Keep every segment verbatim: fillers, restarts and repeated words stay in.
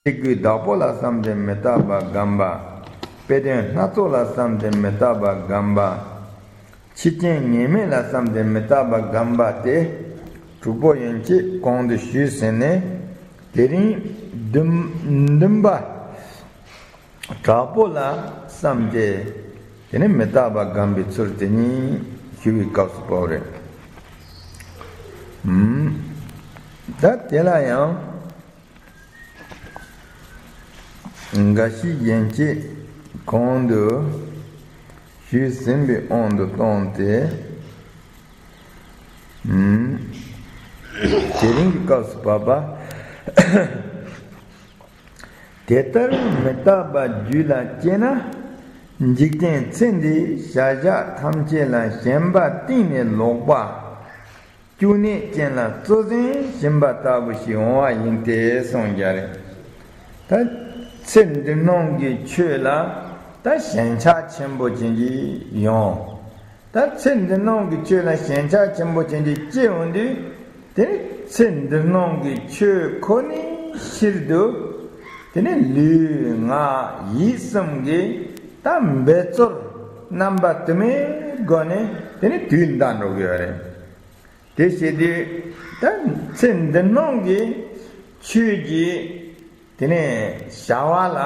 ཆོས་སྐུའི་བདག་པོ་ལ་བསམས་ཏེ་མི་རྟག་པ་བསྒོམ་པ། དཔེ་དོན་སྣ་ཚོགས་ལ་བསམས་ཏེ་མི་རྟག་པ་བསྒོམ་པ། ཆོས་ཅན་ངེས་མེད་ལ་བསམས་ཏེ་མི་རྟག་པ་བསྒོམ་པ་སྟེ། དྲུག་པོ་ཡན་ཆད་གོང་དུ་ཞུས་ཟིན་ནས། དེ་རིང་བདུན་བདུན་པ་དྲག་པོ་ལ་བསམས་ཏེ། དེ་ནས་མི་རྟག་པ་བསྒོམ་པའི་ཚུལ་དེ་ཉིད་ཞུ་བའི་སྐབས་སུ་བབས་རེད། ཨུམ། ད་དེ་ལ་ཡང་། འགའ་ཞིག་ཡན་ཆད་གོང་དུ་ཞུས་ཟིན་པའི་དབང་དུ་བཏང་སྟེ། ཨུམ། དེ་རིང་གི་སྐབས་སུ་བབ་པ། དེ་ལྟར་མི་རྟག་པ་རྒྱུད་ལ་སྐྱེས་ན། འཇིག་རྟེན་ཚེ་འདིའི་བྱ་བཞག་ཐམས་ཅད་ལ་ཞེན་པ་གཏིང་ནས་ལོག་པ། བཅུག་གནས་ཅན་ལ་གཙོ་འཛིན་བྱིན་པ་ལྟ་བུ་ཞིག་འོང་བ་ཡིན་ཏེ་གསུངས་ཀྱང་རེད། ད་ཚེ་འདི་སྣང་གི་ཆོས་ལ་ད་ཞེན་ཆགས་ཆེན་པོ་ཅན་གྱི་ཡོང་། ད་ཚེ་འདི་སྣང་གི་ཆོས་ལ་ཞེན་ཆགས་ཆེན་པོ་ཅན་གྱི་སྐྱེ་འོང་དུས། དེ་ནི་ཚེ་འདི་སྣང་གི་ཆོས་ཁོ་ནའི་ཕྱིར་དུ། དེ་ནི་ལུས་ངག་ཡིད་གསུམ་གྱི་ད་འབད་རྩོལ་རྣམ་པ་དུ་མའི་སྒོ་ནས་དེ་ནི་དུས་འདའ་འགྲོ་གི་ཡོད་རེད། དེ་བྱེད་དུས་ད་ཚེ་འདི་སྣང་གི་ཆོས་ཀྱི་དེ་ནས་བྱ་བ་ལ་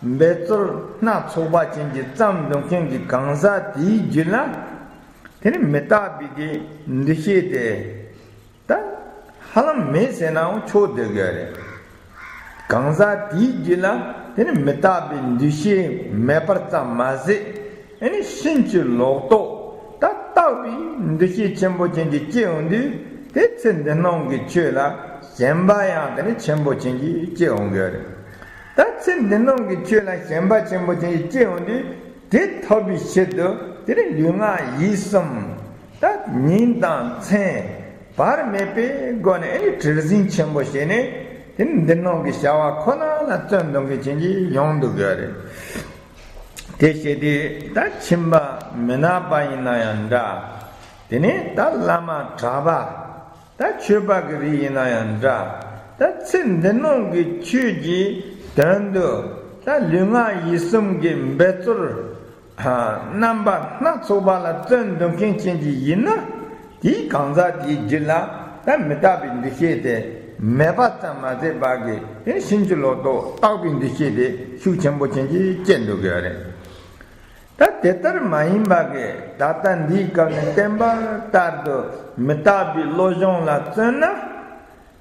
འབད་རྩོལ་སྣ་ཚོགས་པ་ཅན་གྱི་བརྩམས་འདུག་མཁན་གྱི་གང་ཟག་དེའི་རྒྱུད་ལ། དེ་ནི་མི་རྟག་པའི་གི་འདུ་ཤེས་དེ་ད་ཧ་ལམ་མེད་ཟེར་ནའང་ཆོག་སྡོད་ཀྱི་རེད། གང་ཟག་དེའི་རྒྱུད་ལ་དེ་ནི་མི་རྟག་པའི་འདུ་ཤེས་མེད་པར་ཙམ་མ་ཟད། ཨེ་ནི་ཕྱིན་ཅི་ལོག་རྟོག་ད་རྟག་པའི་འདུ་ཤེས་ཆེན་པོ་ཅན་གྱི་སྐྱེ་འོང་དུས། དེ་ཚེ་འདི་སྣང་གི་ཆོས་ལ་ཞེན་པ་ཡང་དེ་ནི་ཆེན་པོ་ཅན་གྱི་སྐྱེ་འོང་གི་རེད། ད་ཚེ་འདི་སྣང་གི་ཆོས་ལ་ཞེན་པ་ཆེན་པོ་ཅན་གྱི་སྐྱེ་འོང་དུས། དེ་ཐོབ་པའི་ཕྱིར་དུ་དེ་ནི་ལུས་ངག་ཡིད་གསུམ་ད་ཉིན་དང་མཚན་བར་མེད་པའི་སྒོ་ནས་ཨེ་ནི་དྲི་ཟིང་ཆེན་པོ་བྱས་ནས། དེ་ནི་འདི་སྣང་གི་བྱ་བ་ཁོ་ན་ལ་བརྩོན་འདུག་མཁན་ཅན་གྱི་ཡོང་འདུག་གི་རེད། དེ་བྱེད་དུས་ད་ཁྱིམ་པ་མི་ནག་པ་ཡིན་ན་ཡང་འདྲ། དེ་ནས་ད་བླ་མ་གྲྭ་པ། ད་ཆོས་པ་གི་རིགས་ཡིན་ན་ཡང་འདྲ། ད་ཚེ་འདི་སྣང་གི་ཆོས་ཀྱི་དོན་དུ་ད་ལུས་ངག་ཡིད་གསུམ་གྱི་འབད་རྩོལ་རྣམ་པ་སྣ་ཚོགས་པ་ལ་བརྩོན་འདུག་མཁན་ཅན་གྱི་ཡིན་ན། དེའི་གང་ཟག་དེའི་རྒྱུད་ལ་ད་མི་རྟག་པའི་འདུ་ཤེས་དེ་མེད་པ་ཙམ་མ་ཟད་པ་གི་དེ་ཕྱིན་ཅི་ལོག་རྟོག་རྟག་པའི་འདུ་ཤེས་དེ་ཤུགས་ཆེན་པོ་ཅན་གྱི་སྐྱེ་འདུག་གི་རེད། ད་དེ་ལྟར་མ་ཡིན་པ་གི་ད་ལྟ་འདིའི་སྐབས་ནས་བསྟན་པ་ལྟར་དུ་མི་རྟག་པའི་བློ་སྦྱོང་ལ་བརྩོན་ན།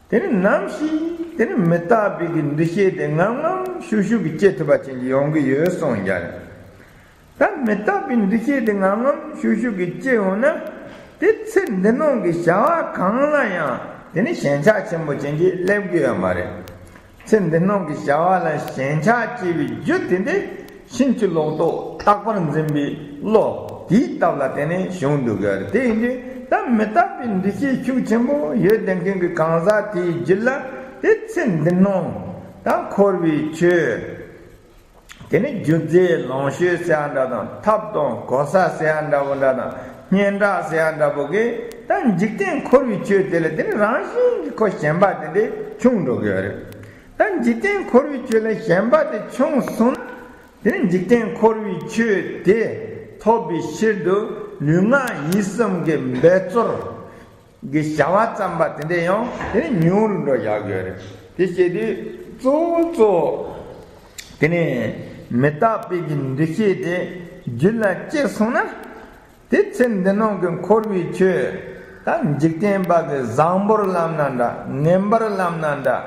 དེ་ནི་ནམ་ཞིག་དེ་ནི་མི་རྟག་པའི་གི་འདུ་ཤེས་དེ་ངམ་ངམ་ཤུགས་ཤུགས་ཀྱིས་སྐྱེ་ཐུབ་པ་ཅན་གྱི་ཡོང་གི་ཡོད་གསུངས་ཀྱང་རེད། ད་མི་རྟག་པའི་འདུ་ཤེས་དེ་ངམ་ངམ་ཤུགས་ཤུགས་ཀྱིས་སྐྱེ་འོང་ན། དེ་ཚེ་འདི་སྣང་གི་བྱ་བ་གང་ལ་ཡང་དེ་ནི་ཞེན་ཆགས་ཆེན་པོ་ཅན་གྱིས་སླེབས་ཀྱི་ཡོད་མ་རེད། ཚེ་འདི་སྣང་གི་བྱ་བ་ལ་ཞེན་ཆགས་སྐྱེ་བའི་རྒྱུ་དེ་འདི་ཕྱིན་ཅི་ལོག་རྟོག་རྟག་པར་འཛིན་པའི་བློ་དེའི་སྟབས་ལ་བརྟེན་ནས་བྱུང་འདུག་གི་རེད། དེ་ཡིན་དུས་ད་མི་རྟག་པའི་འདུ་ཤེས་ཤུགས་ཆེན་པོ་ཡོད་བསྡད་མཁན་གྱི་གང་ཟག་དེའི་རྒྱུད་ལ་དེ་ཚེ་འདི་སྣང་ད་འཁོར་བའི་ཆོས། དེ་ནི་རྒྱུ་རྫས་ལོངས་སྤྱོད་ཟེར་ཡ་འདྲ་དང་ཐབས་དང་གོ་ས་ཟེར་ཡ་འདྲ་བོ་འདྲ་དང་སྙན་གྲགས་ཟེར་ཡ་འདྲ་བོ་གིས་ད་འཇིག་རྟེན་འཁོར་བའི་ཆོས་དེ་ལ་དེ་ནི་རང་བཞིན་གྱིས་ཁོ་ཞེན་པ་དེ་འདྲ་བྱུང་འགྲོ་གི་ཡོད་རེད། ད་འཇིག་རྟེན་འཁོར་བའི་ཆོས་ལ་ཞེན་པ་དེ་བྱུང་སོང་ན། དེ་ནི་འཇིག་རྟེན་འཁོར་བའི་ཆོས་དེ་ཐོབ་པའི་ཕྱིར་དུ་ལུས་ངག་ཡིད་གསུམ་གྱི་འབད་རྩོལ་གྱི་བྱ་བ་བརྩམས་པ་དེ་འདྲ་ཡང་དེ་ནི་ཉུང་རུ་འགྲོ་བཞག་གི་ཡོད་རེད། དེ་བྱེད་དུས་གཙོ་བོ་གཙོ་བོ་དེ་ནི་མི་རྟག་པའི་གི་འདུ་ཤེས་དེ་རྒྱུད་ལ་སྐྱེས་སོང་ན། དེ་ཚེ་འདི་སྣང་གི་འཁོར་བའི་ཆོས་ད་འཇིག་རྟེན་པ་གི་བཟང་པོར་ལབ་ན་འདྲ་ངན་པར་ལབ་ན་འདྲ།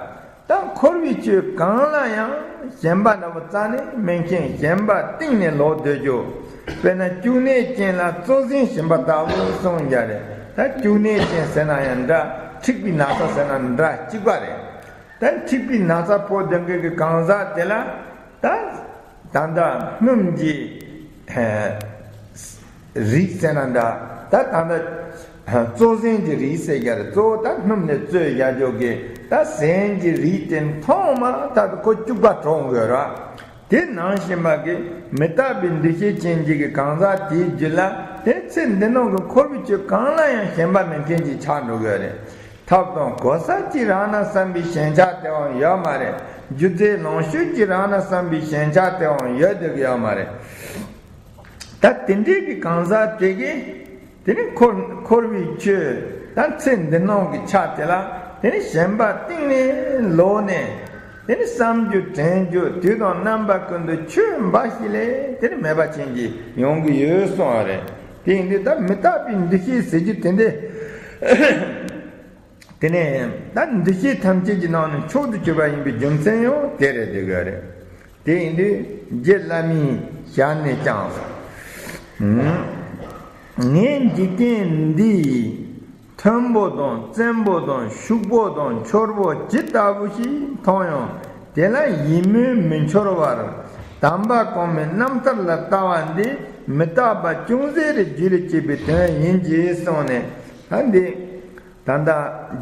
ད་འཁོར་བའི་ཆོས་གང་ལ་ཡང་ཞེན་པ་འདྲ་བོ་རྩ་ནས་མེད་མཁན་ཞེན་པ་གཏིང་ནས་ལོག་སྡོད་རྒྱུ། དཔེར་ན་བཅུག་གནས་ཅན་ལ་གཙོ་འཛིན་བྱིན་པ་ལྟ་བུ་གསུངས་ཀྱང་རེད། ད་བཅུག་གནས་ཅན་ཟེར་ན་ཡང་འདྲ་འཁྲིག་པའི་ན་ཚ་ཟེར་ན་འདྲ་གཅིག་པ་རེད། ད་འཁྲིག་པའི་ན་ཚ་ཕོག་སྡོད་མཁན་གྱི་གང་ཟག་དེ་ལ་ད་ད་ལྟ་སྣུམ་གྱི་རིགས་ཟེར་ན་འདྲ། ད་ད་ལྟ་གཙོ་ཟན་གྱི་རིགས་ཟེར་ཡ་རེད། གཙོ་བོ་ད་སྣུམ་ལ་བཙོས་བཞག་རྒྱུ་གི་ད་ཟན་གྱི་རིགས་དེ་མཐོང་མ་ཐག་ཏུ་ཁོ་སྐྱུག་པ་གྲོངས་དགོས་ར། དེ་ནང་བཞིན་པ་གི་མི་རྟག་པའི་འདུ་ཤེས་ཅན་གྱི་གི་གང་ཟག་དེའི་རྒྱུད་ལ་དེ་ཚེ་འདི་སྣང་གི་འཁོར་བའི་ཆོས་གང་ལ་ཡང་ཞེན་པ་མེད་མཁན་གྱི་ཆགས་འགྲོ་གི་རེད། ད་ ཐབས་དང་གོ་ས་ཅིག་རག་ན་བསམ་པའི་ཞེན་ཆགས་དེའང་ཡོད་མ་རེད། རྒྱུ་རྫས་ལོངས་སྤྱོད་ཅིག་རག་ན་བསམ་པའི་ཞེན་ཆགས་དེའང་ཡོད་བསྡད་ཀྱི་ཡོད་མ་རེད། ད་དེ་འདྲའི་གི་གང་ཟག་དེ་གིས་དེ་ནི་འཁོར་འཁོར་བའི་ཆོས་ད་ཚེ་འདི་སྣང་གི་ཆ་དེ་ལ་དེ་ནི་ཞེན་པ་གཏིང་ནས་ལོག་ནས། དེ་ནི་བསམ་རྒྱུ་དྲན་རྒྱུ་དུས་དང་རྣམ་པ་ཀུན་ཏུ་ཆོས་འབའ་ཞིག་ལས་དེ་ནི་མེད་པ་ཅན་གྱི་ཡོང་གི་ཡོད་གསུངས་པ་རེད། དེ་ཡིན་དུས་ད་མི་རྟག་པའི་འདུ་ཤེས་ཟེར་རྒྱུ་དེ་འདི། དེ་ནས་ད་འདུ་ཤེས་ཐམས་ཅད་ཀྱི་ནང་ནས་མཆོག་ཏུ་གྱུར་པ་ཡིན་པའི་རྒྱུ་མཚན་ཡང་དེ་རེད་འདུག་གི་རེད། དེ་ཡིན་དུས་རྗེ་བླ་མའི་ཞལ་ནས་ཀྱང་། ངས་འཇིག་རྟེན་འདིའི་མཐོན་པོ་དང་བཙན་པོ་དང་ཕྱུག་པོ་དང་འཆོར་པོ་ཇི་ལྟ་བུ་ཞིག་མཐོང་ཡང་དེ་ལ་ཡིད་སྨོན་མི་འཆོར་བར་དམ་པ་གོང་མའི་རྣམ་ཐར་ལ་ལྟ་བ་འདི་མི་རྟག་པ་ཅུང་ཟད་རེ་རྒྱུད་ལ་སྐྱེས་པའི་དོན་ཡིན་གྱི་གསུངས་ནས། ད་འདི། ད་ལྟ་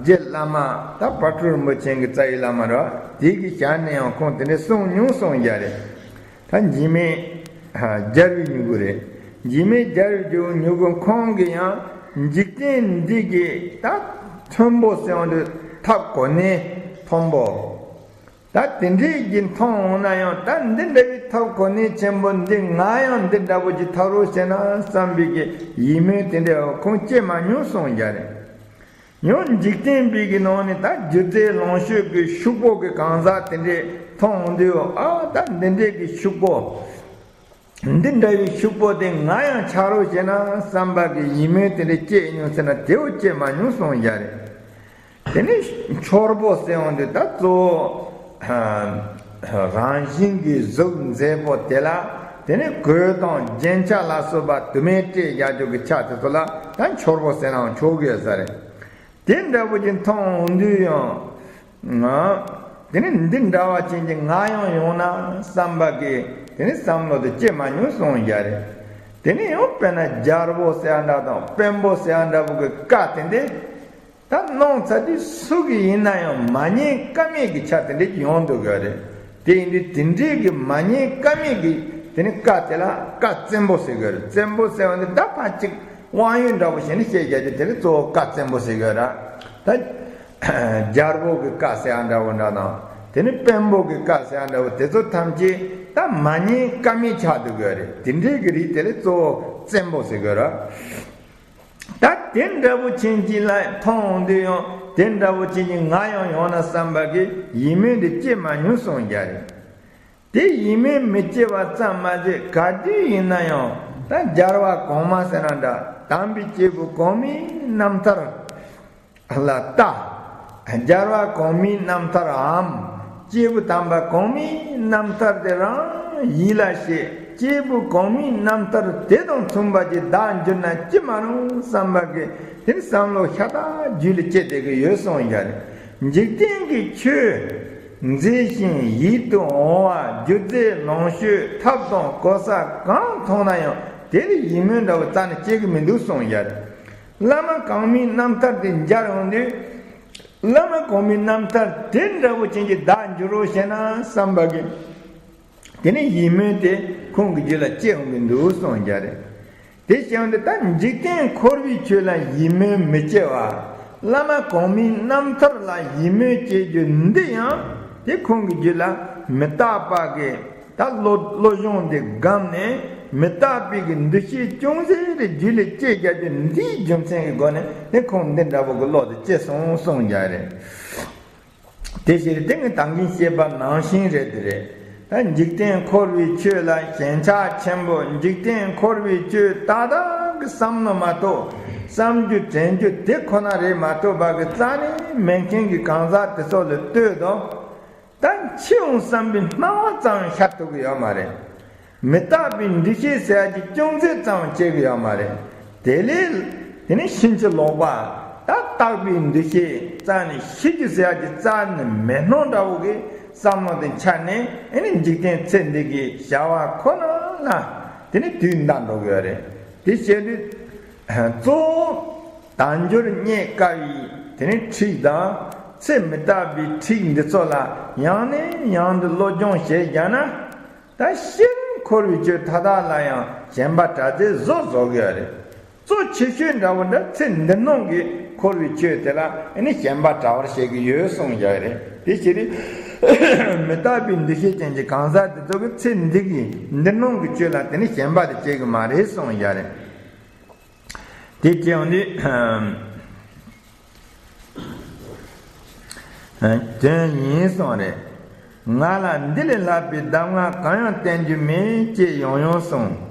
རྗེ་བླ་མ་ད་དཔལ་སྤྲུལ་རིན་པོ་ཆེ་གི་རྩ་བའི་བླ་མ་རེད་བ། དེ་གི་ཞལ་ནས་ཡང་ཁོང་དེ་འདྲ་གསུངས་མྱོང་གསུངས་ཡ་རེད། ད་འཇིགས་མེད་རྒྱལ་བའི་མྱུ་གུ་རེད། འཇིགས་མེད་རྒྱལ་བའི་མྱུ་གུ་ཁོང་གི་ཡང་འཇིག་རྟེན་འདི་གི་ད་མཐོན་པོ་ཟེར་བ་འདི་ཐབས་གོ་གནས་མཐོན་པོ། ད་དེ་འདྲའི་གི་མཐོང་འོང་ན་ཡང་ད་འདི་འདྲ་བའི་ཐབས་གོ་གནས་ཆེན་པོ་འདི་ང་ཡང་འདི་འདྲ་པོ་ཅིག་ཐོབ་རོགས་བྱས་ན་བསམ་པའི་གི་ཡིད་སྨོན་དེ་འདྲ་ཁོང་སྐྱེ་མ་མྱོང་གསུངས་ཡ་རེད། ཡང་འཇིག་རྟེན་པའི་གི་ནང་ནས་ད་རྒྱུ་རྫས་ལོངས་སྤྱོད་ཀྱི་ཕྱུག་པོ་གི་གང་ཟག་དེ་འདྲས་མཐོང་འོང་དུས་ཨ་ད་འདི་འདྲས་ཀྱི་ཕྱུག་པོ། འདི་འདྲ་བའི་ཕྱུག་པོ་དེ་ང་ཡང་ཆགས་རོགས་བྱས་ན་བསམ་པ་གི་ཡིད་སྨོན་དེ་འདྲས་སྐྱེས་མྱོང་ཟེར་ན་དེའོ་སྐྱེས་མ་མྱོང་གསུངས་ཡ་རེད། དེ་ནས་འཆོར་པོ་ཟེར་འོང་དུས་ད་གཙོ་བོ་རང་བཞིན་གྱི་གཟུགས་མཛེས་པོ་དེ་ལ་དེ་ནས་གོས་དང་རྒྱན་ཆ་ལ་སོགས་པ་དུ་མས་སྤྲས་རྒྱག་རྒྱུ་གི་ཆ་དེ་ཚོ་ལ་ད་འཆོར་པོ་ཟེར་ནའང་ཆོག་གི་ཡོད་ས་རེད། དེ་འདྲ་པོ་ཅིག་མཐོང་འོང་དུས་ཡང་། དེ་ནི་འདི་འདྲ་བ་ཅན་གྱི་ང་ཡང་ཡོང་ན་བསམ་པ་གི་དེ་ནི་བསམ་བློ་དེ་སྐྱེ་མ་མྱོང་གསུངས་ཡ་རེད། དེ་ནི་ཡང་དཔེར་ན་རྒྱལ་པོ་ཟེར་བ་འདྲ་དང་དཔོན་པོ་ཟེར་བ་འདྲ་པོ་གི་བཀའ་དེ་འདི་ད་གནང་ཚར་དུས་སུ་གི་ཡིན་ན་ཡང་མ་ཉན་ཀ་མེད་ཀྱི་ཆ་དེ་འདྲ་ཡོང་འདུག་གི་རེད། དེ་ཡིན་དུས་དེ་འདྲའི་གི་མ་ཉན་ཀ་མེད་ཀྱི་དེ་ནི་བཀའ་དེ་ལ་བཀའ་བཙན་པོ་ཟེར་གི་རེད། བཙན་པོ་ཟེར་བ་ནི་ད་ཕར་གཅིག་དབང་ཡོད་འདྲ་པོ་བྱས་ནས་བཤད་རྒྱག་རྒྱུ་དེ་ལ་གཙོ་བོ་བཀའ་བཙན་པོ་ཟེར་གི་ར། ད་རྒྱལ་པོ་གི་བཀའ་ཟེར་ཡ་འདྲ་བོ་འདྲ་དང་དེ་ནི་དཔོན་པོ་གི་བཀའ་ཟེར་ཡ་འདྲ་བོ་དེ་ཚོ་ཐམས་ཅད་ད་མ་ཉན་ཀ་མེད་ཆགས་འདུག་གི་རེད། དེ་འདྲའི་གི་རིགས་དེ་ལ་གཙོ་བོ་བཙན་པོ་ཟེར་གི་ར། ད་དེ་འདྲ་བོ་ཅན་གྱི་ལ་མཐོང་འོང་དུས་ཡང་དེ་འདྲ་བོ་ཅན་གྱི་ང་ཡང་ཡོང་ན་བསམ་པ་གི་ཡིད་སྨོན་དེ་སྐྱེ་མ་མྱོང་གསུངས་རྒྱ་རེད། དེ་ཡིད་སྨོན་མི་སྐྱེ་བ་ཙམ་མ་ཟད་ག་དུས་ཡིན་ན་ཡང་ད་རྒྱལ་བ་གོང་མ་ཟེར་ན་འདྲ་དམ་པའི་སྐྱེས་བུ་གོང་མའི་རྣམ་ཐར་ལ་ལྟ། རྒྱལ་བ་གོང་མའི་རྣམ་ཐར་འམ་སྐྱེས་བུ་དམ་པ་གོང་མའི་རྣམ་ཐར་དེ་རང་ཡིད་ལ་བྱེད། སྐྱེས་བུ་གོང་མའི་རྣམ་ཐར་དེ་དང་མཚུངས་པ་ཅིག་བདག་འགྱུར་ན་ཅི་མ་རུང་བསམ་པ་གི་དེ་ནི་བསམ་བློ་ཤ་སྟག་རྒྱུད་ལ་སྐྱེ་བསྡད་ཀྱི་ཡོད་གསུངས་ཡ་རེད། འཇིག་རྟེན་གྱི་ཆོས། མཛེས་ཤིང་ཡིད་དུ་འོང་བ་རྒྱུ་རྫས་ལོངས་སྤྱོད་ཐབས་དང་གོ་ས་གང་མཐོང་ན་ཡང་དེ་ལ་ཡིད་སྨོན་འདྲ་བོ་རྩ་ནས་སྐྱེ་གི་མི་འདུག་གསུངས་ཡ་རེད། བླ་མ་གོང་མའི་རྣམ་ཐར་དེ་མཇལ་ཡོང་དུས། བླ་མ་གོང་མའི་རྣམ་ཐར་དེ་འདྲ་བོ་ཅན་གྱི་བདག་འགྱུར་རོ་ཞེ་ན་བསམ་པ་གི་དེ་ནས་ཡིད་སྨོན་དེ་ཁོང་གི་རྒྱུད་ལ་སྐྱེ་འོང་གི་འདུག་གསུངས་ཡ་རེད། དེ་བྱས་ཏེ་ད་འཇིག་རྟེན་འཁོར་བའི་ཆོས་ལ་ཡིད་སྨོན་མི་སྐྱེ་བ། བླ་མ་གོང་མའི་རྣམ་ཐར་ལ་ཡིད་སྨོན་སྐྱེ་རྒྱུ་འདི་ཡང་དེ་ཁོང་གི་རྒྱུད་ལ་མི་རྟག་པ་གི་ད་བློ་བློ་སྦྱོང་དེ་བསྒོམས་ནས་མི་རྟག་པའི་གི་འདུ་ཤེས་ཅུང་ཟད་རེ་རྒྱུད་ལ་སྐྱེ་རྒྱ་རྒྱུ་འདིའི་རྒྱུ་མཚན་གྱི་སྒོ་ནས་དེ་ཁོང་འདི་འདྲ་བོ་གི་བློ་དེ་སྐྱེ་སོང་གསུངས་ཡ་རེད། དེ་ཕྱིར་དེ་ནི་ད་གིན་བཤད་པ་ནང་བཞིན་རེད་དེ་རེད། ད་འཇིག་རྟེན་འཁོར་བའི་ཆོས་ལ་ཞེན་ཆགས་ཆེན་པོ། འཇིག་རྟེན་འཁོར་བའི་ཆོས་ཏག་ཏག་གི་བསམ་ན་མ་གཏོགས་བསམ་རྒྱུ་དྲན་རྒྱུ་དེ་ཁོ་ན་རེད་མ་གཏོགས་པ་གི་རྩ་ནས་མེད་མཁན་གྱི་གང་ཟག་དེ་ཚོ་ལ་ལྟོས་དང་། ད་འཆི་འོང་བསམ་པའི་སྣང་བ་ཙམ་ཤར་ཐུབ་ཀྱི་ཡོད་མ་རེད། མི་རྟག་པའི་འདུ་ཤེས་ཟེར་ཡ་ཅིག་ཅུང་ཟད་ཙམ་སྐྱེ་གི་ཡོད་མ་རེད། དེ་ལས་དེ་ནི་ཕྱིན་ཅི་ལོག་པ་ད་རྟག་པའི་འདུ་ཤེས་རྩ་ནས་ཤི་རྒྱུ་ཟེར་ཡ་ཅིག་རྩ་ནས་མེད་སྣང་འདྲ་བོ་གི་བསམ་བློ་དེ་འཆར་ནས་ཨེ་ནི་འཇིག་རྟེན་ཚེ་འདི་གི་བྱ་བ་ཁོ་ན་ལ་དེ་ནི་དུས་འདའ་འགྲོ་གི་ཡོད་རེད། དེ་བྱས་དུས་གཙོ་བོ་དལ་འབྱོར་རྙེད་དཀའ་བའི་དེ་ནི་འཁྲིས་དང་ཚེ་མི་རྟག་པའི་འཁྲིས་འདི་ཚོ་ལ་ཡང་ནས་ཡང་དུ་བློ་སྦྱོང་བྱས་རྒྱ་ན། ད་སྤྱིར་འཁོར་བའི་ཆོས་མཐའ་དག་ལ་ཡང་ཞེན་པ་དྲག་རྫས་བཟོ་བཟོ་གི་ཡོད་རེད། གཙོ་ཆེ་ཤོས་འདྲ་བོ་འདྲ་ཚེ་འདི་སྣང་གི་ འཁོར་བའི་ཆོས་དེ་ལ་ཨ་ནི་ཞེན་པ་དྲག་པར་བྱེད་ཀྱི་ཡོད་གསུངས་ཡོད་རེད། དེ་ཕྱིར་མི་རྟག་པའི་འདུ་ཤེས་ཅན་གྱི་གང་ཟག་དེ་ཚོ་གི་ཚེ་འདི་གི་འདི་སྣང་གི་ཆོས་ལ་དེ་ནི་ཞེན་པ་དེ་སྐྱེ་གི་མ་རེད་གསུངས་ཡོད་རེད། དེ་སྐྱེ་ཡོང་དུས། དོན་ཡིན་གསུངས་རེད། ང་ལ་འདི་ལས་ལྷག་པའི་གདམས་ངག་གང་ཡང་བསྟན་རྒྱུ་མེད་ཅེས་ཡང་ཡང་གསུངས།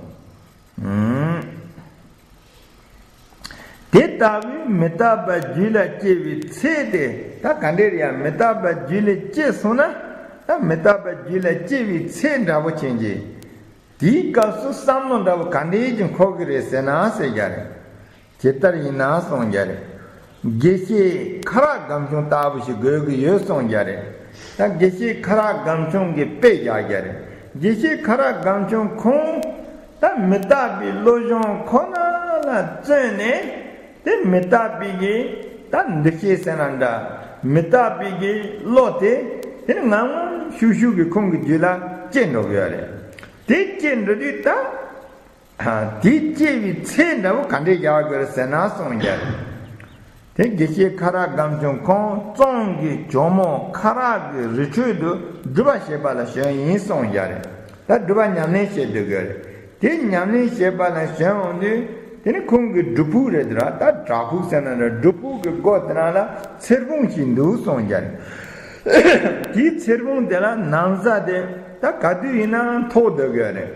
དེ་ལྟ་བུའི་མི་རྟག་པ་རྒྱུད་ལ་སྐྱེ་བའི་ཚེ་དེ་ད་ག་འདྲས་རེད་ཡ། མི་རྟག་པ་རྒྱུད་ལ་སྐྱེས་སོང་ན་ད་མི་རྟག་པ་རྒྱུད་ལ་སྐྱེ་བའི་ཚེ་འདྲ་པོ་ཅན་གྱི་དེའི་སྐབས་སུ་བསམ་བློ་འདྲ་པོ་ག་འདྲས་ཀྱི་འཁོར་གི་རེད་ཟེར་ན་ཟེར་རྒྱུ་རེད། ཇི་ལྟར་ཡིན་ན་གསུངས་རྒྱུ་རེད། དགེ་བཤེས་ཁ་རག་སྒམ་ཆུང་ལྟ་བུ་ཞིག་དགོས་ཀྱི་ཡོད་གསུངས་རྒྱུ་རེད། ད་དགེ་བཤེས་ཁ་རག་སྒམ་ཆུང་གིས་དཔེ་བཞག་རྒྱུ་རེད། དགེ་བཤེས་ཁ་རག་སྒམ་ཆུང་ཁོང་ད་མི་རྟག་པའི་བློ་སྦྱོང་ཁོ་ན་ལ་བརྩོན་ནས་དེ་མི་རྟག་པའི་གི་ད་འདུ་ཤེས་ཟེར་ན་འདྲ། མི་རྟག་པའི་གི་བློ་དེ་དེ་ནི་ངམ་ངམ་ཤུགས་ཤུགས་ཀྱིས་ཁོང་གི་རྒྱུད་ལ་སྐྱེ་འགྲོ་གི་ཡོད་རེད། དེ་སྐྱེ་འགྲོ་དུས་ད། དེ་སྐྱེ་བའི་ཚེ་འདྲ་པོ་ག་འདྲས་རྒྱག་དགོས་རེད་ཟེར་ན་གསུངས་རྒྱུ་རེད། དེ་དགེ་བཤེས་ཁ་རག་སྒམ་ཆུང་ཁོང་ཙོང་གི་ཇོ་མོ་ཁ་རག་གི་རི་ཁྲོད་དུ་སྒྲུབ་པ་བྱེད་པ་ལ་བྱོན་ཡིན་གསུངས་རྒྱུ་རེད། ད་སྒྲུབ་པ་ཉམས་ལེན་བྱེད་སྡོད་དགོས་རེད། དེ་ཉམས་ལེན་བྱེད་པ་ལ་བྱོན་འོང་དུས་དེ་ནི་ཁོང་གི་སྒྲུབ་ཕུག་རེད་དེ་ར། ད་བྲག་ཕུག་ཟེར་ན་འདྲ། སྒྲུབ་ཕུག་གི་སྒོ་དེ་ནང་ལ་ཚེར་ཕུང་ཞིག་འདུག་གསུངས་རྒྱུ་རེད། དེའི་ཚེར་ཕུང་དེ་ལ་ན་བཟའ་དེ་ད་ག་དུས་ཡིན་ནའང་ཐོགས་སྡོད་དགོས་རེད།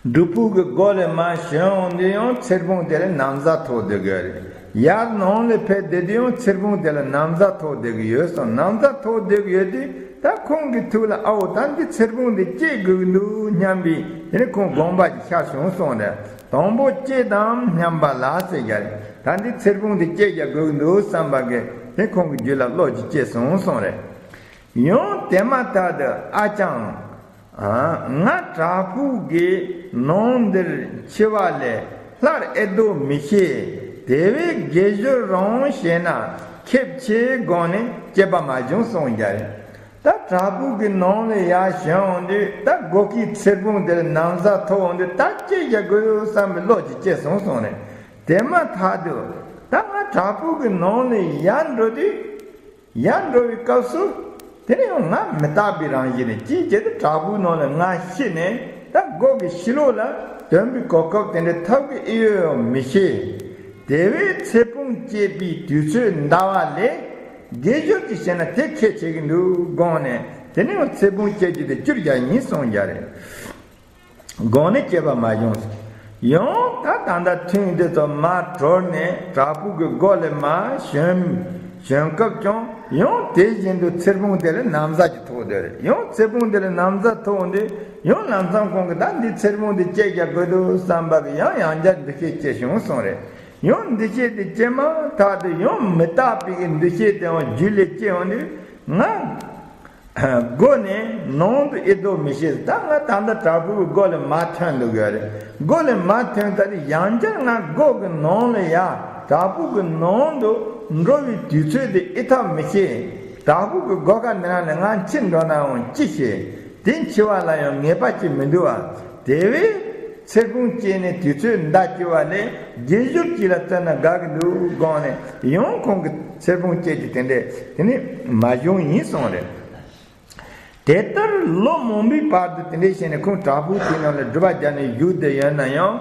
སྒྲུབ་ཕུག་གི་སྒོ་ལས་མར་བྱོན་འོང་དུས་ཡང་ཚེར་ཕུང་དེ་ལ་ན་བཟའ་ཐོགས་སྡོད་དགོས་རེད། ཡར་ནང་ལ་ཕེབས་བསྡད་དུས་ཡང་ཚེར་ཕུང་དེ་ལ་ན་བཟའ་ཐོགས་སྡོད་ཀྱི་ཡོད་གསུངས། ན་བཟའ་ཐོགས་སྡོད་ཀྱི་ཡོད་དུས་ད་ཁོང་གི་ཐུགས་ལ་ཨའོ་ད་འདི་ཚེར་ཕུང་འདི་སྐྱེ་དགོས་ཀྱི་འདུག་སྙམ་པའི་དེ་ནི་ཁོང་དགོངས་པ་ཞིག་ཤར་བྱུང་གསུངས་རེད། དང་པོ་སྐྱེ་དང་སྙམ་པ་ལ་ཟེར་རྒྱུ་རེད། ད་འདི་ཚེར་ཕུང་འདི་སྐྱེ་རྒྱག་དགོས་ཀྱི་འདུག་བསམ་པ་གི་དེ་ཁོང་གི་རྒྱུད་ལ་བློ་ཅིག་སྐྱེས་སོང་གསུངས་རེད། ཡང་དེ་མ་ཐག་ཏུ་ཨ་ཅང་། ང་བྲག་ཕུག་གི་ནང་འདིར་འཆི་བ་ལས་སླར་ཨེ་ལྡོག་མི་ཤེས། དེ་བས་དགེ་སྦྱོར་རང་བྱས་ན་ཁེབས་ཆེ་དགོངས་ནས་སྐྱེས་པ་མ་བྱུང་གསུངས་རྒྱུ་རེད། ད་བྲག་ཕུག་གི་ནང་ལ་ཡར་བྱོན་འོང་དུས་ད་སྒོ་ཁའི་ཚེར་ཕུང་དེར་ན་བཟའ་ཐོགས་འོང་དུས་ད་སྐྱེ་རྒྱག་དགོས་བསམ་པའི་བློ་ཅིག་སྐྱེས་སོང་གསུངས་རེད། དེ་མ་ཐག་ཏུ་ད་ང་བྲག་ཕུག་གི་ནང་ལ་ཡར་འགྲོ་དུས། ཡར་འགྲོ་བའི་སྐབས་སུ་དེ་ནས་ཡང་ང་མི་རྟག་པའི་རང་བཞིན་རེད། ཅིའི་ཕྱིར་དུ་བྲག་ཕུག་ནང་ལ་ང་ཤི་ནས་ད་སྒོ་གི་ཕྱི་ལོགས་ལ་དོན་པའི་གོ་སྐབས་དེ་འདྲ་ཐོབ་ཀྱི་ཨེ་ཡོད་ཡང་མི་ཤེས། དེ་བས་ཚེར་ཕུང་སྐྱེས་པའི་དུས་ཚོད་འདའ་བ་ལས་དགེ་སྦྱོར་གྱི་བྱས་ན་དེ་ཁེ་ཆེ་གི་འདུག་དགོངས་ནས་དེ་ནས་ཡང་ཚེར་ཕུང་སྐྱེ་རྒྱུ་དེ་བསྐྱུར་རྒྱག་ཡིན་གསུངས་རྒྱུ་རེད། དགོངས་ནས་སྐྱེས་པ་མ་བྱུང་ཟེར། ཡང་ད་ད་ལྟ་ཐུན་འདི་ཚོ་མར་གྲོལ་ནས་བྲག་ཕུག་གི་སྒོ་ལས་མར་བྱོན་བྱོན་སྐབས་ཀྱང་ཡང་དེ་བཞིན་དུ་ཚེར་ཕུང་དེ་ལ་ན་བཟའ་ཅིག་ཐོགས་སྡོད་རེད། ཡང་ཚེར་ཕུང་དེ་ལ་ན་བཟའ་ཐོགས་འོང་དུས་ཡང་ལམ་སང་ཁོང་གིས་ད་འདི་ཚེར་ཕུང་འདི་སྐྱེ་རྒྱག་དགོས་འདུག་བསམ་པ་གིས་ཡང་ཡང་བསྐྱར་འདུ་ཤེས་སྐྱེས་བྱུང་གསུངས་རེད། ཡང་འདུ་ཤེས་དེ་སྐྱེས་མ་ཐག་ཏུ་ཡང་མི་རྟག་པའི་གི་འདུ་ཤེས་དེ་ཡང་རྒྱུད་ལ་སྐྱེས་འོང་དུས་ང་སྒོ་ནས་ནང་དུ་ཨེ་ལྡོག་མི་ཤེས། ད་ང་ད་ལྟ་བྲག་ཕུག་གི་སྒོ་ལས་མར་ཐོན་འདུག་ཡོད་རེད། སྒོ་ལས་མར་ཐོན་ད་ནི་ཡང་བསྐྱར་ང་སྒོ་གི་ནང་ལ་ཡ་བྲག་ཕུག་གི་ནང་དུ་འགྲོ་བའི་དུས་ཚོད་དེ་ཨེ་ཐོབ་མི་ཤེས། བྲག་ཕུག་གི་སྒོ་ཁ་འདི་ནང་ལ་ང་འཆི་འགྲོ་ན་ཡང་ཅི་ཤེས། དེ་འཆི་བ་ལ་ཡང་ངེས་པ་ཅིག་མི་འདུག་བ། དེ་བས་ཚེར་ཕུང་སྐྱེས་ནས་དུས་ཚོད་འདའ་སྐྱེ་བ་ལས་དགེ་སྦྱོར་གཅིག་ལ་བརྩོན་ན་དགའ་གི་འདུག་དགོངས་ནས་ཡང་ཁོང་གི་ཚེར་ཕུང་སྐྱེས་ཀྱི་དེ་འདྲས་དེ་ནི་མ་བྱུང་ཡིན་གསུངས་རེད། དེ་ལྟར་ལོ་མང་པོའི་བར་དུ་དེ་འདྲས་བྱས་ནས་ཁོང་བྲག་ཕུག་དེ་ནང་ལ་སྒྲུབ་པ་རྒྱབ་ནས་བཞུགས་བསྡད་ཡོད་ན་ཡང་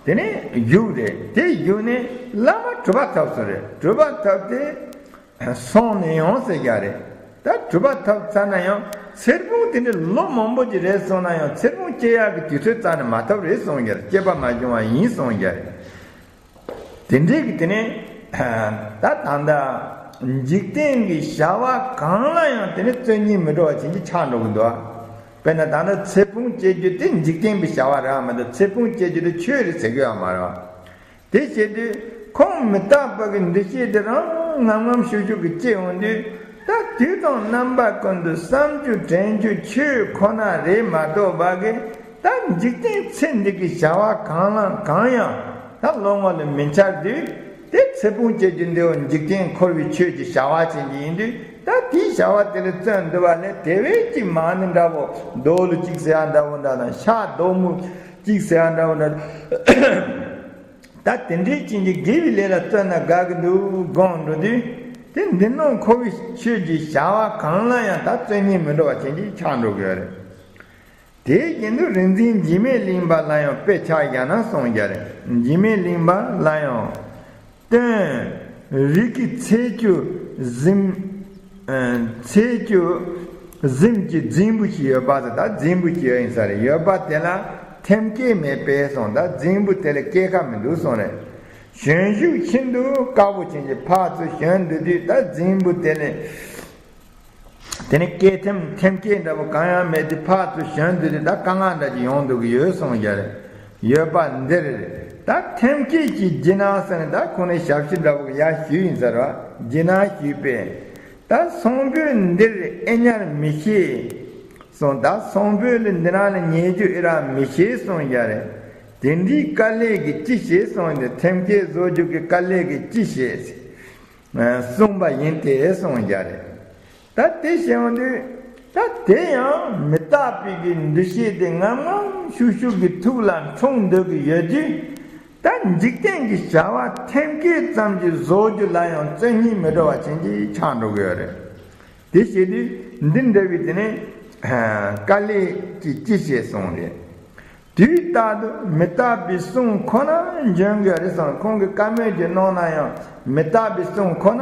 དེ་ནས་བཞུགས་རེད། དེ་བཞུགས་ནས་བླ་མ་གྲུབ་པ་ཐོབ་སོང་རེད། གྲུབ་པ་ཐོབ་སྟེ། སོང་ནས་ཡང་ཟེར་རྒྱུ་རེད། ད་གྲུབ་པ་ཐོབ་ཚར་ན་ཡང་ཚེར་ཕུང་དེ་འདྲ་ལོ་མང་པོ་ཅིག་རེད་སོང་ན་ཡང་ཚེར་ཕུང་སྐྱེ་ཡག་གི་དུས་ཚོད་རྩ་ནས་མ་ཐོབ་རེད་གསུངས་རྒྱུ་རེད། སྐྱེས་པ་མ་བྱུང་བ་ཡིན་གསུངས་རྒྱུ་རེད། དེ་འདྲའི་གི་དེ་ནས་ད་ད་ལྟ་འཇིག་རྟེན་གྱི་བྱ་བ་གང་ལ་ཡང་དེ་ནས་བརྩོན་གཉིས་མི་འགྲོ་བ་ཅན་གྱི་ཆགས་འགྲོ་གི་འདུག་དཔེར་ན་ད་ལྟ་ཚེར་ཕུང་སྐྱེ་རྒྱུ་དེ་འཇིག་རྟེན་པའི་བྱ་བ་རེད་མ་གཏོགས་ཚེར་ཕུང་སྐྱེ་རྒྱུ་དེ་ཆོས་རེད་ཟེར་གི་ཡོད་མ་རེད། དེ་བྱེད་དུས་ཁོང་མི་རྟག་པ་གི་འདུ་ཤེས་དེ་རང་ངམ་ངམ་ཤུགས་ཤུགས་ཀྱིས་སྐྱེ་འོང་དུས་ད་དུས་དང་རྣམ་པ་ཀུན་ཏུ་བསམ་རྒྱུ་དྲན་རྒྱུ་ཆོས་ཁོ་ན་རེད་མ་གཏོགས་པ་གི་ད་འཇིག་རྟེན་ཚེ་འདི་གི་བྱ་བ་གང་ལ་གང་ཡང་ད་བློ་ངོ་ལ་མི་འཆར་དུས་དེ་ཚེར་ཕུང་སྐྱེ་རྒྱུ་འདི་འོ་འཇིག་རྟེན་འཁོར་བའི་ཆོས་ཀྱི་བྱ་བ་ཅན་གྱི་ཡིན་དུས་ད་དེའི་བྱ་བ་དེ་ལ་བརྩོན་འདུ་བ་ལས་དེ་བས་ཀྱི་མ་ཎི་འདྲ་བོ་རྡོ་ལུ་གཅིག་ཟེར་ཡ་འདྲ་བོ་འདྲ་དང་ཤ་རྡོག་མུ་གཅིག་ཟེར་ཡ་འདྲ་བོ་འདྲ། ད་དེ་འདྲའི་ཅན་གྱི་དགེ་བའི་ལས་ལ་བརྩོན་ན་དགའ་གི་འདུག་དགོངས་འགྲོ་དུས། དེ་འདི་ནང་འཁོར་བའི་ཆོས་ཀྱི་བྱ་བ་གང་ལ་ཡང་ད་བརྩོན་གཉིས་མི་འགྲོ་བ་ཅན་གྱི་ཆགས་འགྲོ་གི་ཡོད་རེད། དེའི་རྐྱེན་དུ་རིག་འཛིན་འཇིགས་མེད་གླིང་པ་ལ་ཡང་དཔེ་ཆ་བཞག་ན་གསུངས་རྒྱུ་རེད། འཇིགས་མེད་གླིང་པ་ལ་ཡང་སྟོན། རིགས་ཀྱི་ཚེ་བཅུད་གཟིམ། ཚེ་བཅུད་གཟིམ་གྱི་རྫིང་བུ་ཞིག་ཡོད་པ་དང་། ད་རྫིང་བུ་ཞིག་ཡོད་ཡིན་ས་རེད། ཡོད་པ་དེ་ལ་ཐེམ་སྐས་མེད་པས་གསུངས། ད་རྫིང་བུ་དེ་ལ་སྐས་ཁ་མི་འདུག་གསུངས་རེད། གཞོན་ཤུགས་ཤིན་ཏུ་དཀའ་བོ་ཅན་གྱི་ཕར་ཚུར་ཞོན་འདུག་དུས། ད་རྫིང་བུ་དེ་ལ་དེ་ནི་སྐས་ཐེམ་ཐེམ་སྐས་འདྲ་བོ་གང་ཡང་མེད་དུས། ཕར་ཚུར་ཞོན་འདུག་དུས་ད་དཀའ་ངལ་འདྲ་ཅིག་ཡོང་འདུག་གི་ཡོད་གསུངས་རྒྱུ་རེད། ཡོད་པ་འདིར་ད་ཐེམ་སྐས་ཀྱི་ལྗིད་སྣང་ཟེར་ནས། ད་ཁོང་ནས་ཞབས་ཕྱི་འདྲ་བོ་ཡར་ཞུས་ཡིན་ས་རེད་བ། ལྗིད་སྣང་ཞུས་པས། ད་གསང་ཕུད་འདིར་ཨེ་ཉར་མི་ཤེས་གསུངས། ད་གསང་ཕུད་ལ་འདི་རང་ལ་ཉལ་རྒྱུ་ཨེ་རག་མི་ཤེས་གསུངས་རྒྱུ་རེད། དེ་འདྲའི་དཀའ་ལས་ཀྱིས་ཅི་བྱེད་གསུངས་ཏེ། ཐེམ་སྐས་བཟོ་རྒྱུ་གི་དཀའ་ལས་ཀྱིས་ཅི་བྱེད་གསུངས་པ་ཡིན་ཏེ་གསུངས་རྒྱུ་རེད། ད་དེ་བྱུང་དུས་ད་དེ་ཡང་མི་རྟག་པའི་གི་འདུ་ཤེས་དེ་ངམ་ངམ་ཤུགས་ཤུགས་ཀྱི་ཐུགས་ལ་འཁྲུངས་འདུག་གི་ཡོད་དུས། ད་འཇིག་རྟེན་གྱི་བྱ་བ་ཐེམ་སྐས་ཙམ་གྱི་བཟོ་རྒྱུ་ལ་ཡང་བརྩོན་གཉིས་མི་འགྲོ་བ་ཅན་གྱི་ཆགས་འགྲོ་གི་ཡོད་རེད། དེ་བྱེད་དུས་འདི་འདྲ་བའི་དེ་ནི་དཀའ་ལས་ཀྱིས་ཅི་བྱེད་གསུངས་རེད། དུས་རྟག་ཏུ་མི་རྟག་པའི་གསུང་ཁོ་ན་འབྱོན་དགོས་རེད་གསུངས། ཁོང་གི་བཀའ་མོལ་གྱི་ནང་ན་ཡང་མི་རྟག་པའི་གསུང་ཁོ་ན་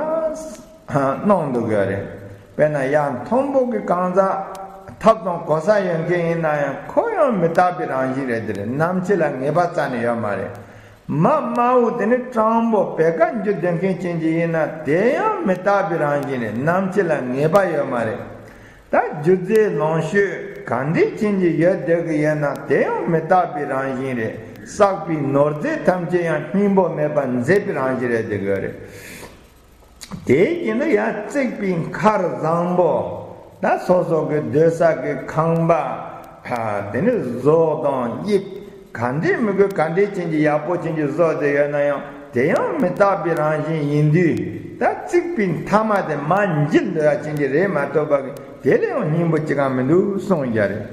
གནང་འདུག་གི་རེད། དཔེར་ན་ཡར་མཐོན་པོ་གི་གང་ཟག་ཐབ་དང་གོ་ས་ཡོད་མཁན་ཡིན་ན་ཡང་ཁོ་ཡང་མི་རྟག་པའི་རང་བཞིན་རེད། དེ་རེད། ནམ་འཆི་ལ་ངེས་པ་རྩ་ནས་ཡོད་མ་རེད། མ་དམའ་བོ་དེ་ནི་སྤྲང་པོ་བེར་ཀ་འཇུ་སྡོད་མཁན་ཅན་གྱི་ཡིན་ན་དེ་ཡང་མི་རྟག་པའི་རང་བཞིན་རེད། ནམ་འཆི་ལ་ངེས་པ་ཡོད་མ་རེད། ད་རྒྱུ་རྫས་ལོངས་སྤྱོད་ག་འདྲས་ཅན་གྱི་ཡོད་བསྡད་ཀྱི་ཡོད་ན་དེ་ཡང་མི་རྟག་པའི་རང་བཞིན་རེད། བསགས་པའི་ནོར་རྫས་ཐམས་ཅད་ཡང་སྙིང་པོ་མེད་པར་མཛེས་པའི་རང་བཞིན་རེད་བསྡད་ཀྱི་ཡོད་རེད། དེའི་རྐྱེན་དུ་ཡང་བརྩིགས་པའི་མཁར་བཟང་པོ། ད་སོ་སོ་གི་སྡོད་ས་གི་ཁང་པ། དེ་ནི་བཟོ་དང་དབྱིབས་ག་འདྲས་མི་དགོས་ག་འདྲས་ཅན་གྱི་ཡག་པོ་ཅན་གྱི་བཟོ་བསྡད་ཡོད་ན་ཡང་དེ་ཡང་མི་རྟག་པའི་རང་བཞིན་ཡིན་དུས། ད་བརྩིགས་པའི་མཐའ་མ་དེ་མར་འགྱེལ་འགྲོ་ཡ་ཅན་གྱི་རེད་མ་གཏོགས་པ་གི་དེ་ལས་ཡང་སྙིང་པོ་ཅི་གང་མི་འདུག་གསུངས་རྒྱུ་རེད།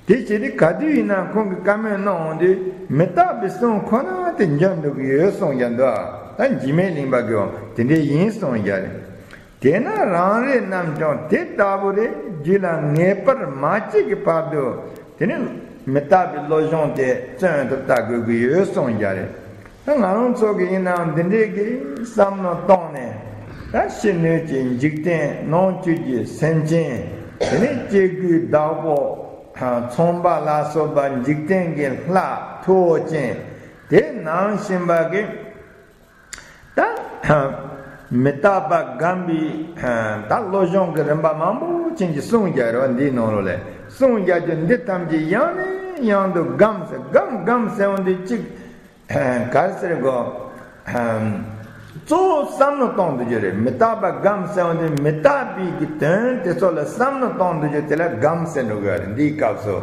དེ་བྱས་ཏེ་ག་དུས་ཡིན་ན་ཁོང་གིས་བཀའ་མོལ་གནང་འོང་དུས་མི་རྟག་པའི་གསུང་ཁོ་ན་དེ་འབྱོན་འགྲོ་གི་ཡོད་གསུངས་རྒྱུ་འདུག་ད་འཇིགས་མེད་གླིང་པ་གིས་དེ་འདྲས་ཡིན་གསུངས་རྒྱུ་རེད། དེས་ན་རང་རེ་རྣམས་ཀྱང་དེ་ལྟ་བུ་རེ་རྒྱུད་ལ་ངེས་པར་མ་སྐྱེས་ཀྱི་བར་དུ་དེ་ནི་མི་རྟག་པའི་བློ་སྦྱོང་དེ་བརྩོན་དུ་ལྟ་དགོས་ཀྱི་ཡོད་གསུངས་རྒྱུ་རེད། ད་ང་རང་ཚོ་གི་ཡིན་ནའང་འདི་འདྲས་ཀྱི་བསམ་བློ་གཏོང་ནས། ད་ཕྱི་སྣོད་ཀྱི་འཇིག་རྟེན་ནང་བཅུད་ཀྱི་སེམས་ཅན། དེ་ནས་སྐྱེ་དགུའི་བདག་པོ། ཚངས་པ་ལ་སོགས་པ་འཇིག་རྟེན་གྱི་ལྷ་མཐུ་བོ་ཅན། དེ་ནང་བཞིན་པ་གི་ད་མི་རྟག་པ་སྒོམ་པའི་ད་བློ་སྦྱོང་གི་རིམ་པ་མང་པོ་ཅན་གྱི་གསུངས་རྒྱུ་རེད་བ། འདིའི་ནང་ལོགས་ལ་གསུངས་རྒྱུ་རྒྱུ་འདི་ཐམས་ཅད་ཡང་ནས་ཡང་དུ་སྒོམ་ཟེར། སྒོམ་སྒོམ་ཟེར་འོང་དུས་གཅིག་ག་རེ་ཟེར་དགོས། གཙོ་བོ་བསམ་བློ་གཏོང་དུ་འགྱུར་རེད། མི་རྟག་པ་སྒོམ་ཟེར་བ་འདི་མི་རྟག་པའི་གི་དོན་དེ་ཚོ་ལ་བསམ་བློ་གཏོང་དུ་འགྱུར། དེ་ལ་སྒོམ་ཟེར་འགྲོ་གི་རེད། འདིའི་སྐབས་སུ་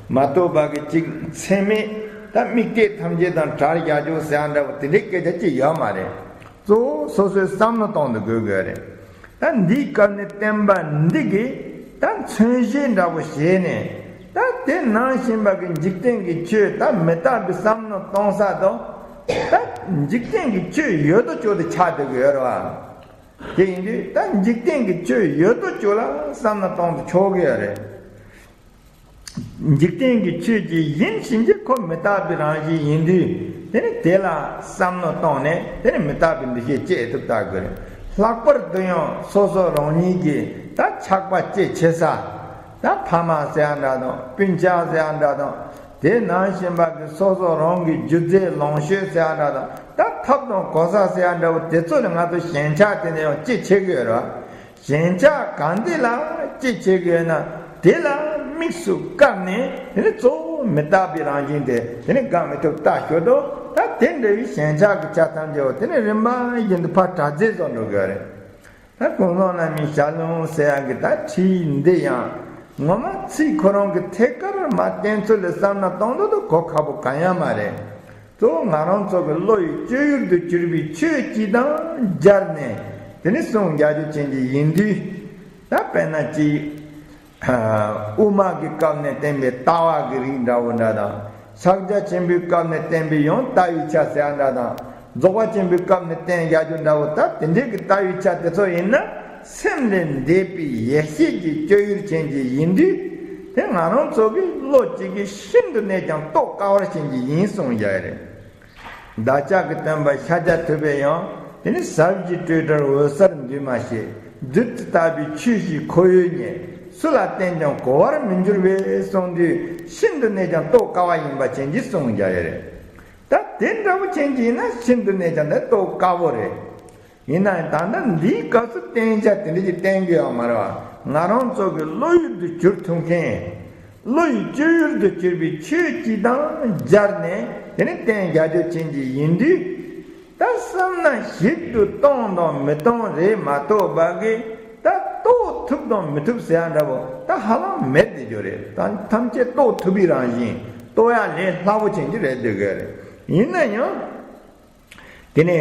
མ་གཏོགས་པ་གི་ཅིག་མཚན་མེད་ད་དམིགས་གཏད་ཐམས་ཅད་དང་བྲལ་བཞག་རྒྱུ་ཟེར་འདྲ་བོ་དེ་འདྲའི་སྐད་ཆ་ཅིག་ཡོད་མ་རེད། གཙོ་བོ་སོ་སོའི་བསམ་བློ་གཏོང་དུ་དགོས་གི་རེད། ད་འདིའི་སྐབས་ནས་བསྟན་པ་འདི་གིས་ད་མཚོན་བྱེད་འདྲ་བོ་བྱས་ནས། ད་དེ་ནང་བཞིན་པ་གི་འཇིག་རྟེན་གྱི་ཆོས་ད་མི་རྟག་པའི་བསམ་བློ་གཏོང་ས་དང་། ད་འཇིག་རྟེན་གྱི་ཆོས་ཡོད་དོ་ཅོག་ཏུ་ཆགས་བསྡད་ཀྱི་ཡོད་རེད་བ། དེ་ཡིན་དུས་ད་འཇིག་རྟེན་གྱི་ཆོས་ཡོད་དོ་ཅོག་ལ་བསམ་བློ་གཏོང་དུ་ཆོག་གི་ཡོད་རེད། འཇིག་རྟེན་གྱི་ཆོས་ཀྱི་ཡིན་ཕྱིན་ཆད་ཁོ་མི་རྟག་པའི་རང་བཞིན་ཡིན་དུས། དེ་ནི་དེ་ལ་བསམ་བློ་གཏོང་ནས་དེ་ནི་མི་རྟག་པའི་འདུ་ཤེས་སྐྱེ་ཐུབ་ལྟ་དགོས་རེད། ལྷག་པར་དུ་ཡང་སོ་སོ་རང་ཉིད་ཀྱི་ད་ཆགས་པ་སྐྱེ་ཆེ་ས། ད་ཕ་མ་ཟེར་ཡ་འདྲ་དང་སྤུན་ཆ་ཟེར་ཡ་འདྲ་དང་། དེ་ནང་བཞིན་པ་གི་སོ་སོ་རང་གི་རྒྱུ་རྫས་ལོངས་སྤྱོད་ཟེར་ཡ་འདྲ་དང་། ད་ཐབ་དང་གོ་ས་ཟེར་ཡ་འདྲ་བོ་དེ་ཚོ་ལ་ང་ཚོ་ཞེན་ཆགས་དེ་ནས་ཡང་སྐྱེ་ཆེ་གི་ཡོད་རེད་བ། ཞེན་ཆགས་གང་དེ་ལ་སྐྱེ་ཆེ་གི་ཡོད་ན་དེ་ལ་དམིགས་སུ་བཀར་ནས། དེ་ནི་གཙོ་བོ་མི་རྟག་པའི་རང་བཞིན་དེ་དེ་ནི་དགག་མི་ཐུབ་ལྟ་ཞོར་དུ། ད་དེ་འདྲ་བའི་ཞེན་ཆགས་ཀྱི་ཆ་ཐམས་ཅད་པོ་དེ་ནི་རིམ་པ་བཞིན་དུ་ཕར་དྲག་རྫས་བཟོ་འགྲོ་གི་ཡོད་རེད། ད་ཀུན་བཟང་རྣམ་གཉིས་ཞལ་ལུང་ཟེར་ཡག་གི་ད་བྲིས་འདི་ཡང་ངོ་མ་ཚིག་ཁོ་རང་གི་ཐད་ཀར་མ་བསྟན་ཚུལ་ལ་བསམ་ན་གཏོང་འདོད་དུ་གོ་ཁག་པོ་གང་ཡང་མ་རེད། གཙོ་བོ་ང་རང་ཚོ་གི་བློ་ཡི་སྤྱོད་ཡུལ་དུ་གྱུར་པའི་ཆོས་སྤྱི་དང་སྦྱར་ནས་དེ་ནི་གསུང་རྒྱག་རྒྱུ་ཅན་གྱི་ཡིན་དུས། ད་དཔེར་ན་ཅིག་དབུ་མ་གི་སྐབས་ནས་བསྟན་པའི་ལྟ་བ་གི་རིགས་འདྲ་བོ་འདྲ་དང་། ཕྱག་རྒྱ་ཆེན་པོའི་སྐབས་ནས་བསྟན་པའི་ཡང་ལྟ་བའི་ཆ་ཟེར་ཡ་འདྲ་དང་། རྫོགས་པ་ཆེན་པོའི་སྐབས་ནས་བསྟན་བཞག་རྒྱུ་འདྲ་བོ། ད་དེ་འདྲའི་གི་ལྟ་བའི་ཆ་དེ་ཚོ་ཡིན་ན། སེམས་ལས་འདས་པའི་ཡེ་ཤེས་ཀྱི་སྤྱོད་ཡུལ་ཅན་གྱི་ཡིན་དུས། དེ་ང་རང་ཚོ་གི་བློ་གཅིག་གིས་ཤིན་ཏུ་ནས་ཀྱང་རྟོགས་དཀའ་བ་ཅན་གྱི་ཡིན་གསུངས་བཞག་ཡོད་རེད། བདག་ཅག་གི་སྟོན་པ་ཤཱཀྱ་ཐུབ་པས་ཡང་དེ་ནི་ཟབ་ཞི་སྤྲོས་བྲལ་འོད་གསལ་འདུས་མ་བྱས། བདུད་རྩི་ལྟ་བུའི་ཆོས་ཤིག་ཁོ་བོའི་ཉིད། སུ་ལ་བསྟན་ཀྱང་གོ་བར་མི་འགྱུར་བས་གསུངས་དུས། ཤིན་ཏུ་ནས་ཀྱང་རྟོགས་དཀའ་བ་ཡིན་པ་ཅན་གྱི་གསུངས་བཞག་ཡོད་རེད། ད་དེ་འདྲ་བོ་ཅན་གྱི་ཡིན་ན་ཤིན་ཏུ་ནས་ཀྱང་དེ་རྟོགས་དཀའ་བོ་རེད། ཡིན་ན་ཡང་ད་ལྟ་འདིའི་སྐབས་སུ་བསྟན་བྱ་དེ་འདྲ་ཅིག་བསྟན་གྱི་ཡོད་མ་རེད་བ། ང་རང་ཚོ་གི་བློ་ཡུལ་དུ་གྱུར་ཐུབ་མཁན། བློ་ཡི་སྤྱོད་ཡུལ་དུ་གྱུར་པའི་ཆོས་ཅིག་དང་སྦྱར་ནས་དེ་ནི་བསྟན་བྱ་རྒྱུ་ཅན་གྱི་ཡིན་དུས། ད་བསམ་ན་ཞིབ་ཏུ་གཏོང་དང་མི་གཏོང་རེད་མ་གཏོགས་པ་གི། ད་རྟོགས་ཐུབ་དང་མི་ཐུབ་ཟེར་ཡ་འདྲ་བོ་ད་ཧ་ལམ་མེད་དེ་རྒྱུ་རེད། ད་ཐམས་ཅད་རྟོགས་ཐུབ་པའི་རང་བཞིན། རྟོགས་ཡ་ལས་སླ་བོ་ཅན་གྱི་རེད་འདོད་གི་རེད། ཡིན་ན་ཡང་། དེ་ནས་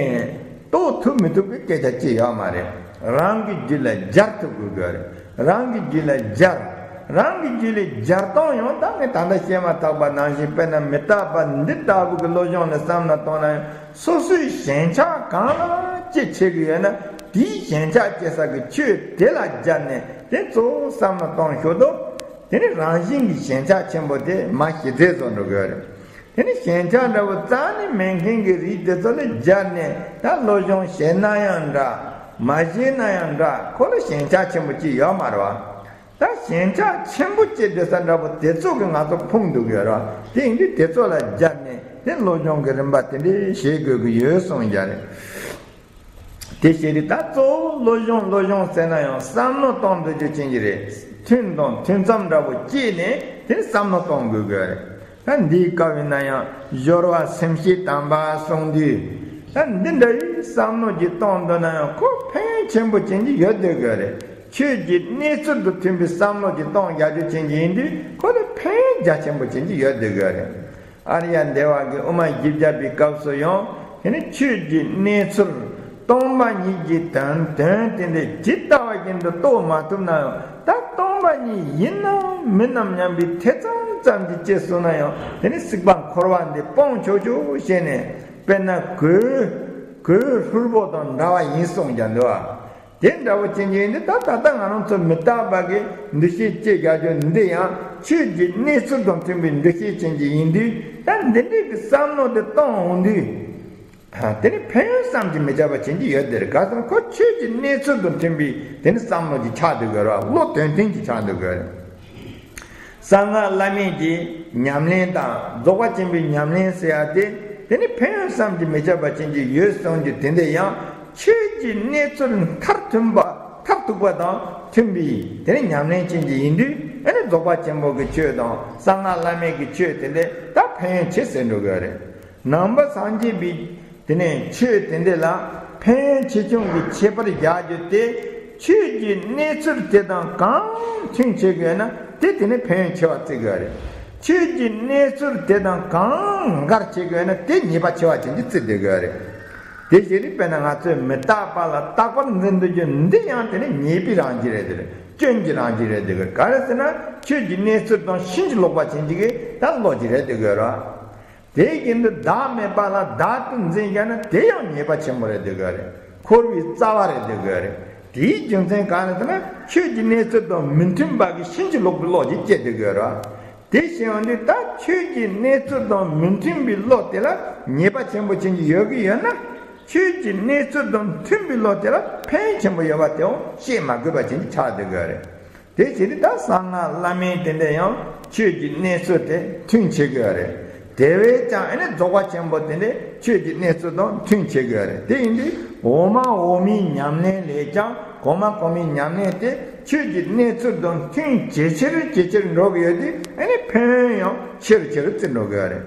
རྟོགས་ཐུབ་མི་ཐུབ་ཀྱི་སྐད་ཆ་ཅི་ཡོད་མ་རེད། རང་གི་རྒྱུད་ལ་སྦྱར་ཐུབ་དགོས་དགོས་རེད། རང་གི་རྒྱུད་ལ་སྦྱར། རང་གི་རྒྱུད་ལ་སྦྱར་སྟངས་ཡང་ད་ངས་ད་ལྟ་བཤད་མ་ཐག་པ་ནང་བཞིན། དཔེར་ན་མི་རྟག་པ་འདི་ལྟ་བུ་གི་བློ་སྦྱོང་ལ་བསམ་ན་གཏོང་ན་ཡང་། སོ་སོའི་ཞེན་ཆགས་གང་ལ་ཅི་བྱེད་ཀྱི་ཡོད་ན། དེའི་ཞེན་ཆགས་སྐྱེ་ས་གི་ཆོས་དེ་ལ་སྦྱར་ནས་དེ་གཙོ་བོ་བསམ་ན་གཏོང་ཞོར་དུ། དེ་ནི་རང་བཞིན་གྱི་ཞེན་ཆགས་ཆེན་པོ་དེ་མར་ཞི་བདེ་བཟོ་འགྲོ་གི་ཡོད་རེད། དེ་ནི་ཞེན་ཆགས་འདྲ་བོ་རྩ་ནས་མེད་མཁན་གྱི་རིགས་དེ་ཚོ་ལ་སྦྱར་ནས། ད་བློ་སྦྱོང་བྱེད་ན་ཡང་འདྲ། མ་བྱེད་ན་ཡང་འདྲ། ཁོ་ལ་ཞེན་ཆགས་ཆེན་པོ་ཅིག་ཡོད་མ་རེད་བ། ད་ཞེན་ཆགས་ཆེན་པོ་སྐྱེ་སྡོད་ས་འདྲ་བོ་དེ་ཚོ་གིས་ང་ཚོ་ཕུང་འདུག་ཡོད་རེད་བ། དེ་ཡིན་དུས་དེ་ཚོ་ལ་སྦྱར་ནས་དེ་བློ་སྦྱོང་གི་རིམ་པ་དེ་འདྲའི་བྱེད་དགོས་ཀྱི་ཡོད་གསུངས་བཞག་རེད། དེ་བྱས་ཏེ་ད་གཙོ་བོ་བློ་སྦྱོང་བློ་སྦྱོང་ཟེར་ན་ཡང་བསམ་བློ་གཏོང་འདོད་རྒྱུ་ཅན་གྱི་རེད། ཐུན་དང་ཐུན་མཚམས་འདྲ་བོ་བསྐྱེད་ནས་དེ་བསམ་བློ་གཏོང་དགོས་དགོས་རེད། ད་འདིའི་སྐབས་ཡིན་ན་ཡང་སྦྱོར་བ་སེམས་བསྐྱེད་དམ་པ་གསུངས་དུས། ད་འདི་འདྲ་ཡི་བསམ་བློ་ཅིག་གཏོང་འདོད་ན་ཡང་ཁོ་ཕན་ཡོན་ཆེན་པོ་ཅན་གྱི་ཡོད་སྡོད་དགོས་རེད། ཆོས་ཀྱི་གནས་ཚུལ་དང་མཐུན་པའི་བསམ་བློ་ཅིག་གཏོང་རྒྱུ་ཅན་གྱི་ཡིན་དུས་ཁོ་ལ་ཕན་ཡོན་རྒྱ་ཆེན་པོ་ཅན་གྱི་ཡོད་སྡོད་དགོས་རེད། ཨཱརྱ་དེ་བ་གི་དབུ་མ་བཞི་བརྒྱ་པའི་སྐབས་སུ་ཡང་དེ་ནི་ཆོས་ཀྱི་གནས་ཚུལ་སྟོང་པ་ཉིད་ཀྱི་དོན་དོན་དེ་འདྲ་ཇི་ལྟ་བ་བཞིན་དུ་རྟོགས་མ་ཐུབ་ན་ཡང་། ད་སྟོང་པ་ཉིད་ཡིན་ནམ་མིན་ནམ་སྙམ་པའི་ཐེ་ཚོམ་ཙམ་གྱིས་སྐྱེས་སོང་ན་ཡང་། དེ་ནི་སྲིད་པ་འཁོར་བ་འདི་སྤོང་ཆོག་ཆོག་བྱས་ནས། དཔེར་ན་གོས་གོས་ལྷུར་པོ་དང་འདྲ་བ་ཡིན་གསུངས་ཀྱང་འདུག་བ། དེ་འདྲ་བོ་ཅན་གྱི་ཡིན་དུས། ད་ད་ལྟ་ང་རང་ཚོ་མི་རྟག་པ་གི་འདུ་ཤེས་སྐྱེ་རྒྱུ་འདི་ཡང་ཆོས་ཀྱི་གནས་ཚུལ་དང་མཐུན་པའི་འདུ་ཤེས་ཅན་གྱི་ཡིན་དུས། ད་འདི་འདྲའི་གི་བསམ་བློ་དེ་གཏོང་འོང་དུས། ཨ། དེ་ནི་ཕན་ཡོན་བསམ་གྱིས་མི་ཁྱབ་པ་ཅན་གྱི་ཡོད་དེ་རེད། ག་ཟེར་ན་ཁོ་ཆོས་ཀྱི་གནས་ཚུལ་དང་མཐུན་པའི་དེ་ནི་བསམ་བློ་ཅིག་ཆགས་སྡོད་དགོས་རེད་བ། བློ་དོན་མཐུན་ཅིག་ཆགས་སྡོད་དགོས་རེད། གསང་སྔགས་བླ་མེད་ཀྱི་ཉམས་ལེན་དང་རྫོགས་པ་ཆེན་པོའི་ཉམས་ལེན་ཟེར་ཡ་དེ། དེ་ནི་ཕན་ཡོན་བསམ་གྱིས་མི་ཁྱབ་པ་ཅན་གྱི་ཡོད་གསུངས་རྒྱུ་དེ་འདི་ཡང་ཆོས་ཀྱི་གནས་ཚུལ་མཐར་ཐུག་པ་མཐར་ཐུག་པ་དང་མཐུན་པའི་དེ་ནི་ཉམས་ལེན་ཅན་གྱི་ཡིན་དུས། ཨ་ནི་རྫོགས་པ་ཆེན་པོ་གི་ཆོས་དང་གསང་སྔགས་བླ་མེད་ཀྱི་ཆོས་དེ་འདི་ད་ཕན་ཡོན་ཆེ་ཟེར་འགྲོ་གི་རེད། ནང་པ་སངས་རྒྱས་པའི་དེ་ནས་ཆོས་དེ་འདི་ལ་ཕན་ཡོན་ཆེ་ཆུང་གི་ཁྱད་པར་རྒྱག་རྒྱུ་དེ། ཆོས་ཀྱི་གནས་ཚུལ་དེ་དང་གང་མཐུན་བྱེད་དགོས་ན་དེ་དེ་ནི་ཕན་ཡོན་ཆེ་བ་བརྩི་དགོས་རེད། ཆོས་ཀྱི་གནས་ཚུལ་དེ་དང་གང་འགལ་བྱེད་དགོས་ན་དེ་ཉེས་པ་ཆེ་བ་ཅན་གྱི་བརྩི་སྡོད་དགོས་རེད། དེ་བཞིན་དུ་དཔེར་ན་ང་ཚོས་མི་རྟག་པ་ལ་རྟག་པར་འཛིན་འདོད་རྒྱུ་འདི་ཡང་དེ་ནི་ཉེས་པའི་རང་བཞིན་རེད་དེ། སྐྱོན་གྱི་རང་བཞིན་རེད་དེ། ག་རེ་ཟེར་ན་ཆོས་ཀྱི་གནས་ཚུལ་དང་ཕྱིན་ཅི་ལོག་པ་ཅན་གྱི་གི་ད་བློ་ཅིག་རེད་དེ་དགོས་རེད། དེ་བཞིན་དུ་བདག་མེད་པ་ལ་བདག་ཏུ་འཛིན་བཞག་ན་དེ་ཡང་ཉེས་པ་ཆེན་པོ་རེད་འདོད་དགོས་རེད། འཁོར་བའི་རྩ་བ་རེད་འདོད་དགོས་རེད། དེའི་རྒྱུ་མཚན་གང་རེད་ཟེར་ན་ཆོས་ཀྱི་གནས་ཚུལ་དང་མི་མཐུན་པ་གི་ཕྱིན་ཅི་ལོག་པའི་བློ་ཞིག་སྐྱེ་འདོད་དགོས་རེད། དེ་བྱས་ཡོང་དུས་ད་ཆོས་ཀྱི་གནས་ཚུལ་དང་མི་མཐུན་པའི་བློ་དེ་ལ་ཉེས་པ་ཆེན་པོ་ཅན་གྱི་ཡོད་ཀྱི་ཡོད་ན། ཆོས་ཀྱི་གནས་ཚུལ་དང་མཐུན་པའི་བློ་དེ་ལ་ཕན་ཡོན་ཆེན་པོ་ཡོད་པ་དེའང་བཤད་མ་དགོས་པ་ཅན་གྱི་ཆགས་འདོད་དགོས་རེད། དེ་བྱས་ཏེ་ད་གསང་སྔགས་བླ་མེད་དེ་འདྲ་ཡང་ཆོས་ཀྱི་གནས་ཚུལ་དེ་མཐུན་བྱེད་དགོས་རེད། དེ་བས་ཀྱང་ཨ་ནི་རྫོགས་པ་ཆེན་པོ་དེ་འདྲ་ཆོས་ཀྱི་གནས་ཚུལ་དང་མཐུན་བྱེད་དགོས་རེད། དེ་ཡིན་དུས་འོག་མ་འོག་མའི་ཉམས་ལེན་ལས་ཀྱང་གོང་མ་གོང་མའི་ཉམས་ལེན་དེ་ཆོས་ཀྱི་གནས་ཚུལ་དང་མཐུན་ཇེ་ཆེར་ཇེ་ཆེར་འགྲོ་གི་ཡོད་དུས་ཨ་ནི་ཕན་ཡོན་ཡང་ཆེ་རུ་ཆེ་རུ་བརྩི་འགྲོ་དགོས་རེད།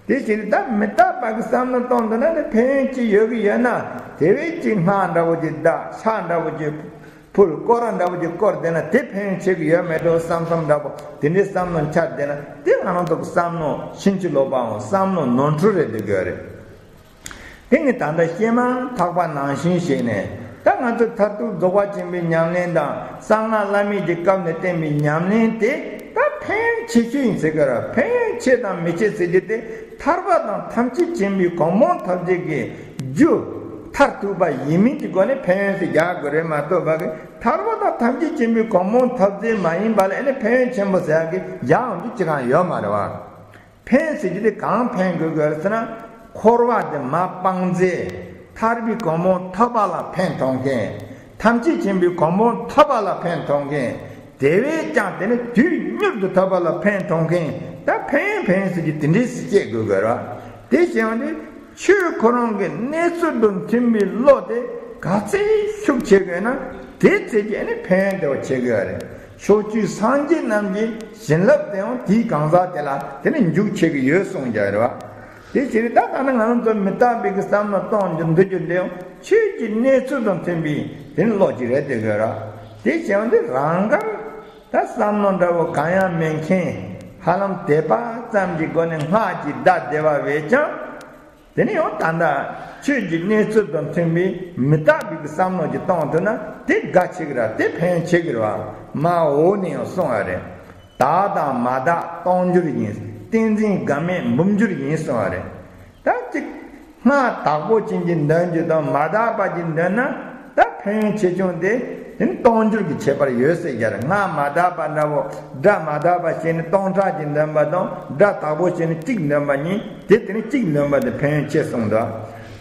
དེ་བཞིན་ད་མི་རྟག་པ་གི་བསམ་བློ་གཏོང་འདོད་ན་ནི་ཕན་ཡོན་ཅིག་ཡོད་ཀྱི་ཡོད་ན། དེ་བས་ཅིག་སྔགས་འདྲ་བོ་ཅིག་བཟླས། ཕྱག་འདྲ་བོ་ཅིག་ཕུལ། སྐོར་ར་འདྲ་བོ་ཅིག་བསྐོར་བསྡད་ན་དེ་ཕན་ཡོན་ཆེ་གི་ཡོད་མེད་འགྲོ་བསམ་བསམ་འདྲ་བོ་དེ་འདྲའི་བསམ་བློ་འཆར་བསྡད་ན། དེ་ང་རང་ཚོ་གི་བསམ་བློ་ཕྱིན་ཅི་ལོག་པའམ་བསམ་བློ་ནོར་འཁྲུལ་རེད་འདོད་ཀྱི་ཡོད་རེད། དེ་ནི་ད་ལྟ་བཤད་མ་ཐག་པ་ནང་བཞིན་བྱས་ནས། ད་ང་ཚོ་མཐར་ཐུག་རྫོགས་པ་ཆེན་པོའི་ཉམས་ལེན་དང་གསང་སྔགས་བླ་མེད་ཀྱི་སྐབས་ནས་བསྟན་པའི་ཉམས་ལེན་དེ་ད་ཕན་ཡོན་ཆེ་ཤོས་ཡིན་ཟེར་གི་ར། ཕན་ཡོན་ཆེ་དང་མི་ཆེ་ཟེར་རྒྱུ་དེ་ཐར་པ་དང་ཐམས་ཅད་མཁྱེན་པའི་གོ་འཕང་ཐོབ་བྱེད་ཀྱི་ རྒྱུ། མཐར་ཐུག་པ་ཡིན་མིན་གྱི་སྒོ་ནས་ཕན་ཡོན་ཟེར་རྒྱག་དགོས་རེད་མ་གཏོགས་པ་གི་ཐར་པ་དང་ཐམས་ཅད་མཁྱེན་པའི་གོ་འཕང་ཐོབ་ཚུལ་མ་ཡིན་པ་ལ་ཨེ་ནི་ཕན་ཡོན་ཆེན་པོ་ཟེར་ཡག་གི་རྒྱག་འོང་རྒྱུ་ཅི་གང་ཡོད་མ་རེད་བ། ཕན་ཟེར་རྒྱུ་དེ་གང་ཕན་དགོས་དགོས་རེད་ཟེར་ན། འཁོར་བ་དེ་མར་སྤངས་ཚེ། ཐར་པའི་གོ་འཕང་ཐོབ་པ་ལ་ཕན་ཐོགས་མཁན། ཐམས་ཅད་མཁྱེན་པའི་གོ་འཕང་ཐོབ་པ་ལ་ཕན་ཐོགས་མཁན། དེ་བས་ཀྱང་དེ་ནི་དུས་མྱུར་དུ་ཐོབ་པ་ལ་ཕན་ཐོགས་མཁན། ད་ཕན་ཕན་ཟེར་རྒྱུ་དེ་འདྲས་སུ་སྐྱེ་དགོས་དགོས་རེད་བ། དེ་བྱས་པ་ནི། ཆོས་ཁོ་རང་གི་གནས་ཚུལ་དང་མཐུན་པའི་བློ་དེ་ག་ཚད་ཤུགས་ཆེ་དགོས་ན་དེ་ཚད་ཀྱི་ཨ་ནི་ཕན་ཡོན་དེ་བ་ཆེ་དགོས་རེད། ཕྱོགས་བཅུའི་སངས་རྒྱས་རྣམས་ཀྱི་བྱིན་རླབས་དེའང་དེའི་གང་ཟག་དེ་ལ་དེ་ནི་འཇུག་བྱེད་ཀྱི་ཡོད་གསུངས་ཀྱང་རེད་བ། དེ་ཕྱིར་ད་ལྟ་ན་ང་རང་ཚོ་མི་རྟག་པའི་གི་བསམ་བློ་གཏོང་རྒྱུ་འདུ་རྒྱུ་དེའང་ཆོས་ཀྱི་གནས་ཚུལ་དང་མཐུན་པའི་དེ་ནི་བློ་ཅིག་རེད་དེ་དགོས་ར། དེ་བྱས་པ་འདི་རང་དགར་ད་བསམ་བློ་འདྲ་བོ་གང་ཡང་མེད་མཁན་ཧ་ལམ་དད་པ་ཙམ་གྱི་སྒོ་ནས་སྔགས་ཀྱི་བརྡ་བདེ་བ་བས་ཀྱང་། དེ་ནས་ཡང་ད་ལྟ་ཆོས་ཀྱི་གནས་ཚུལ་དང་མཐུན་པའི་མི་རྟག་པའི་བསམ་བློ་ཅིག་གཏོང་ཐུབ་ན་དེ་དགའ་ཆེ་གི་ར། དེ་ཕན་ཆེ་གི་ར་བ། མ་འོ་ནས་ཡང་གསུང་བ་རེད། དག་དང་མ་དག་སྟོང་འགྱུར་ཡིན། ཏིང་འཛིན་འགག་མེད་འབུམ་འགྱུར་ཡིན་གསུང་བ་རེད། ད་ཅིག་སྔགས་དག་པོ་ཅན་གྱི་འདོན་རྒྱུ་དང་མ་དག་པ་ཅན་འདོན་ན་ད་ཕན་ཡོན་ཆེ་ཆུང་དེ་དེ་ནི་སྟོང་འགྱུར་གྱི་ཁྱད་པར་ཡོད་ཟེར་རྒྱུ་རེད། སྔགས་མ་དག་པ་འདྲ་བོ་སྒྲ་མ་དག་པ་བྱས་ནས་སྟོང་ཕྲག་ཅིག་འདོན་པ་དང་སྒྲ་དག་པོ་བྱས་ནས་གཅིག་འདོན་པ་གཉིས། དེ་དེ་ནི་གཅིག་འདོན་པ་དེ་ཕན་ཡོན་ཆེ་གསུངས་འདུག་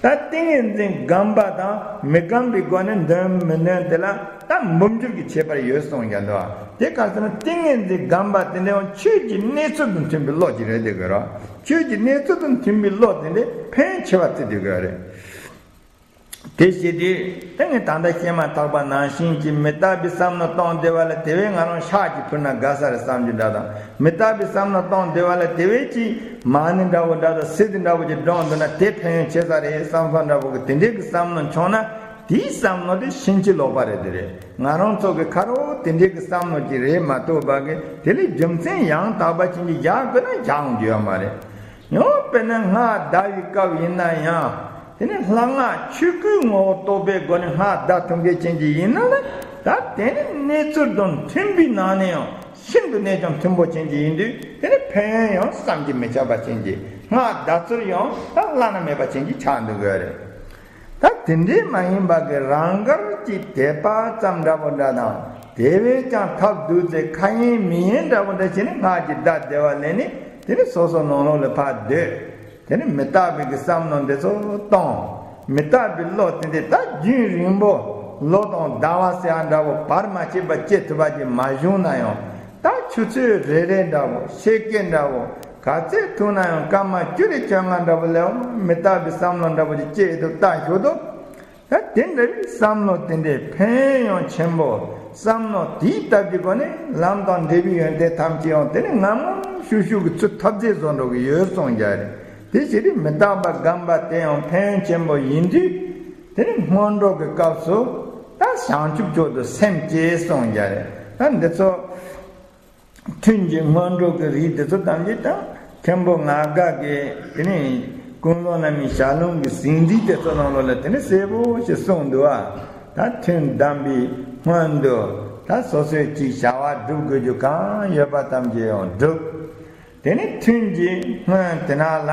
ད་ཏིང་ངེ་འཛིན་སྒོམ་པ་དང་མི་སྒོམ་པའི་སྒོ་ནས་འདོན་མི་འདོན་དེ་ལ་ད་འབུམ་འགྱུར་གྱི་ཁྱད་པར་ཡོད་གསུངས་ཀྱང་འདུག་དེ་ག་ཟེར་ན་ཏིང་ངེ་འཛིན་སྒོམ་པ་དེ་འདྲ་ཡང་ཆོས་ཀྱི་གནས་ཚུལ་དང་མཐུན་པའི་བློ་ཅིག་རེད་དེ་དགོས་ར། ཆོས་ཀྱི་གནས་ཚུལ་དང་མཐུན་པའི་བློ་དེ་འདྲ་ཕན་ཆེ་བ་བརྩི་དེ་དགོས་རེད། དེ་བྱས་ཏེ་ད་ངས་ད་ལྟ་བཤད་མ་ཐག་པ་ནང་བཞིན་གྱི་མི་རྟག་པའི་བསམ་བློ་གཏོང་བདེ་བ་ལ་དེ་བས་ང་རང་ཕྱག་ཅིག་ཕུལ་ན་དགའ་ས་རེད་བསམ་རྒྱུ་འདྲ་དང་། མི་རྟག་པའི་བསམ་བློ་གཏོང་བདེ་བ་ལ་དེ་བས་ཀྱི་མ་ཎི་འདྲ་བོ་འདྲ་དང་སིལ་འདྲ་བོ་ཅིག་སྒྲོག་འདུག་ན་དེ་ཕན་ཡོན་ཆེ་ས་རེད་བསམ་བསམ་འདྲ་བོ་གི་དེ་འདྲའི་གི་བསམ་བློ་བྱུང་ན་དེའི་བསམ་བློ་དེ་ཕྱིན་ཅི་ལོག་པ་རེད། དེ་རེད། ང་རང་ཚོ་གི་ཁ་རོག་དེ་འདྲའི་གི་བསམ་བློ་ཅིག་རེད་མ་གཏོགས་པ་གི་དེ་ལས་རྒྱུ་མཚན་ཡང་དག་པ་ཅན་གྱི་ཡག་དགོས་ན་ཡག་འོང་རྒྱུ་ཡོད་མ་རེད། ཡང་དཔེར་ན་སྔགས་བཟླ་བའི་སྐབས་ཡིན་ན་ཡང་། དེ་ནི་ལྷ་སྔགས་ཆོས་སྐུའི་ངོ་བོ་རྟོགས་པའི་སྒོ་ནས་སྔགས་བཟླ་ཐུབ་མཁན་ཅན་གྱི་ཡིན་ན་ལ། ད་དེ་ནི་གནས་ཚུལ་དང་མཐུན་པའི་ནང་ནས་ཡང་ཤིན་ཏུ་གནས་ཀྱང་མཐུན་པོ་ཅན་གྱི་ཡིན་དུས་དེ་ནི་ཕན་ཡོན་ཡང་བསམ་གྱིས་མི་ཁྱབ་པ་ཅན་གྱི་སྔགས་བཟླ་ཚུལ་ཡང་ད་བླ་ན་མེད་པ་ཅན་གྱི་ཆགས་འདུག་དགོས་རེད། ད་དེ་འདྲའི་མ་ཡིན་པ་གི་རང་དགར་གྱི་དད་པ་ཙམ་འདྲ་བོ་འདྲ་དང་དེ་བས་ཀྱང་ཐབས་སྡུག་ཚེ་ཁ་ཡེངས་མིག་ཡེངས་འདྲ་བོ་འདྲ་བྱས་ནས་སྔགས་ཀྱི་བརྡ་བདེ་བ་ལེན་ནས་དེ་ནི་སོ་སོ་ནང་ལོགས་ལ་ཕར་སྡོད། དེ་ནི་མི་རྟག་པའི་གི་བསམ་བློ་འདི་ཚོ་གཏོང་། མི་རྟག་པའི་བློ་དེ་འདྲ་ད་རྒྱུན་རིང་པོ་ལོ་དང་ཟླ་བ་ཟེར་ཡ་འདྲ་བོ་བར་མ་ཆད་པ་སྐྱེ་ཐུབ་པ་ཅིག་མ་བྱུང་ན་ཡང་ད་ཆུ་ཚོད་རེ་རེ་འདྲ་བོ་ཕྱེད་ཀའི་འདྲ་བོ་ག་ཚད་ཐུག་ན་ཡང་སྐར་མ་བཅུ་རེ་བཅོ་ལྔ་འདྲ་བོ་ལས་མི་རྟག་པའི་བསམ་བློ་འདྲ་བོ་ཅིག་སྐྱེ་ཐུབ་ལྟ་ཞུ་དོ། ད་དེ་འདྲ་བའི་བསམ་བློ་དེ་འདྲའི་ཕན་ཡོན་ཆེན་པོ་བསམ་བློ་དེའི་སྟབས་ཀྱི་སྒོ་ནས་ལམ་དང་འབྲས་བུའི་ཡོན་ཏན་ཐམས་ཅད་ཡང་དེ་ནི་ངམ་ངམ་ཤུགས་ཤུགས་ཀྱི་ཚུར་ཐོབ་རྩིས་བཟོ་འགྲོ་གི་ཡོད་གསུངས་རྒྱུ་རེད། དེ་ཕྱིར་མི་རྟག་པ་སྒོམ་པ་དེ་ཡང་ཕན་ཡོན་ཆེན་པོ་ཡིན་དུས་དེ་ནི་སྔོན་འགྲོ་གི་སྐབས་སུ་ད་བྱང་ཆུབ་མཆོག་ཏུ་སེམས་བསྐྱེད་གསུངས་རྒྱུ་རེད། ད་འདི་ཚོ། ཐུན་གྱི་སྔོན་འགྲོ་གི་རིགས་དེ་ཚོ་ཐམས་ཅད་དང་མཁན་པོ་སྔགས་སྒར་གྱི་དེ་ནས་ཀུན་བཟང་བླ་མའི་ཞལ་ལུང་གི་ཟིན་བྲིས་དེ་ཚོ་ནང་ལོགས་ལ་དེ་ནས་གསལ་པོ་ཞིག་གསུངས་འདུག་ཨ། ད་ཐུན་བསྡམས་པའི་སྔོན་དུ་ད་སོ་སོའི་ཅིག་བྱ་བ་སྒྲུབ་དགོས་རྒྱུ་གང་ཡོད་པ་ཐམས་ཅད་ཡང་སྒྲུབ། དེ་ནས་ཐུན་གྱི་སྔོན་དེ་ན་ལ།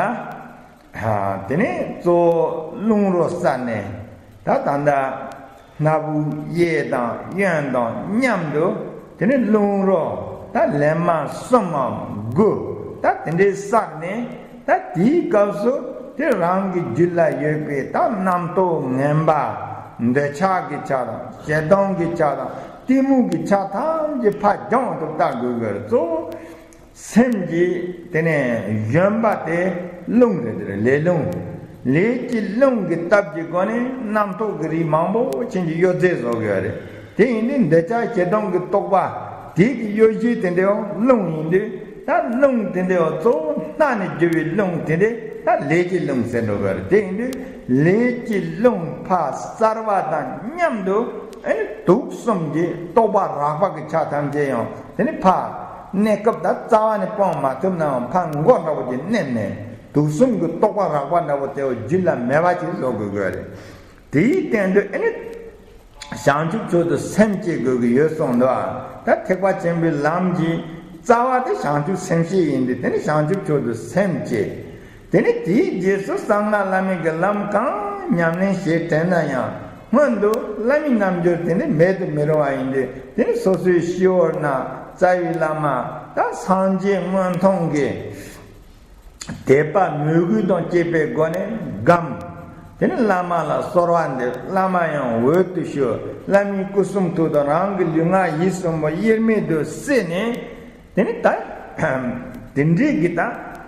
དེ་ནས་གཙོ་བོ་རླུང་རོ་བསལ་ནས་ད་ད་ལྟ་སྣ་བུག་གཡས་དང་གཡོན་དང་མཉམ་དུ་དེ་ནས་རླུང་རོ་ད་ལན་མ་གསུམ་མམ་དགུ་ད་དེ་འདྲའི་བསལ་ནས་ད་དེའི་སྐབས་སུ་དེ་རང་གི་རྒྱུད་ལ་ཡོད་པའི་ད་རྣམ་རྟོག་ངན་པ་འདོད་ཆགས་ཀྱི་ཆ་དང་ཞེ་སྡང་གི་ཆ་དང་གཏི་མུག་གི་ཆ་ཐམས་ཅད་ཕར་སྦྱོང་དུ་བལྟ་དགོས་དགོས་གཙོ་བོ། སེམས་ཀྱི་དེ་ནས་གཞོན་པ་དེ་རླུང་རེད། དེ་ལས་རླུང་། ལས་ཀྱི་རླུང་གི་སྟབས་ཀྱི་སྒོ་ནས་རྣམ་རྟོག་གི་རིགས་མང་པོ་ཅན་གྱི་གཡོ་རྫས་བཟོ་དགོས་རེད། དེ་ཡིན་དུས་འདོད་ཆགས་ཞེ་སྡང་གི་རྟོག་པ་དེ་གི་གཡོ་གཞི་དེ་འདྲའི་རླུང་ཡིན་དུས་ད་རླུང་དེ་འདྲའི་གཙོ་བོ་སྣ་ནས་རྒྱུ་བའི་རླུང་དེ་འདྲའི་ད་ལས་ཀྱི་རླུང་ཟེར་འགྲོ་དགོས་རེད། དེ་ཡིན་དུས་ལས་ཀྱི་རླུང་ཕར་བསལ་བ་དང་མཉམ་དུ་ཨེ་ནི་དུག་གསུམ་གྱི་རྟོག་པ་རགས་པ་གི་ཆ་ཐམས་ཅད་ཡང་དེ་ནི་ཕར། གནས་སྐབས་ད་རྩ་བ་ནས་སྤོང་མ་ཐུབ་ནའང་ཕར་མགོ་འདྲ་བོ་ཅིག་མནན་ནས་དུག་གསུམ་གྱི་རྟོག་པ་རགས་པ་འདྲ་བོ་དེ་བ་རྒྱུད་ལ་མེད་པ་ཅིག་བཟོ་དགོས་དགོས་རེད། དེའི་སྟེང་དུ་ཨེ་ནི་བྱང་ཆུབ་མཆོག་ཏུ་སེམས་བསྐྱེད་དགོས་ཀྱི་ཡོད་གསུངས་འདུག་ཨ། ད་ཐེག་པ་ཆེན་པོའི་ལམ་གྱི་རྩ་བ་དེ་བྱང་ཆུབ་སེམས་བསྐྱེད་ཡིན་དུས་དེ་ནི་བྱང་ཆུབ་མཆོག་ཏུ་སེམས་བསྐྱེད། དེ་ནི་དེའི་རྗེས་སུ་གསང་སྔགས་བླ་མེད་ཀྱི་ལམ་གང་ ཉམས་ལེན་བྱེད་དྲན་ན་ཡང་སྔོན་དུ་བླ་མའི་རྣལ་འབྱོར་དེ་ནི་མེད་དུ་མི་རུང་བ་ཡིན་ཏེ། དེ་ནི་སོ་སོའི་སྤྱི་བོ་ན་རྩ་བའི་བླ་མ་དང་སངས་རྒྱས་མངོན་མཐོང་གི་དད་པ་མོས་གུས་དང་བཅས་པའི་སྒོ་ནས་སྒོམ། དེ་ནི་བླ་མ་ལ་གསོལ་བ་འདེབས། བླ་མ་ཡང་འོད་དུ་ཞུ། བླ་མའི་སྐུ་གསུང་ཐུགས་དང་རང་གི་ལུས་ངག་ཡིད་གསུམ་པོ་དབྱེར་མེད་དུ་བསྲེས་ནས། དེ་ནི་ད་དེ་འདྲའི་གི་ད་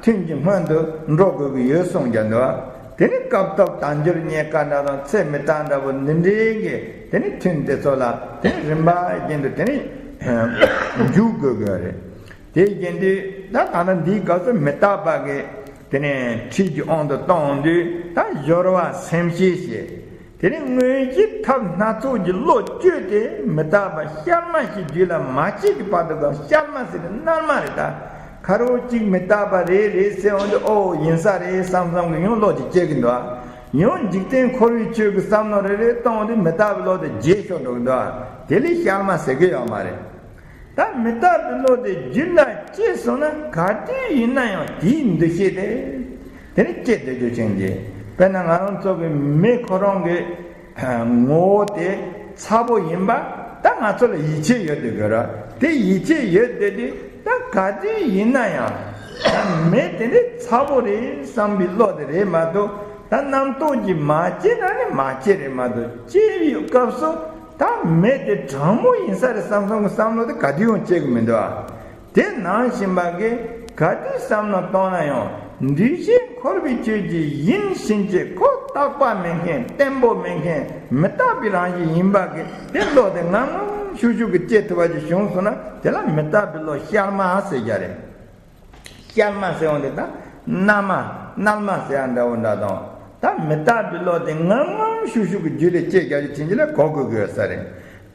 ཐུན་གྱི་སྔོན་དུ་འགྲོ་དགོས་ཀྱི་ཡོད་གསུངས་ཀྱང་འདུག། དེ་ནི་སྐབས་ཐོབ་དལ་འབྱོར་རྙེད་དཀའ་འདྲ་དང་ཚེ་མི་རྟག་འདྲ་པོ་འདི་འདྲའི་གི་དེ་ནི་ཐུན་དེ་ཚོ་ལ་དེ་ནི་རིམ་པ་བཞིན་དུ་དེ་ནི་འཇུག་དགོས་ཀྱི་ཡོད་རེད། དེ་བཞིན་དུ་ད་ད་ལྟ་འདིའི་སྐབས་སུ་མི་རྟག་པ་གི་དེ་ནས་ཁྲིད་ཀྱི་དབང་དུ་གཏོང་དུས་ད་སྦྱོར་བ་སེམས་བསྐྱེད་བྱེད། དེ་ནས་དངོས་གཞི་ཐབས་སྣ་ཚོགས་ཀྱི་བློ་བཅོས་ཏེ་མི་རྟག་པ་ཤར་མ་ཞིག་རྒྱུད་ལ་མ་སྐྱེས་ཀྱི་བར་དུ་གང་ཤར་མ་ཟེར་ཏེ་རྣལ་མ་རེད། ད་ཁ་རོག་གཅིག་མི་རྟག་པ་རེད་རེད་ཟེར་འོང་དུས་ཨོ་ཡིན་ས་རེད་བསམ་བསམ་གྱི་ཡང་བློ་ཅིག་སྐྱེ་གི་འདུག། ཡང་འཇིག་རྟེན་འཁོར་བའི་ཆོས་ཀྱི་བསམ་བློ་རེ་རེ་གཏོང་དུས་མི་རྟག་པའི་བློ་དེ་རྒྱས་ཤོར་འགྲོ་གི་འདུག། དེ་ལས་ཤར་མ་ཟེར་གི་ཡོད་མ་རེད། ད་མི་རྟག་པའི་བློ་དེ་རྒྱུད་ལ་སྐྱེས་སོང་ན་ག་དུས་ཡིན་ན་ཡང་དེའི་འདུ་ཤེས་དེ་དེ་ནི་སྐྱེ་བསྡད་རྒྱུ་ཅན་གྱི། དཔེར་ན་ང་རང་ཚོ་གི་མི་ཁོ་རང་གི་ངོ་བོ་དེ་ཚ་པོ་ཡིན་པ་ད་ང་ཚོ་ལ་ཡིད་ཆེས་ཡོད་དེ་དགོས་ར། དེ་ཡིད་ཆེས་ཡོད་དེ་དུས་ད་ག་དུས་ཡིན་ན་ཡང་མི་དེ་འདྲའི་ཚ་པོ་རེད་བསམ་པའི་བློ་དེ་རེད་མ་གཏོགས། ད་རྣམ་རྟོག་གིས་མ་སྐྱེས་ན་ནི་མ་སྐྱེས་རེད་མ་གཏོགས། སྐྱེས་པའི་སྐབས་སུ་ད་མི་དེ་དྲང་མོ་ཡིན་ས་རེད་བསམ་བསམ་གྱི་བསམ་བློ་དེ་ག་དུས་ཡང་སྐྱེ་གི་མི་འདུག་ཨ། དེ་ནང་བཞིན་པ་གི་ག་དུས་བསམ་བློ་གཏོང་ན་ཡང་འདུས་བྱས་འཁོར་བའི་ཆོས་ཀྱི་ཡིན་ཕྱིན་ཆད་ཁོ་རྟག་པ་མེད་མཁན་བརྟན་པོ་མེད་མཁན་མི་རྟག་པའི་རང་བཞིན་ཡིན་པ་གི་དེ་བློ་དེ་ངམ་ངམ་ཤུགས་ཤུགས་ཀྱིས་སྐྱེ་ཐུབ་པ་ཅིག་བྱུང་སོང་ན་དེ་ལ་མི་རྟག་པའི་བློ་ཤར་མ་ཟེར་རྒྱུ་རེད། ཤར་མ་ཟེར་བ་འདི་ད་རྣལ་མ་རྣལ་མ་ཟེར་ཡ་འདྲ་བོ་འདྲ་དང་། ད་མི་རྟག་པའི་བློ་དེ་ངམ་ངམ་ཤུགས་ཤུགས་ཀྱི་རྒྱུད་ལ་སྐྱེ་རྒྱུ་ཅིག་བྱིན་གྱིས་ལ་གོ་དགོས་དགོས་ས་རེད།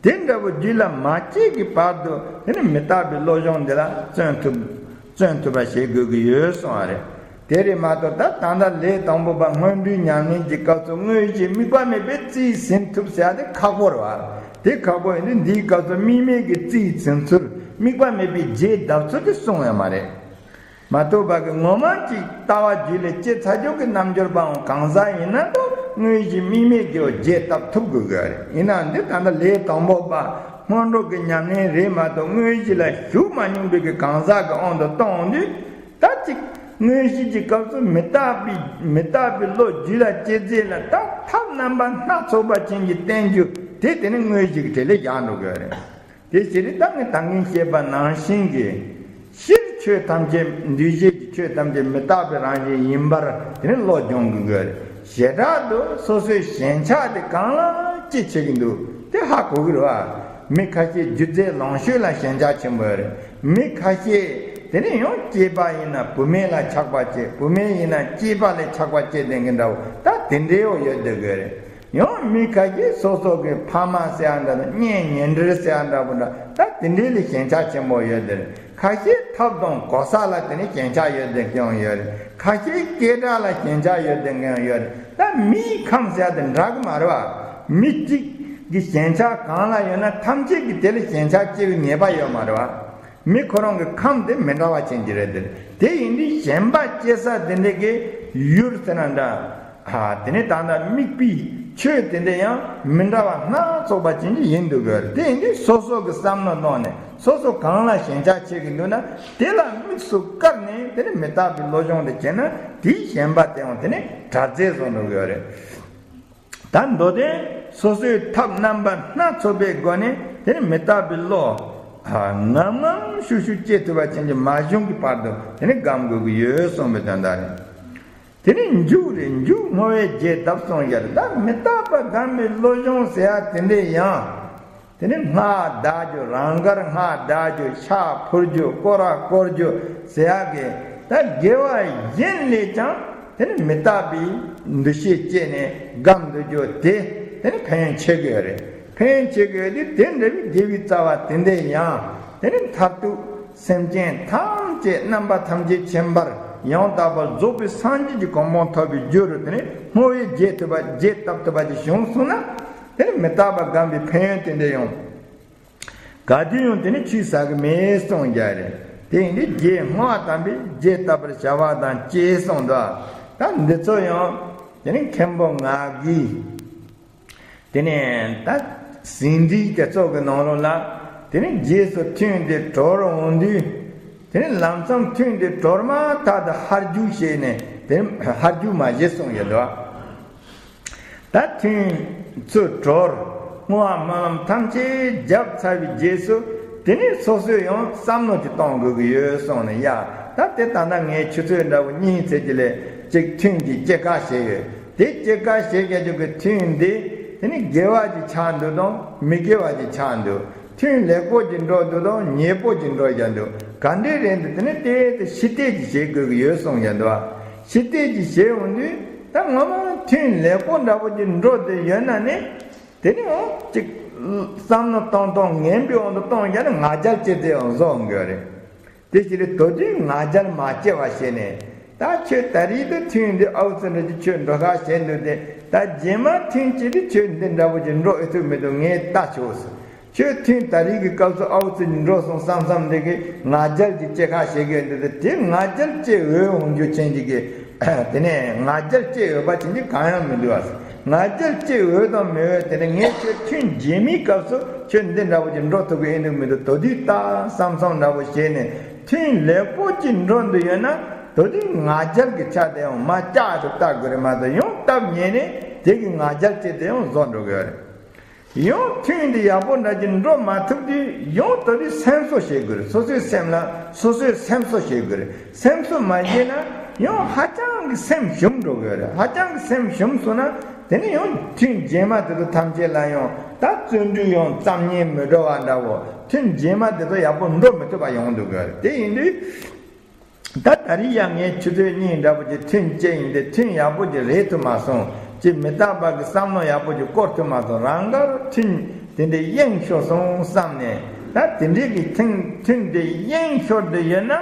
དེ་འདྲ་བོ་རྒྱུད་ལ་མ་སྐྱེས་ཀྱི་བར་དུ་དེ་ནི་མི་རྟག་པའི་བློ་སྦྱོང་འདི་ལ་བརྩོན་ཐུབ་བརྩོན་ཐུབ་པ་བྱེད་དགོས་ཀྱི་ཡོད་གསུངས་པ་རེད། དེ་རེད་མ་གཏོགས་ད་ད་ལྟ་ལས་དང་པོ་པ་སྔོན་འགྲོའི་ཉམས་ལེན་གྱི་སྐབས་སུ་དངོས་གཞི་དམིགས་པ་མེད་པའི་རྩིས་ཟིན་ཐུབ་ཟེར་ཡ་དེ་ཁག་པོ་རེད་བ། དེ་ཁག་པོ་ཡིན་དུས་འདིའི་སྐབས་སུ་དམིགས་མེད་ཀྱི་རྩིས་ཟིན་ཚུལ་དམིགས་པ་མེད་པའི་རྗེས་ལྡབ་ཚུལ་དེ་གསུངས་ཡོད་མ་རེད། མ་གཏོགས་པ་གི་ངོ་མ་གཅིག་ལྟ་བ་རྒྱུད་ལ་སྐྱེ་ཚར་རྒྱུ་གི་རྣལ་འབྱོར་པའང་གང་ཟག་ཡིན་ན་ཐོག་དངོས་གཞི་དམིགས་མེད་ཀྱི་རྗེས་ལྡབ་ཐུབ་དགོས་ཀྱི་རེད། ཡིན་ནའང་འདི་ད་ལྟ་ལས་དང་པོ་པ་སྔོན་འགྲོ་གི་ཉམས་ལེན་རེད་མ་གཏོགས་དངོས་གཞི་ལ་ཞུགས་མ་མྱོང་བའི་གི་གང་ཟག་གི་དབང་དུ་གཏོང་དུས། ད་གཅིག་དངོས་གཞི་གི་སྐབས་སུ་མི་རྟག་པའི་མི་རྟག་པའི་བློ་རྒྱུད་ལ་སྐྱེ་རྗེས་ལ་ད་ཐབས་རྣམ་པ་སྣ་ཚོགས་པ་ཅན་གྱི་བསྟན་རྒྱུ་དེ་དེ་ནི་དངོས་གཞི་གི་གྲས་ལས་བཞག་འགྲོ་དགོས་རེད། དེ་ཕྱིར་ད་ངས་ད་གིན་བཤད་པ་ནང་བཞིན་གྱི་སྤྱིར་ཆོས་ཐམས་ཅད་འདུས་བྱས་ཀྱི་ཆོས་ཐམས་ཅད་མི་རྟག་པའི་རང་བཞིན་ཡིན་པར་དེ་ནི་བློ་སྦྱོང་དགོས་དགོས་རེད། བྱེ་བྲག་ཏུ་སོ་སོའི་ཞེན་ཆགས་དེ་གང་ལ་སྐྱེ་བྱེད་ཀྱི་འདུག་དེ་ཧ་གོ་གི་རེད་བ། མི་ཁ་ཤས་རྒྱུ་རྫས་ལོངས་སྤྱོད་ལ་ཞེན་ཆགས་ཆེན་པོ་ཡོད་རེད། མི་ཁ་ཤས་དེ་ནས་ཡང་སྐྱེས་པ་ཡིན་ན་བུད་མེད་ལ་ཆགས་པ་སྐྱེ། བུད་མེད་ཡིན་ན་སྐྱེས་པ་ལ་ཆགས་པ་སྐྱེ་བསྡད་མཁན་འདྲ་བོ་ད་དེ་འདྲའི་འོ་ཡོད་བསྡད་དགོས་རེད། ཡང་མི་ཁ་ཤས་སོ་སོ་གི་ཕ་མ་ཟེར་ཡ་འདྲ་དང་གཉེན་ཉེ་འབྲེལ་ཟེར་ཡ་འདྲ་བོ་འདྲ་ད་དེ་འདྲའི་ལ་ཞེན་ཆགས་ཆེན་པོ་ཡོད་བསྡད་རེད། ཁ་ཤས་ཐབས་དང་གོ་ས་ལ་དེ་ནས་ཞེན་ཆགས་ཡོད་བསྡད་མཁན་ཡང་ཡོད་རེད། ཁ་ཤས་སྐད་གྲགས་ལ་ཞེན་ཆགས་ཡོད་བསྡད་མཁན་ཡང་ཡོད་རེད། ད་མིའི་ཁམས་ཟེར་ཡ་དེ་འདྲ་གི་མ་རེད་བ། མི་གཅིག་གི་ཞེན་ཆགས་གང་ལ་ཡོད་ན་ཐམས་ཅད་ཀྱི་དེ་ལ་ཞེན་ཆགས་སྐྱེ་བའི་ངེས་པ་ཡོད་མ་རེད་བ། མི་ཁོ་རང་གི་ཁམས་དེ་མི་འདྲ་བ་ཅན་གྱི་རེད་དེ། དེ་ཡིན་དུས་ཞེན་པ་སྐྱེ་ས་དེ་འདྲ་གི་ཡུལ་ཟེར་ན་འདྲ། ཨ་དེ་ནས་ད་ལྟ་དམིགས་པའི་ཆོས་དེ་འདྲ་ཡང་མི་འདྲ་བ་སྣ་ཚོགས་པ་ཅན་གྱི་ཡིན་འདུག་གི། དེ་ཡིན་དུས་སོ་སོ་གི་བསམ་བློ་གནང་ནས་སོ་སོ་གང་ལ་ཞེན་ཆགས་བྱེད་ཀྱི་འདུག་ན་དེ་ལ་དམིགས་སུ་བཀར་ནས་དེ་ནས་མི་རྟག་པའི་བློ་སྦྱོང་དེ་བྱས་ན་དེའི་ཞེན་པ་དེའང་དེ་ནས་དྲག་རྫས་བཟོ་འགྲོ་གི་ཡོད་རེད། ད་མདོ་དོན་སོ་སོའི་ཐབས་རྣམ་པ་སྣ་ཚོགས་པའི་སྒོ་ནས་དེ་ནི་མི་རྟག་པའི་བློ། ཨ་ངམ་ངམ་ཤུགས་ཤུགས་སྐྱེ་ཐུབ་པ་ཅན་གྱི་མ་བྱུང་གི་བར་དུ་དེ་ནི་སྒོམ་དགོས་ཀྱི་ཡོད་གསུངས་པའི་དོན་དག་རེད། དེ་ནི་མཇུག་རེད། མཇུག་བསྔོ་བའི་རྗེས་ལྡབ་གསུངས་ཡར། ད་མི་རྟག་པ་སྒོམ་པའི་བློ་སྦྱོང་ཟེར་ཡ་དེ་འདྲས་ཡང་། དེ་ནི་སྔགས་བཟླ་རྒྱུ་རང་དགར་སྔགས་བཟླ་རྒྱུ་ཕྱག་ཕུལ་རྒྱུ་སྐོར་ར་བསྐོར་རྒྱུ་ཟེར་ཡག་གི་ད་དགེ་བ་གཞན་ལས་ཀྱང་དེ་ནི་མི་རྟག་པའི་འདུ་ཤེས་སྐྱེས་ནས་སྒོམ་སྡོད་རྒྱུ་དེ་དེ་ནི་ཕན་ཡོན་ཆེ་གི་ཡོད་རེད། ཕན་ཡོན་ཆེ་གི་ཡོད་དུས་དེ་འདྲ་བའི་དགེ་བའི་རྩ་བ་དེ་འདྲས་ཡང་དེ་ནི་མཐར་ཐུག་སེམས་ཅན་ཐམས་ཅད་རྣམ་པ་ཐམས་ཅད་མཁྱེན་པར་ཡང་དག་པར་རྫོགས་པའི་སངས་རྒྱས་ཀྱི་གོ་འཕང་ཐོབ་པའི་རྒྱུ་རུ་དེ་ནི་བསྔོ་བའི་རྗེས་ཐུབ་པ་རྗེས་བཏབ་ཐུབ་པ་ཅིག་བྱུང་སོང་ན། དེ་ནི་མི་རྟག་པ་སྒོམ་པའི་ཕན་ཡོན་དེ་འདྲ་ཡང་ག་དུས་ཡང་དེ་ནི་ཆུད་ཟ་གི་མེད་གསུངས་རྒྱུ་རེད། དེ་ཡིན་དུས་རྗེས་བསྔོ་བ་དམ་པའི་རྗེས་བཏབ་པར་བྱ་བ་དང་བཅས་གསུངས་འདུག། ད་འདི་ཚོ་ཡང་ དེ་ནས་མཁན་པོ་ངག་གིས། དེ་ནས་ད་ཟིན་བྲིས་དེ་ཚོ་གི་ནང་ལོགས་ལ། དེ་ནས་རྗེས་སུ་ཐུན་དེ་གྲོལ་འོང་དུས། དེ་ནས་ལམ་སང་ཐུན་དེ་གྲོལ་མ་ཐག་ཏུ་ཧར་རྒྱུག་བྱས་ནས། དེ་ནས་ཧར་རྒྱུག་མ་བྱེད་གསུངས་ཡོད་དོ། ད་ཐུན་ཚུར་གྲོལ། བསྔོ་བ་སྨོན་ལམ་ཐམས་ཅད་བརྒྱབ་ཚར་བའི་རྗེས་སུ། དེ་ནས་སོ་སོས་ཡང་བསམ་བློ་ཅིག་གཏོང་དགོས་ཀྱི་ཡོད་གསུངས་ནས། ཡ། ད་དེ་ད་ལྟ་ངས་ཆུ་ཚོད་འདྲ་བོ་གཉིས་ཙམ་ཅིག་ལ་ཅིག་ཐུན་གྱི་སྐྱེད་ཀ་བྱས་ཡོད། དེ་སྐྱེད་ཀ་བྱེད་རྒྱུ་གི་ཐུན་འདི། དེ་ནི་དགེ་བ་ཅིག་ཆགས་འདུག་དང་མི་དགེ་བ་ཅིག་ཆགས་འདུག་ཐུན་ལེགས་པོ་ཅིག་འགྲོ་འདུག་དང་ཉེས་པོ་ཅིག་འགྲོ་བཞག་འདུག་ག་འདྲས་རེད་འདུག་དེ་ནི་དེ་དེ་ཕྱི་བལྟས་ཅིག་བྱེད་དགོས་ཀྱི་ཡོད་གསུངས་བཞག་འདུག་ཕྱི་བལྟས་ཅིག་བྱེད་འོང་དུས། ད་ངོ་མ་ཐུན་ལེགས་པོ་འདྲ་བོ་ཅིག་འགྲོ་བསྡད་ཡོད་ན་ནི། དེ་ནི་འོ་ཅིག་བསམ་བློ་གཏོང་གཏོང་ངན་པའི་དབང་དུ་གཏོང་རྒྱུ་ནི་ང་རྒྱལ་སྐྱེ་དེ་ཡང་བཟོ་འོང་གི་རེད། དེ་ཕྱིར་དོ་དུས་ང་རྒྱལ་མ་སྐྱེ་བ་བྱས་ནས། ད་ཁྱོད་ད་རེས་དུ་ཐུན་འདི་ཨའུ་ཙི་འདྲ་ཅིག་ཁྱོད་འགྲོ་ཁ་བྱས་འདུག་སྟེ། ད་རྗེས་མ་ཐུན་གཅིག་དུ་ཁྱོད་འདི་འདྲ་བོ་ཅིག་འགྲོ་ཨེ་ཐུབ་མི་འདུག་ངས་ལྟ་ཆོག་ཟེར། ཁྱོད་ཐུན་ད་རེས་ཀྱི་སྐབས་སུ་ཨའུ་ཙི་འགྲོ་སོང་བསམ་བསམ་འདི་གི་ང་རྒྱལ་གྱི་སྐྱེ་ཁ་བྱེད་དགོས་འདུག་སྟེ། དེ་ང་རྒྱལ་སྐྱེ་འོས་འོང་རྒྱུ་ཅན་ཅིག་གི། དེ་ནས་ང་རྒྱལ་སྐྱེ་འོས་པ་ཅན་ཅིག་གང་ཡང་མི་འདུག་ཨ། ང་རྒྱལ་སྐྱེ་འོས་དང་མི་འོས་དེ་ནི་ངས་ཁྱོད་ཐུན་རྗེས་མའི་སྐབས་སུ་ཁྱོད་འདི་འདྲ་བོ་ཅིག་འགྲོ་ཐུབ་ཀྱི་ཨེ་འདུག་མི་འདུག་དོ་དུས་ལྟ་བསམ་བསམ་འདྲ་བོ་བྱས་ནས། ཐུན་ལེགས་པོ་ཅིག་འགྲོ་འདུག་ཡོད་ན། དོ་དུས་ང་རྒྱལ་གྱི་ཆ་དེ་ཡང་མར་བཀྱག་ཏུ་ལྟ་དགོས་རེད་མ་གཏོགས། ཡང་སྟབས་ཉེས་ནས་དེ་གི་ང་རྒྱལ་སྐྱེ་དེ་ཡང་བཟོ་འགྲོ་གི་ཡོད་རེད། ཡང་ཐུན་འདི་ཡག་པོ་འདྲ་ཅིག་འགྲོ་མ་ཐུབ་དུས། ཡང་དོ་དུས་སེམས་གསོ་བྱེད་དགོས་རེད། སོ་སོའི་སེམས་ལ་སོ་སོས་སེམས་གསོ་བྱེད་དགོས་རེད། སེམས་གསོ་མ་བྱས་ན་ཡང་ཧ་ཅང་གི་སེམས་ཞུམ་འགྲོ་གི་རེད། ཧ་ཅང་གི་སེམས་ཞུམ་སོང་ན། དེ་ནས་ཡང་ཐུན་རྗེས་མ་དེ་ཚོ་ཐམས་ཅད་ལ་ཡང་ད་བརྩོན་འགྲུས་ཡང་ཙམ་ཉན་མི་འགྲོ་བ་འདྲ་བོ། ཐུན་རྗེས་མ་དེ་ཚོ་ཡག་པོ་འགྲོ་མི་ཐུབ་པ་ཡོང་འདུག་གི་རེད། དེ་ཡིན་དུས། ད་ད་རེས་ཡང་ངས་ཆུ་ཚོད་གཉིས་འདྲ་པོ་ཅིག་ཐུན་བཅད་ཡིན་ཏེ། ཐུན་ཡག་པོ་ཅིག་རེག་ཐུབ་མ་སོང་། ཅིག་མི་རྟག་པ་གི་བསམ་བློ་ཡག་པོ་ཅིག་སྐོར་ཐུབ་མ་སོང་། རང་དགར་ཐུན་དེ་འདྲའི་གཡེང་ཤོར་སོང་བསམ་ནས། ད་དེ་འདྲའི་གི་ཐུན་ཐུན་དེ་གཡེང་ཤོར་དུ་ཡོད་ན།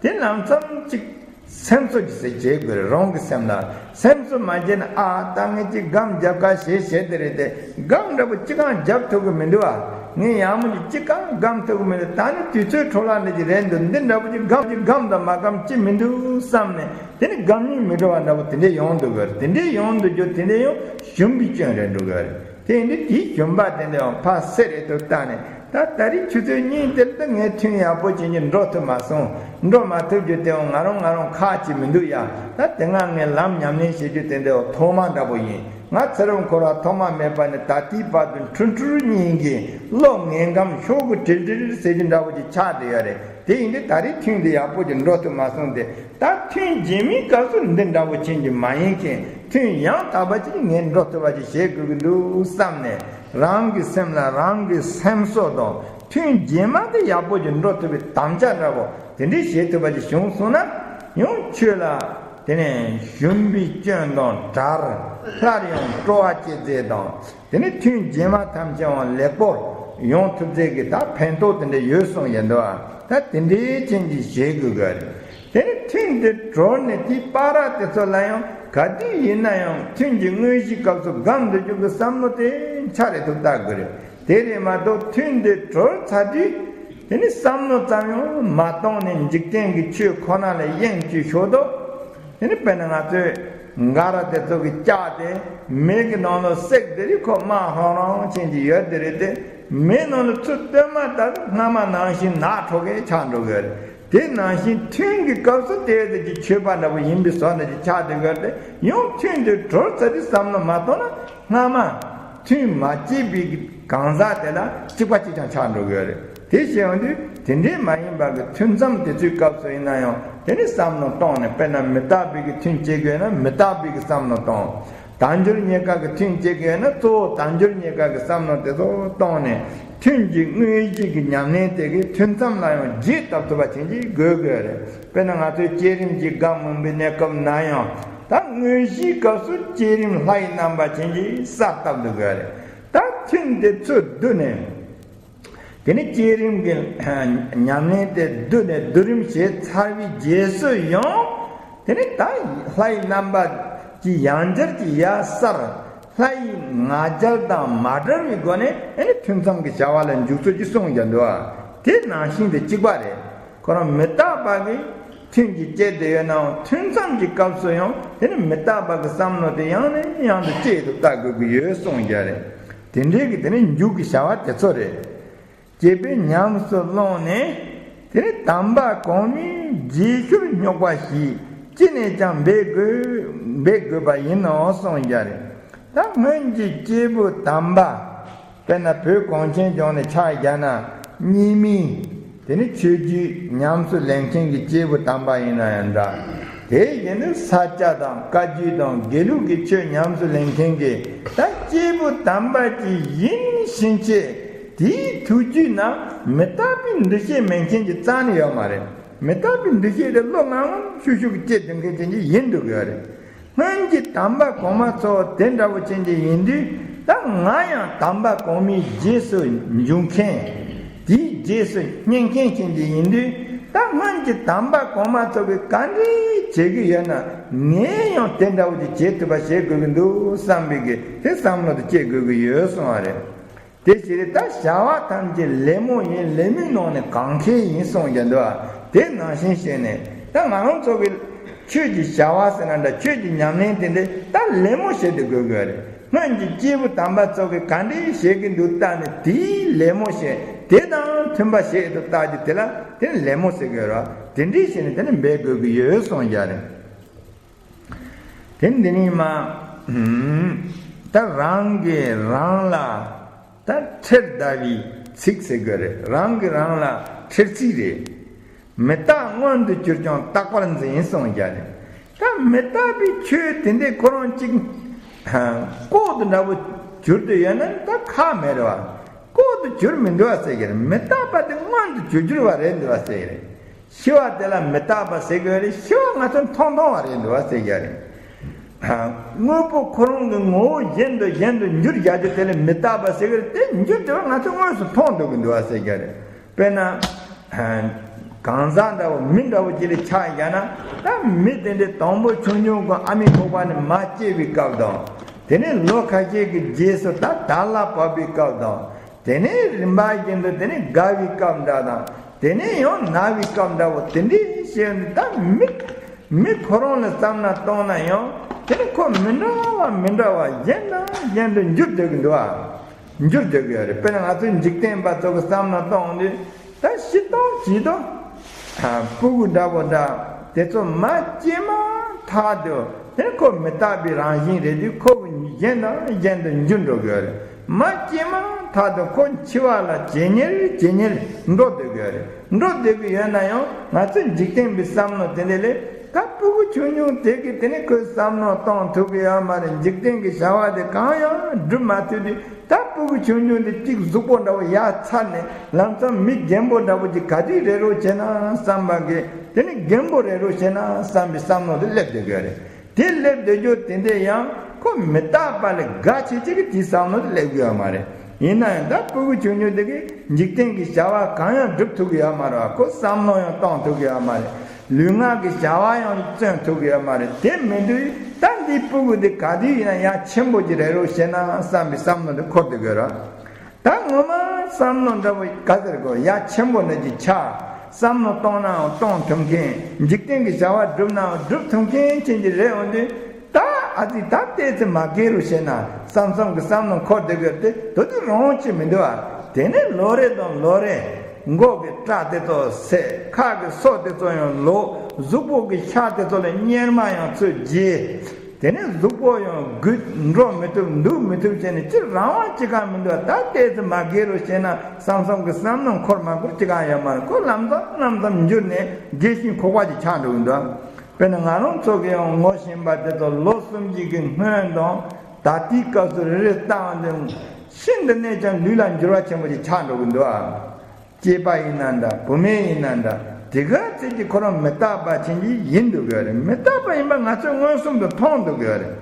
དེ་ལམ་སང་ཅིག་སེམས་གསོ་ཅིག་ཟེར་བྱེད་དགོས་རེད། རང་གི་སེམས་ལ་སེམས་གསོ་མ་བྱས་ན། ཨ། ད་ངས་ཅིག་སྒམ་རྒྱབ་ཁ་བྱས་བྱས་དེ་རེད་དེ། སྒམ་འདྲ་པོ་ཅི་གང་རྒྱབ་ཐུབ་ཀྱི་མི་འདུག་ཨ། ངས་ཡག་མོ་ཅིག་ཅི་གང་སྒམ་ཐུབ་ཀྱི་མི་འདུག་ད་ནི་དུས་ཚོད་འཕྲོ་བརླག་འདྲ་ཅིག་རེད་འདུག་འདི་འདྲ་པོ་ཅིག་སྒམ་ཅིག་སྒམ་དང་མ་སྒམ་ཅི་མི་འདུག་བསམ་ནས། དེ་ནི་སྒམ་སྙིང་མི་འདོར་བ་འདྲ་པོ་དེ་འདྲས་ཡོང་འདུག་གི་རེད། དེ་འདྲས་ཡོང་འདུག་རྒྱུ་དེ་འདྲས་ཡང་ཞུམ་པའི་སྐྱོན་རེད་འདུག་གི་རེད། དེ་ཡིན་དུས་དེའི་ཞུམ་པ་དེ་འདྲས་ཡང་ཕར་སེ་རེ་ཐུབ་བཏང་ནས། ད་ད་རེས་ཆུ་ཚོད་གཉིས་དེར་ད་ངས་ཐུན་ཡག་པོ་བྱེད་ཀྱི་འགྲོ་ཐུབ་མ་སོང་། འགྲོ་མ་ཐུབ་རྒྱུ་དེ་ཡང་ང་རང་ང་རང་ཁག་ཅིག་མི་འདུག་ཡ། ད་དེ་སྔ་ངས་ལམ་ཉམས་ལེན་བྱེད་རྒྱུ་དེ་འདྲ་ཐོག་མ་འདྲ་པོ་ཡིན། ང་ཚེ་རབས་འཁོར་བ་ཐོག་མ་མེད་པ་ནས་ད་ལྟའི་བར་དུ་འཕྲུལ་འཕྲུལ་གཉིས་ཀྱི་བློ་ངན་གམ་ཤོག་གུ་དྲིལ་དྲིལ་ཟེར་གྱི་འདྲ་པོ་ཅིག་ཆགས་བསྡད་ཡོད་རེད། དེ་ཡིན་དུས་ད་རེས་ཐུན་འདི་ཡག་པོ་ཅིག་འགྲོ་ཐུབ་མ་སོང་སྟེ། ད་ཐུན་རྗེས་མའི་སྐབས་སུ་འདི་འདྲ་པོ་ཅན་གྱི་མ་ཡིན་མཁན། ཐུན་ཡང་དག་པ་ཅིག་ངས་འགྲོ་ཐུབ་པ་ཅིག་བྱེད་དགོས་ཀྱི་འདུག་བསམ་ནས། རང་གི་སེམས་ལ་རང་གི་སེམས་གསོ་དང་། ཐུན་རྗེས་མ་དེ་ཡག་པོ་ཅིག་འགྲོ་ཐུབ་པའི་དམ་བཅའ་འདྲ་པོ་དེ་འདྲས་བྱེད་ཐུབ་པ་ཅིག་བྱུང་སོང་ན། ཡང་ཁྱོད་ལ་དེ་ནས་ཞུམ་པའི་སྐྱོན་དང་བྲལ། སླར་ཡང་སྤྲོ་བ་སྐྱེ་མཛད་དང་། དེ་ནས་ཐུན་རྗེས་མ་ཐམས་ཅད་ཡང་ལེགས་པོར་ཡོང་ཐུབ་ཚད་ཀྱི་ད་ཕན་ཐོགས་དེ་འདྲ་ཡོད་གསུངས་ཡོད་འདུག་ད་དེ་འདྲའི་ཅན་གྱི་བྱེད་དགོས་གི་རེད། དེ་ནས་ཐུན་དེ་གྲོལ་ནས་དེའི་བར་དེ་ཚོ་ལ་ཡང་ག་དུས་ཡིན་ན་ཡང་ཐུན་གྱི་དངོས་གཞིའི་སྐབས་སུ་སྒམ་འདོར་རྒྱུ་གི་བསམ་བློ་དེ་ཆ་རེ་ཐུབ་བཏང་དགོས་རེད། དེ་རེད་མ་གཏོགས་ཐུན་དེ་གྲོལ་ཚར་དུས། དེ་ནི་བསམ་བློ་ཙམ་ཡང་མ་གཏོང་ནས་འཇིག་རྟེན་གྱི་ཆོས་ཁོ་ན་ལ་གཡེང་བཅུག་ཤོག་དོ། དེ་ནི་དཔེར་ན་ང་ཚོས་འགའ་ར་དེ་ཚོ་གི་ལྕགས་དེ་མེ་གི་ནང་ལ་བསྲེགས་དེ་རིགས་ཁོ་དམར་ཧྲང་ཧྲང་ཅན་གྱི་ཡོད་དེ་རེད་དེ། མེ་ནང་ལ་ཚུར་བཏོན་མ་ཐག་སྔ་མ་ནང་བཞིན་ནག་ཁྲོ་གས་ཆགས་འགྲོ་གི་རེད། དེ་ནང་བཞིན་ཐུན་གྱི་སྐབས་སུ་དེ་ཙམ་གྱི་མཆོད་པ་འདྲ་པོ་ཡིན་པའི་བཟོ་འདྲ་ཅིག་ཆགས་བསྡད་ཡོད་དེ། ཡང་ཐུན་དེ་གྲོལ་ཚར་དུས་བསམ་བློ་མ་གཏོང་ན། སྔ་མ་ཐུན་མ་བཅད་པའི་གང་ཟག་དེ་ལ་གཅིག་པ་གཅིག་རྐྱང་ཆགས་འགྲོ་གི་ཡོད་རེད། དེ་བཤད་ཡོང་དུས་དེ་འདྲའི་མ་ཡིན་པ་གི་ཐུན་མཚམས་དེ་ཚོའི་སྐབས་སུ་ཡིན་ན་ཡང་དེ་ནི་བསམ་བློ་གཏོང་ནས། དཔེར་ན་མི་རྟག་པའི་གི་ཐུན་བཅད་དགོས་ན་མི་རྟག་པའི་གི་བསམ་བློ་གཏོང་། དལ་འབྱོར་རྙེད་དཀའ་གི་ཐུན་བཅད་དགོས་ན་གཙོ་བོ་དལ་འབྱོར་རྙེད་དཀའ་གི་བསམ་བློ་དེ་ཚོ་གཏོང་ནས། ཐུན་གྱི་དངོས་གཞི་གི་ཉམས་ལེན་དེ་གི་ཐུན་མཚམས་ལ་ཡང་རྗེས་བཏབ་ཐུབ་པ་བྱེད་ཀྱི་དགོས་དགོས་རེད། དཔེར་ན་ང་ཚོའི་བསྐྱེད་རིམ་གྱི་སྒམ་མང་པོའི་གནས་སྐབས་ན་ཡང་། ད་དངོས་གཞིའི་སྐབས་སུ་བསྐྱེད་རིམ་ལྷ་ཡི་རྣམ་པ་ཅན་གྱིས་གསལ་བཏབ་འདུག་གི་རེད། ད་ཐུན་དེ་ཚུར་བསྡུ་ནས། དེ་ནས་བསྐྱེད་རིམ་གྱི་ཉམས་ལེན་དེ་བསྡུ་ནས་བསྡུ་རིམ་བྱས་ཚར་བའི་རྗེས་སུ་ཡང་། དེ་ནས་ད་ལྷ་ཡི་རྣམ་པ་ཀྱི་ཡང་བསྐྱར་གྱི་ཡ་གསར། ལྷ་ཡི་ང་རྒྱལ་དང་མ་བྲལ་བའི་སྒོ་ནས་ཨེ་ནི་ཐུན་མཚམས་ཀྱི་བྱ་བ་ལ་འཇུག་ཚུལ་གྱི་གསུངས་ཀྱང་འདུག་ཨ། དེ་ནང་བཞིན་དུ་གཅིག་པ་རེད། ཁོ་རང་མི་རྟག་པ་གི་ ཐུན་གྱིས་བཅད་དེ་ཡོད་ནའང་ཐུན་མཚམས་ཀྱི་སྐབས་སུ་ཡང་དེ་ནི་མི་རྟག་པ་གི་བསམ་བློ་དེ་ཡང་ནས་ཡང་དུ་སྐྱེ་ཡི་འདུག་ལྟ་དགོས་ཀྱི་ཡོད་གསུངས་ཀྱི་རེད། དེ་འདྲའི་གི་དེ་ནི་མཇུག་གི་བྱ་བ་དེ་ཚོ་རེད། བྱས་པས་ཉམས་སུ་བླངས་ནས་དེ་ནི་དམ་པ་གོང་མའི་རྗེས་ཤུལ་སྙོགས་པ་ཞིག་ཅི་ནས་ཀྱང་འབད་དགོས་འབད་དགོས་པ་ཡིན་ནོ་གསུངས་ཀྱི་རེད། ད་སྔོན་གྱི་སྐྱེས་བུ་དམ་པ། དཔེར་ན་བོད་གངས་ཅན་ལྗོངས་ནས་ཕྱག་བརྒྱབ་ན་རྙིང་མའི་དེ་ནི་ཆོས་བརྒྱུད་ཉམས་སུ་ལེན་མཁན་གྱི་སྐྱེས་བུ་དམ་པ་ཡིན་ན་ཡང་འདྲ། དེ་བཞིན་དུ་ས་སྐྱ་དང་བཀའ་བརྒྱུད་དང་དགེ་ལུགས་ཀྱི་ཆོས་ཉམས་སུ་ལེན་མཁན་གྱི་ད་སྐྱེས་བུ་དམ་པ་ཅིག་ཡིན་ཕྱིན་ཆད་དེའི་ཐུགས་རྒྱུད་ན་མི་རྟག་པའི་འདུ་ཤེས་མེད་མཁན་གྱི་རྩ་ནས་ཡོད་མ་རེད། མི་རྟག་པའི་འདུ་ཤེས་དེ་བློ་ངང་ངམ་ཤུགས་ཤུགས་ཀྱིས་སྐྱེ་སྡོད་མཁན་ཅན་གྱི་ཡིན་འདུག་ཡོད་རེད། སྔོན་གྱི་དམ་པ་གོང་མ་ཚོ་དེ་འདྲ་བོ་ཅན་གྱི་ཡིན་དུས་ད་ང་ཡང་དམ་པ་གོང་མའི་རྗེས་སུ་འཇུག་མཁན། དེའི་རྗེས་སུ་སྙེག་མཁན་ཅན་གྱི་ཡིན་དུས་ད་སྔོན་གྱི་དམ་པ་གོང་མ་ཚོ་གིས་ག་འདྲས་བྱེད་ཀྱི་ཡོད་ན་ངས་ཡང་དེ་འདྲ་བོ་ཅིག་བྱེད་ཐུབ་པ་བྱེད་དགོས་ཀྱི་འདུག་བསམ་པའི་གི་དེ་བསམ་བློ་དེ་སྐྱེ་དགོས་ཀྱི་ཡོད་གསུང་བ་རེད། དེ་ཕྱིར་ད་བྱ་བ་ཐམས་ཅད་ལད་མོ་ཡིན། ལད་མོའི་ནང་ནས་གང་མཁས་ཡིན་གསུངས་ཀྱང་འདུག་དེ་ནང་བཞིན་བྱས་ནས་ད་ང་རང་ཚོ་གི་ཆོས་ཀྱི་བྱ་བ་ཟེར་ན་འདྲ། ཆོས་ཀྱི་ཉམས་ལེན་དེ་འདྲ་ད་ལད་མོ་བྱེད་དུ་དགོས་དགོས་རེད། སྔོན་གྱི་སྐྱེས་བུ་དམ་པ་ཚོ་གིས་ག་འདྲས་བྱེད་ཀྱི་འདུག་བལྟས་ནས་དེའི་ལད་མོ་བྱེད། དེ་དང་མཐུན་པ་བྱེད་དུ་བལྟ་རྒྱུ་དེ་ལ་དེ་ནི་ལད་མོ་ཟེར་དགོས་རེད། དེ་འདྲས་བྱས་ནས་དེ་ནི་འབད་དགོས་ཀྱི་ཡོད་གསུངས་ཀྱང་རེད། དེ་འདི་ནི་མ། ད་རང་གིས་རང་ལ་ད་ཁྲེལ་ཟླ་བའི་ཚིག་ཟེར་དགོས་རེད། རང་གིས་རང་ལ་ཁྲེལ་ཚིག་རེད། མི་རྟག་མངོན་དུ་གྱུར་ཀྱང་རྟག་པར་འཛིན་གསུངས་ཀྱང་རེད། ད་མི་རྟག་པའི་ཆོས་དེ་འདྲས་ཁོ་རང་གཅིག་ལྐོག་ཏུ་འདྲ་བོ་གྱུར་དུ་ཡོད་ན་ད་ཁག་མེད་རེད་བ། ལྐོག་ཏུ་གྱུར་མི་འདུག་བ་ཟེར་གྱི་རེད། མི་རྟག་པ་དེ་མངོན་དུ་གྱུར་གྱུར་བ་རེད་འདུག་བ་ཟེར་གྱི་རེད། ཤི་བ་དེ་ལ་མི་རྟག་པ་ཟེར་གྱི་རེད། ཤི་བ་ང་ཚོ་མཐོང་མཐོང་བ་རེད་འདུག་བ་ཟེར་གྱི་རེད། དངོས་པོ་ཁོ་རང་གི་ངོ་བོ་གཞན་དུ་གཞན་དུ་འགྱུར་བཞག་རྒྱུ་དེ་ལ་མི་རྟག་པ་ཟེར་གྱི་རེད། དེ་འགྱུར་དེ་བ་ང་ཚོ་དངོས་སུ་མཐོང་འདུག་གི་འདུག་བ་ཟེར་གྱི་རེད། དཔེར་ན། གང་ཟག་འདྲ་བོ་མི་འདྲ་བོ་ཅིག་ལ་ཆ་བཞག་ན་ད་མི་དེ་འདྲའི་དང་པོ་ཆུང་ཆུང་གི་ཨ་མའི་ཁོག་པ་ནས་མར་སྐྱེ་བའི་སྐབས་དང་། དེ་ནས་ལོ་ཁ་ཤས་ཀྱི་རྗེས་སུ་ད་དར་ལ་བབས་པའི་སྐབས་དང་། དེ་ནས་རིམ་པ་བཞིན་དུ་དེ་ནས་རྒ་བའི་སྐབས་འདྲ་དང་། དེ་ནས་ཡང་ན་བའི་སྐབས་འདྲ་བོ་དེ་འདྲའི་བཤད་ནས་ད་མི་མི་ཁོ་རང་ལ་བསམ་ན་གཏོང་ན་ཡང་དེ་ནས་ཁོ་མི་འདྲ་བ་མི་འདྲ་བ་གཞན་དང་གཞན་དུ་འགྱུར་བསྡད་ཀྱི་འདུག་ཨ། འགྱུར་བསྡད་ཀྱི་ཡོད་རེད། དཔེར་ན་ང་ཚོའི་འཇིག་རྟེན་པ་ཚོ་གི་བསམ་ན་གཏོང་དུས་ད་ཤི་སྟོང་བྱིས་སྟོང་ཕྲུ་གུ་འདྲ་བོ་འདྲ་དེ་ཚོ་མ་སྐྱེས་མ་ཐག་ཏུ་དེ་ཁོ་མི་རྟག་པའི་རང་བཞིན་རེད་དུས་ཁོ་གི་གཞན་དང་གཞན་དུ་འགྱུར་འགྲོ་གི་ཡོད་རེད། མ་སྐྱེས་མ་ཐག་ཏུ་ཁོ་འཆི་བ་ལ་ཇེ་ཉེར་ཇེ་ཉེར་འགྲོ་བསྡད་ཀྱི་ཡོད་རེད། འགྲོ་བསྡད་ཀྱི་ཡོད་ན་ཡང་ང་ཚོ་འཇིག་རྟེན་པའི་བསམ་བློ་དེ་འདྲ་ལས་ད་ཕྲུ་གུ་ཆུང་ཆུང་དེ་གིས་དེ་ནི་ཁོའི་བསམ་བློ་གཏོང་ཐུབ་ཀྱི་ཡོད་མ་རེད། འཇིག་རྟེན་གྱི་བྱ་བ་དེ་གང་ཡང་སྒྲུབ་མ་ཐུབ་དུས་ད་ཕྲུ་གུ་ཆུང་ཆུང་དེ་གཅིག་གཟུགས་པོ་འདྲ་བོ་ཡར་ཚར་ནས་ལམ་སང་མི་རྒན་པོ་འདྲ་བོ་ཅིག་ག་དུས་རེ་རོགས་བྱེད་ན་བསམ་པ་གིས་དེ་ནི་རྒན་པོ་རེ་རོགས་བྱེད་ན་བསམ་པའི་བསམ་བློ་དེ་སླེབས་བསྡད་ཀྱི་ཡོད་རེད། དེ་སླེབས་སྡོད་རྒྱུ་དེ་འདྲས་ཡང་ཁོ་མི་རྟག་པ་ལས་དགའ་ཆེ་ཆེ་གི་དེའི་བསམ་བློ་དེ་སླེབས་ཀྱི་ཡོད་མ་རེད། ཡིན་ན་ཡང་ད་ཕྲུ་གུ་ཆུང་ཆུང་དེ་གིས་འཇིག་རྟེན་གྱི་བྱ་བ་གང་ཡང་སྒྲུབ་ཐུབ་ཀྱི་ཡོད་མ་རེད་བ། ཁོ་བསམ་བློ་ཡང་གཏོང་ཐུབ་ཀྱི་ཡོད་མ་རེད། ལུས་ངག་གི་བྱ་བ་ཡང་བརྩོན་ཐུབ་ཀྱི་ཡོད་མ་རེད། དེ་མིན་དུས་ད་འདིའི་ཕྲུ་གུ་འདི་ག་དུས་ཡིན་ན་ཡང་ཆེན་པོ་ཅིག་རེ་རོགས་བྱེད་ན་བསམ་པའི་བསམ་བློ་དེ་འཁོར་སྡོད་ཀྱི་ཡོད་རེད། ད་ངོ་མ་བསམ་བློ་འདྲ་བོ་ག་ཟེར་དགོས། ཡ་ཆེན་པོ་འདྲ་ཅིག་ཆགས། བསམ་བློ་གཏོང་ནའང་གཏོང་ཐུབ་མཁན། འཇིག་རྟེན་གྱི་བྱ་བ་སྒྲུབ་ནའང་སྒྲུབ་ཐུབ་མཁན་ཅན་ཅིག་རེད་འོང་དུས་ད་ཨ་ཙི་ད་ཏོག་ཙམ་མ་རྒས་རུ་བྱས་ན་བསམ་བསམ་གྱི་བསམ་བློ་འཁོར་བསྡད་དགོས་ཏེ་དོ་དུས་རང་དབང་ཅིག་མི་འདུག་ཨ། དེ་ནས་ལོ་རེ་དང་ལོ་རེ་མགོ་གི་སྐྲ་དེ་ཚོ་སད། ཁ་གི་སོ་དེ་ཚོ་ཡང་ལོག། གཟུགས་པོ་གི་ཤ་དེ་ཚོ་ལ་གཉེར་མ་ཡང་ཚུར་རྒྱས། དེ་ནས་གཟུགས་པོ་ཡང་རྒུད། འགྲོ་མི་ཐུབ་འདུག་མི་ཐུབ་བྱས་ནས་སྤྱིར་རང་དབང་ཅི་གང་མི་འདུག་ད་ལྟའི་ཚེ་མ་རྒས་རུ་བྱས་ན་བསམ་བསམ་གྱི་བསམ་བློ་འཁོར་མ་འཁོར་ཅི་གང་ཡོད་མ་རེད། ཁོ་ལམ་སང་ལམ་སང་འགྱུར་ནས་རྒས་ཤིང་ཁོག་པ་ཅིག་ཆགས་འགྲོ་གི་འདུག་དཔེར་ན་ང་རང་ཚོ་གི་ཡང་ངོ་ཤེས་པ་དེ་ཚོ་ལོ་གསུམ་བཞི་གི་སྔོན་དང་ད་ལྟའི་སྐབས་སུ་རེ་རེ་བལྟས་ཏེ་ཤིན་ཏུ་ནས་ཀྱང་ལུས་ལ་འགྱུར་བ་ཆེན་པོ་ཅིག་ཆགས་འགྲོ་གི་འདུག་སྐྱེས་པ་ཡིན་ན་འདྲ། བུད་མེད་ཡིན་ན་འདྲ། དེ་ག་ཚད་ཀྱི་ཁོ་རང་མི་རྟག་པ་ཅན་གྱི་ཡིན་འདུག་གི་རེད། མི་རྟག་པ་ཡིན་པ་ང་ཚོས་མངོན་སུམ་དུ་མཐོང་འདུག་གི་རེད།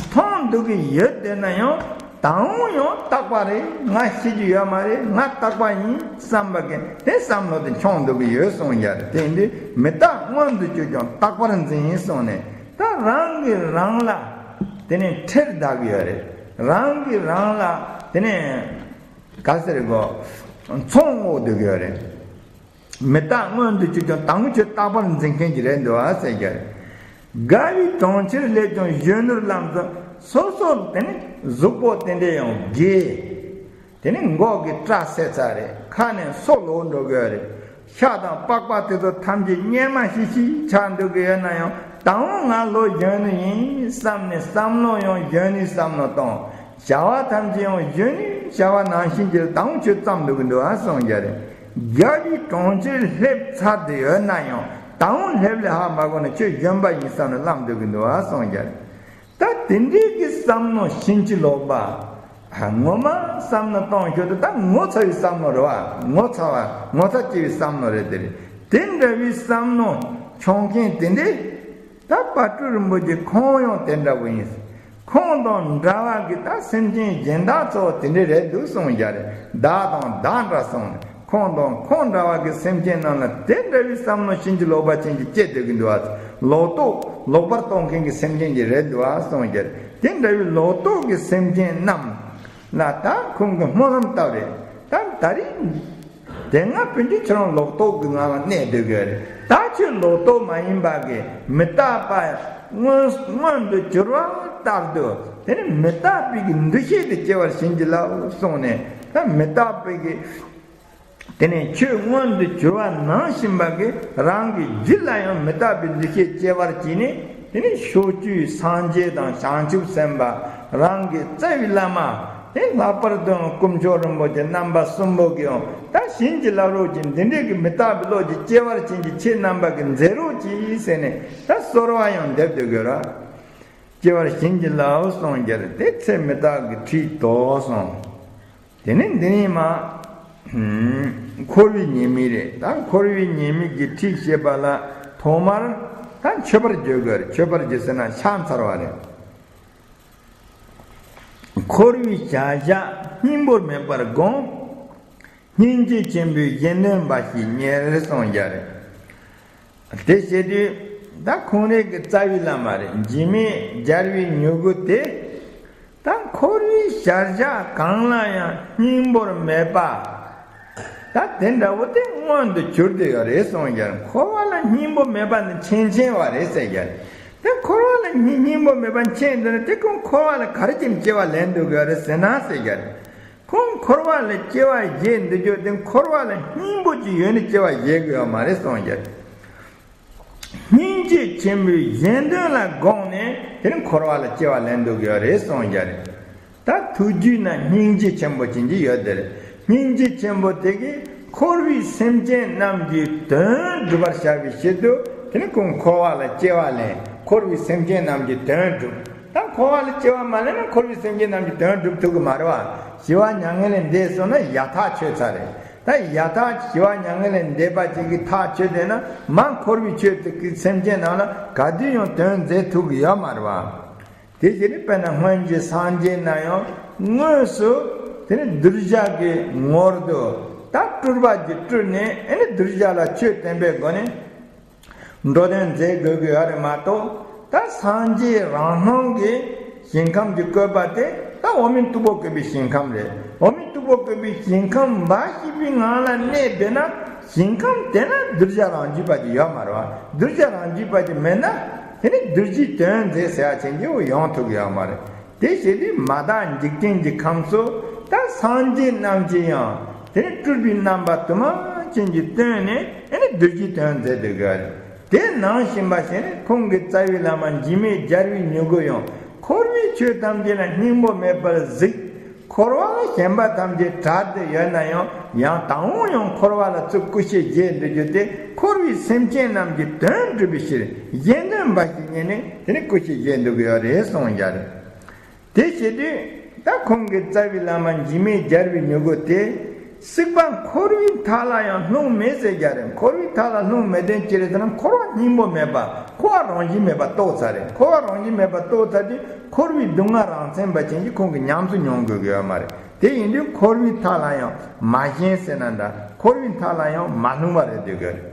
མཐོང་འདུག་གི་ཡོད་དེ་ན་ཡང་ད་འོང་ཡང་རྟག་པ་རེད། ང་ཤི་རྒྱུ་ཡོད་མ་རེད། ང་རྟག་པ་ཡིན་བསམ་པ་གི་དེ་བསམ་བློ་དེ་འཁྱོངས་འདུག་གི་ཡོད་གསུངས་ཡ་རེད། དེ་ཡིན་དུས་མི་རྟག་མངོན་དུ་གྱུར་ཀྱང་རྟག་པར་འཛིན་གསུངས་ནས་ད་རང་གིས་རང་ལ་དེ་ནས་ཁྲེལ་བསྡད་གི་ཡོད་རེད། རང་གིས་རང་ལ་དེ་ནས་ག་ཟེར་གོ་ཚོང་འོག་སྡོད་ཀྱི་ཡོད་རེད། མི་རྟག་མངོན་དུ་གྱུར་ཀྱང་དམ་ཆོས་རྟག་པར་འཛིན་མཁན་གྱི་རེད་འདུག་ཨ་ཟེར་རྒྱུ་རེད། དགའ་བའི་གྲོང་ཁྱེར་སླེབས་ཀྱང་གཞོན་ནུར་ལམ་དུ་སོ་སོ་དེ་ནི་གཟུགས་པོ་དེ་འདྲའི་ཡང་རྒས། དེ་ནི་མགོ་གི་སྐྲ་སད་ཚར་རེད། ཁ་ནས་སོ་ལོག་འགྲོ་གི་ཡོད་རེད། ཤ་དང་པགས་པ་དེ་ཚོ་ཐམས་ཅད་གཉེར་མ་ཤིག་ཤིག་ཆགས་འགྲོ་གི་ཡོད་ན་ཡང་། ད་འོང་ང་ལོ་གཞོན་ནུ་ཡིན་བསམ་ནས་བསམ་བློ་ཡང་གཞོན་ནུའི་བསམ་བློ་གཏོང་། བྱ་བ་ཐམས་ཅད་ཡང་གཞོན་ནུའི་བྱ་བ་ནང་བཞིན་གྱི་ད་འོང་ཆོས་བརྩམས་འགྲོ་གི་འདུག་ཨ་གསུངས་རྒྱུ་རེད། དགའ་བའི་གྲོང་ཁྱེར་སླེབས་ཚར་དུ་ཡོད་ན་ཡང་། ད་འོང་སླེབས་ལས་ཧ་མ་གོ་ན་ཁྱོད་གཞོན་པ་ཡིན་བསམ་ནས་ལམ་འགྲོ་གི་འདུག་ཨ་གསུངས་རྒྱུ་རེད། ད་དེ་འདྲའི་གི་བསམ་མནོ་ཕྱིན་ཅི་ལོག་པ། ངོ་མ་བསམ་མནོ་གཏོང་ཞོར་དུ་ད་ངོ་ཚ་བའི་བསམ་མནོ་རེད་བ། ངོ་ཚ་བ་ངོ་ཚ་སྐྱེ་བའི་བསམ་མནོ་རེད། དེ་རེད། དེ་འདྲ་བའི་བསམ་མནོ་འཁྱོངས་མཁན་དེ་འདྲས་ད་དཔལ་སྤྲུལ་རིན་པོ་ཆེ་ཁོང་ཡང་དེ་འདྲ་བོ་ཡིན། ཁོང་དང་འདྲ་བ་གི་ད་སེམས་ཅན་གཞན་དག་ཚོ་དེ་འདྲས་རེད་འདུག་གསུངས་རྒྱུ་རེད། བདག་དང་བདག་འདྲ་གསུངས་ནས། ཁོང་དང་ཁོང་འདྲ་བ་གི་སེམས་ཅན་རྣམས་ལ་དེ་འདྲ་བའི་བསམ་མནོ་ཕྱིན་ཅི་ལོག་པ་ཅན་གྱི་སྐྱེ་སྡོད་ཀྱི་འདུག་བ། ལོག་རྟོག་ལོག་པར་རྟོག་མཁན་གྱི་སེམས་ཅན་གྱི་རེད་འདུག་བ་གསུངས་རྒྱུ་རེད། དེ་འདྲ་བའི་ལོག་རྟོག་གི་སེམས་ཅན་རྣམས་ལ་ད་ཁོང་གི་སྨོན་ལམ་བཏབ་རེད། ད་ད་རེས་དེ་སྔ་ཕན་ཆད་ཁྱེད་རང་ལོག་རྟོག་གི་ངང་ལ་གནས་སྡོད་དགོས་རེད། ད་ཁྱོད་ལོག་རྟོག་མ་ཡིན་པ་གི་མི་རྟག་པ་མངོན་མངོན་དུ་གྱུར་བ་ལྟར་དུ། དེ་ནི་མི་རྟག་པའི་གི་འདུ་ཤེས་དེ་སྐྱེ་བར་བྱིན་གྱིས་བརླབས་གསུངས་ནས། ད་མི་རྟག་པའི་གི་དེ་ནས་ཆོས་མངོན་དུ་གྱུར་པ་ནང་བཞིན་པ་གི་རང་གི་རྒྱུད་ལ་ཡང་མི་རྟག་པའི་འདུ་ཤེས་སྐྱེ་བར་བྱས་ནས། དེ་ནས་ཕྱོགས་བཅུའི་སངས་རྒྱས་དང་བྱང་ཆུབ་སེམས་དཔའ་རང་གི་རྩ་བའི་བླ་མ་དེ་ལྷག་པར་དུ་དཀོན་མཆོག་རིན་པོ་ཆེ་རྣམ་པ་གསུམ་པོ་གི་ཡང་ད་བྱིན་གྱིས་བརླབ་རོགས་ཀྱིས། འདི་འདྲའི་གི་མི་རྟག་པའི་བློ་ཅིག་སྐྱེ་བར་བྱིན་གྱིས་ཁྱེད་རྣམ་པ་གི་མཛད་རོགས་གྱིས་ཟེར་ནས་ད་གསོལ་བ་ཡང་འདེབས་སྡོད་དགོས་ར། སྐྱེ་བར་བྱིན་གྱིས་བརླབས་གསུངས་རྒྱུ་རེད། དེ་ཚེ་མི་རྟག་གི་ཁྲིད་དོ་གསུངས། དེ་ནས་འདི་ནས་མ། འཁོར་བའི་ཉེས་དམིགས་རེད། ད་འཁོར་བའི་ཉེས་དམིགས་ཀྱི་ཁྲིད་བཤད་པ་ལ་ཐོག་མར་ད་མཆོད་པར་བརྗོད་དགོས་རེད། མཆོད་པར་བརྗོད་ཟེར་ན་ཕྱག་འཚལ་བ་རེད། འཁོར་བའི་བྱ་བཞག་སྙིང་པོར་མེད་པར་བསྒོམ། སྙིང་རྗེ་ཆེན་པོས་གཞན་དོན་འབའ་ཞིག་གཉེར་གསུངས་རྒྱུ་རེད། དེ་བྱེད་དུས་ད་ཁོང་རང་གི་རྩ་བའི་བླ་མ་རེད། འཇིགས་མེད་རྒྱལ་བའི་མྱུ་གུ་དེ། ད་འཁོར་བའི་བྱ་བཞག་གང་ལ་ཡང་སྙིང་པོར་མེད་པ། ད་དེ་འདྲ་བོ་དེ་མངོན་དུ་གྱུར་ཏེ་ཡོད་རེད་གསུངས་རྒྱུ་རེད། འཁོར་བ་ལ་སྙིང་པོ་མེད་པ་ནི་མཁྱེན་མཁྱེན་པ་རེད་ཟེར་རྒྱུ་རེད། དེ་འཁོར་བ་ལ་སྙིང་སྙིང་པོ་མེད་པ་མཁྱེན་འདུག་ན་དེ་ཁོང་འཁོར་བ་ལ་ག་རེ་བྱས་ནས་སྐྱེ་བ་ལེན་འདུག་གི་ཡོད་རེད་ཟེར་ན་ཟེར་རྒྱུ་རེད། ཁོང་འཁོར་བ་ལ་སྐྱེ་བ་བཞེས་འདི་རྒྱུ་དེ་འཁོར་བ་ལ་སྙིང་པོ་ཅིག་ཡོད་ནས་སྐྱེ་བ་བཞེས་དགོས་ཡོད་མ་རེད་གསུངས་ཀྱི། སྙིང་རྗེ་ཆེན་པོས་གཞན་དོན་ལ་དགོངས་ནས་དེ་ནི་འཁོར་བ་ལ་སྐྱེ་བ་ལེན་འདུག་ཡོད་རེད་གསུངས་ཀྱི་རེད། ད་ཐུགས་རྒྱུད་ན་སྙིང་རྗེ་ཆེན་པོ་ཅན་གྱི་ཡོད་དེ་རེད། སྙིང་རྗེ་ཆེན་པོ་དེ་གིས་འཁོར་བའི་སེམས་ཅན་རྣམས་ཀྱི་དོན་སྒྲུབ་པར་བྱ་བའི་ཕྱིར་དུ་དེ་ནི་ཁོང་འཁོར་བ་ལ་སྐྱེ་བ་ལེན། འཁོར་བའི་སེམས་ཅན་རྣམས་ཀྱི་དོན་སྒྲུབ། ད་འཁོར་བ་ལ་སྐྱེ་བ་མ་ལེན་ན་འཁོར་བའི་སེམས་ཅན་རྣམས་ཀྱི་དོན་སྒྲུབ་ཐུབ་ཀྱི་མ་རེད་བ། ཞི་བ་མྱ་ངན་ལས་འདས་སོང་ན་ཡག་ཐག་ཆོད་ཚར་རེད། ད་ཡག་ཐག་ཞི་བ་མྱ་ངན་ལས་འདས་པ་ཅིག་གི་ཐག་ཆོད་བསྡད་ན་མ་འཁོར་བའི་ཆོས་དེ་གི་སེམས་ཅན་རྣམས་ལ་ག་དུས་ཡང་དོན་མཛད་ཐུབ་ཀྱི་ཡོད་མ་རེད་བ། དེ་བཞིན་དཔེར་ན་སྔོན་གྱི་སངས་རྒྱས་རྣམས་ཡང་དངོས་སུ་དེ་ནི་གདུལ་བྱ་གི་ངོར་དུ་ད་སྤྲུལ་པ་ཅིག་སྤྲུལ་ནས་ཨེ་ནི་གདུལ་བྱ་ལ་ཆོས་བསྟན་པའི་སྒོ་ནས། འགྲོ་དོན་མཛད་དགོས་ཀྱི་ཡོད་རེད་མ་གཏོགས། ད་སངས་རྒྱས་རང་སྣང་གི་ཞིང་ཁམས་ཀྱི་བཀོད་པ་དེ་ད་འོག་མིན་སྟུག་པོ་བཀོད་པའི་ཞིང་ཁམས་རེད། འོག་མིན་སྟུག་པོ་བཀོད་པའི་ཞིང་ཁམས་འབའ་ཞིག་པའི་ངང་ལ་གནས་བསྡད་ན་ཞིང་ཁམས་དེ་ན་གདུལ་བྱ་རང་རྒྱུད་པ་ཅིག་ཡོད་མ་རེད་བ། གདུལ་བྱ་རང་རྒྱུད་པ་ཅིག་མེད་ན་དེ་ནི་གདུལ་བྱའི་དོན་མཛད་ཟེར་ཡ་ཅན་གྱི་ཡོང་ཐུབ་ཀྱི་ཡོད་མ་རེད། དེ་བྱས་ཏེ་མ་དག་འཇིག་རྟེན་གྱི་ཁམས་སུ་ད་སངས་རྒྱས་རྣམས་ཀྱིས་ཡང་དེ་ནི་སྤྲུལ་པའི་རྣམ་པ་དུ་མ་ཅན་གྱིས་སྟོན་ནས་ཨེ་ནི་གདུལ་བྱའི་དོན་མཛད་དེ་དགོས་རེད། དེ་ནང་བཞིན་པ་བྱས་ནས་ཁོང་གི་རྩ་བའི་བླ་མ་འཇིགས་མེད་རྒྱལ་བའི་མྱུ་གུ་ཡང་འཁོར་བའི་ཆོས་ཐམས་ཅད་ལ་སྙིང་པོ་མེད་པར་གཟིགས། འཁོར་བ་ལ་ཞེན་པ་ཐམས་ཅད་བྲལ་ཏེ་ཡོད་ན་ཡང་ཡང་དང་པོ་ཡང་འཁོར་བ་ལ་ཚུར་སྐུ་ཞབས་རྗེས་འདི་རྒྱུ་དེ་འཁོར་བའི་སེམས་ཅན་རྣམས་ཀྱི་དོན་སྒྲུབ་པའི་ཕྱིར་གཞན་དོན་འབའ་ཞིག་གཉེར་ནས་དེ་ནི་སྐུ་ཞབས་རྗེས་འདུག་གི་ཡོད་རེད་གསུངས་ཀྱི་རེད། དེ་བྱེད་དུས་ད་ཁོང་གི་རྩ་བའི་བླ་མ་འཇིགས་མེད་རྒྱལ་བའི་མྱུ་གུ་དེ་སྲིད་པ་འཁོར་བའི་མཐའ་ལ་ཡང་ལྷུང་མེད་ཟེར་རྒྱུ་རེད། འཁོར་བའི་མཐའ་ལ་ལྷུང་མེད་དོན་ཅི་རེད་ཟེར་ན་འཁོར་བ་སྙིང་པོ་མེད་པ་འཁོར་བ་རང་བཞིན་མེད་པ་རྟོགས་ཚར་རེད། འཁོར་བ་རང་བཞིན་མེད་པ་རྟོགས་ཚར་དུས་འཁོར་བའི་སྡུག་བསྔལ་རང་མཚན་པ་ཅན་གྱི་ཁོང་གི་ཉམས་སུ་མྱོང་དགོས་ཀྱི་ཡོད་མ་རེད། དེ་ཡིན་དུས་འཁོར་བའི་མཐའ་ལ་ཡང་མ་ཞེན་ཟེར་ན་འདྲ་འཁོར་བའི་མཐའ་ལ་ཡང་མ་ལྷུང་བ་རེད་འདོད་ཀྱི་རེད།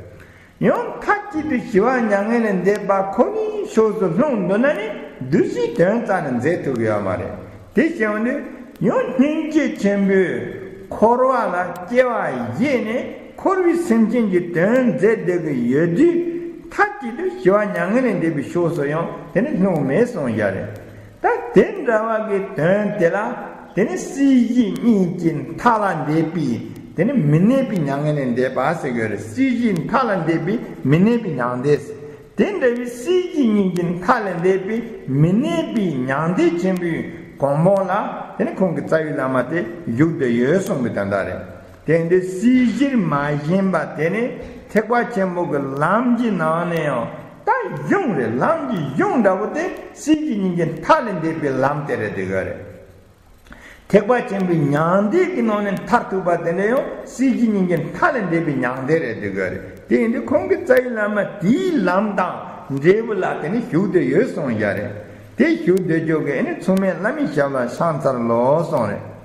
ཡང་མཐའ་གཅིག་ཏུ་ཞི་བ་མྱ་ངན་ལས་འདས་པ་ཁོ་ནའི་ཕྱོགས་སུ་ལྷུང་འདོད་ན་ནི་གདུལ་བྱའི་དོན་རྩ་ནས་མཛད་ཐུབ་ཀྱི་ཡོད་མ་རེད། དེ་བྱས་ཡོང་དུས་ཡང་སྙིང་རྗེ་ཆེན་པོས་འཁོར་བ་ལ་སྐྱེ་བ་བཞེས་ནས་ འཁོར་བའི་སེམས་ཅན་གྱི་དོན་མཛད་བསྡད་ཀྱི་ཡོད་དུས། མཐའ་གཅིག་ཏུ་ཞི་བ་མྱ་ངན་ལས་འདས་པའི་ཕྱོགས་སུ་ཡང་དེ་ནི་ལྷུང་མེད་གསུངས་ཡ་རེད། ད་དེ་འདྲ་བ་གི་དོན་དེ་ལ། དེ་ནི་སྲིད་ཞི་གཉིས་ཀྱི་མཐའ་ལ་འདས་པའི་དེ་ནི་མི་གནས་པའི་མྱ་ངན་ལས་འདས་པ་ཟེར་གྱི་ཡོད་རེད། སྲིད་ཞིའི་མཐའ་ལ་འདས་པའི་མི་གནས་པའི་མྱང་འདས། དེ་འདྲ་བའི་སྲིད་ཞི་གཉིས་ཀྱི་མཐའ་ལས་འདས་པའི་མི་གནས་པའི་མྱང་འདས་ཆེན་པོའི་གོ་འཕང་ལ། དེ་ནི་ཁོང་གི་རྩ་བའི་བླ་མ་དེ་བཞུགས་བསྡད་ཡོད་གསུངས་པའི་དོན་དག་རེད། དེ་འདི་སྲིད་ཞིར་མ་ཞེན་པ་དེ་ནི་ཐེག་པ་ཆེན་པོ་གི་ལམ་གྱི་ནང་ནས་ཡང་ད་གཞུང་རེད། ལམ་གྱི་གཞུང་འདྲ་བོ་དེ་སྲིད་ཞི་གཉིས་ཀྱི་མཐའ་ལས་འདས་པའི་ལམ་དེ་རེད་འདུག་ག་རེད། ཐེག་པ་ཆེན་པོའི་མྱང་འདས་ཀྱི་ནང་ནས་མཐར་ཐུག་པ་དེ་འདྲ་ཡང་སྲིད་ཞི་གཉིས་ཀྱི་མཐའ་ལས་འདས་པའི་མྱང་འདས་རེད་འདུག་ག་རེད། དེ་ཡིན་དུས་ཁོང་གི་རྩ་བའི་བླ་མ་དེའི་ལམ་དང་འབྲས་བུ་ལ་དེ་ནི་བཞུགས་བསྡད་ཡོད་གསུངས་ཡ་རེད། དེ་བཞུགས་བསྡད་རྒྱུ་གི་ཨེ་ནི་མཚུངས་མེད་བླ་མའི་ཞབས་ལ་ཕྱག་འཚལ་ལོ་གསུངས་རེད།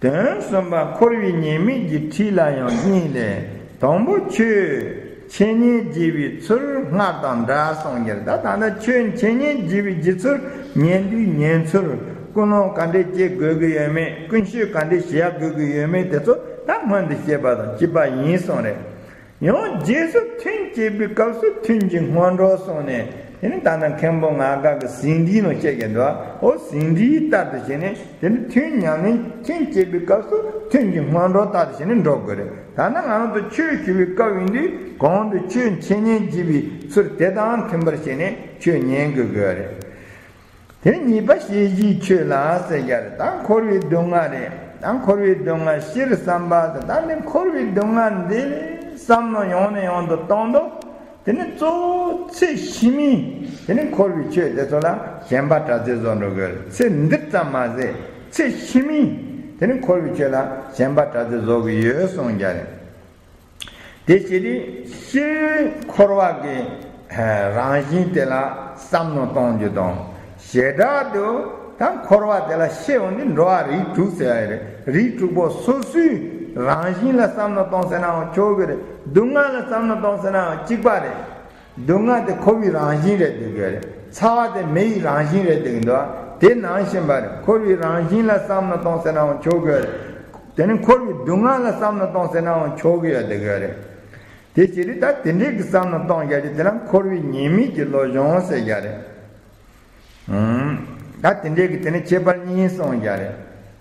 དོན་གསུམ་པ། འཁོར་བའི་ཉེས་དམིགས་ཀྱི་ཁྲིད་ལ་ཡང་གཉིས་ལས། དང་པོ་ཆོས་འཆད་ཉན་བགྱི་བའི་ཚུལ་སྔར་དང་འདྲ་གསུངས་ཀྱི་རེད། ད་ད་ལྟ་ཆོས་འཆད་ཉན་བགྱི་བའི་བགྱི་ཚུལ། ཉན་དུས་ཉན་ཚུལ། ཀུན་སློང་ག་འདྲས་སྐྱེ་དགོས་ཀྱི་ཡོད་མེད། ཀུན་སྤྱོད་ག་འདྲས་བྱེད་ཡ་དགོས་ཀྱི་ཡོད་མེད་དེ་ཚོ་ད་སྔོན་དུ་བཤད་པ་དང་གཅིག་པ་ཡིན་གསུངས་རེད། ཡང་རྗེས་སུ་ཐུན་བཅད་པའི་སྐབས་སུ་ཐུན་གྱི་སྔོན་འགྲོ་གསུངས་ནས། དེ་ནི་ད་ལྟ་མཁན་པོ་ང་དགའ་གི་ཟིན་བྲིས་ནང་བཤད་ཀྱི་འདུག་འོ་ཟིན་བྲིས་ལྟར་དུ་བྱས་ནས་དེ་ནི་ཐུན་ཉམས་ལེན་ཐུན་བཅད་པའི་སྐབས་སུ་ཐུན་གྱི་སྔོན་འགྲོ་ལྟར་དུ་བྱས་ནས་འགྲོ་དགོས་རེད། ད་ལྟ་ང་རང་ཚོ་ཆོས་ཞུ་བའི་སྐབས་ཡིན་དུས་གོང་དུ་ཆོས་འཆད་ཉན་བགྱི་བའི་ཚུལ་དེ་དང་མཐུན་པར་བྱས་ནས་ཆོས་ཉན་དགོས་དགོས་རེད། དེ་ནི་གཉིས་པ་ཤེས་བྱའི་ཆོས་ལ་ཟེར་ཡ་རེད། ད་འཁོར་བའི་སྡུག་བསྔལ་རེད། ད་འཁོར་བའི་སྡུག་བསྔལ་སྤྱིར་བསམ་པ་ཟེར། ད་ནི་འཁོར་བའི་སྡུག་བསྔལ་འདི་བསམ་མནོ་ཡང་ནས་ཡང་དུ་གཏོང་དུས། དེ་ནི་གཙོ་བོ་ཚེ་ཕྱི་མའི་དེ་ནི་འཁོར་བའི་ཆོས་དེ་ཚོ་ལ་ཞེན་པ་དྲག་རྩལ་བཟོ་འགྲོ་དགོས་རེད། ཚེ་འདི་ཙམ་མ་ཟད་ཚེ་ཕྱི་མའི་དེ་ནི་འཁོར་བའི་ཆོས་ལ་ཞེན་པ་དྲག་རྩལ་བཟོ་གི་ཡོད་གསུངས་ཡ་རེད། དེ་བྱས་ཏེ་སྤྱིར་འཁོར་བ་གི་རང་བཞིན་དེ་ལ་བསམ་མནོ་གཏོང་རྒྱུ་དང་། བྱེ་བྲག་ཏུ་ད་འཁོར་བ་དེ་ལ་ཤེས་འོང་དུས་འགྲོ་བ་རིགས་དྲུག་ཟེར་ཡ་རེད། རིགས་དྲུག་པོ་སོ་སོའི་རང་བཞིན་ལ་བསམ་མནོ་གཏོང་ཟེར་ནའང་ཆོག་གི་རེད། སྡུག་བསྔལ་ལ་བསམ་མནོ་གཏོང་ཟེར་ནའང་གཅིག་པ་རེད། སྡུག་བསྔལ་དེ་འཁོར་བའི་རང་བཞིན་རེད་འདུག་གི་རེད། ཚ་བ་དེ་མེ་ཡི་རང་བཞིན་རེད་འདུག་གི་འདུག་དེ་ནང་བཞིན་པ་རེད། འཁོར་བའི་རང་བཞིན་ལ་བསམ་མནོ་གཏོང་ཟེར་ནའང་ཆོག་གི་རེད། དེ་ནི་འཁོར་བའི་སྡུག་བསྔལ་ལ་བསམ་བློ་གཏོང་ཟེར་ནའང་ཆོག་གི་ཡོད་དེ་ག་རེད། དེ་ཕྱིར་ད་དེ་འདྲའི་གི་བསམ་བློ་གཏོང་རྒྱུ་དེ་ལ་འཁོར་བའི་ཉེས་དམིགས་ཀྱི་བློ་སྦྱོང་ཟེར་རྒྱུ་རེད། ཨང་། ད་དེ་འདྲའི་གི་དེ་ནི་ཁྱད་པར་གཉིས་གསུངས་རྒྱུ་རེད།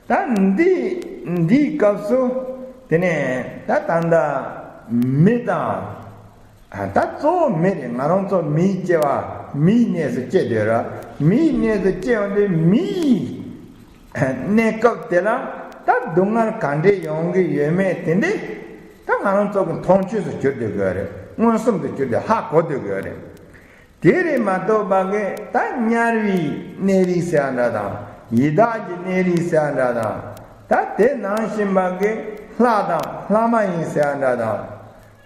ད་འདི་འདིའི་སྐབས་སུ་དེ་ནི་ད་ད་ལྟ་མི་དང་། ད་གཙོ་བོ་མི་རེད། ང་རང་ཚོ་མིའི་སྐྱེ་བ་མིའི་གནས་སུ་སྐྱེས་དུས་ར། མིའི་གནས་སུ་སྐྱེས་ཡོང་དུས་མིའི་གནས་སྐབས་དེ་ལ་ད་སྡུག་བསྔལ་ག་འདྲས་ཡོང་གི་ཡོད་མེད་དེ་འདྲས་ད་ང་རང་ཚོ་གི་མཐོང་ཆོས་སུ་གྱུར་བསྡད་དགོས་རེད། མངོན་སུམ་དུ་གྱུར་ཏེ་ཧ་གོ་བསྡད་དགོས་རེད། དེ་རེད་མ་གཏོགས་པ་གི་ད་དམྱལ་བའི་གནས་རིགས་ཟེར་ཡ་འདྲ་དང་། ཡི་དྭགས་ཀྱི་གནས་རིགས་ཟེར་ཡ་འདྲ་དང་། ད་དེ་ནང་བཞིན་པ་གི་ལྷ་དང་ལྷ་མ་ཡིན་ཟེར་ཡ་འདྲ་དང་།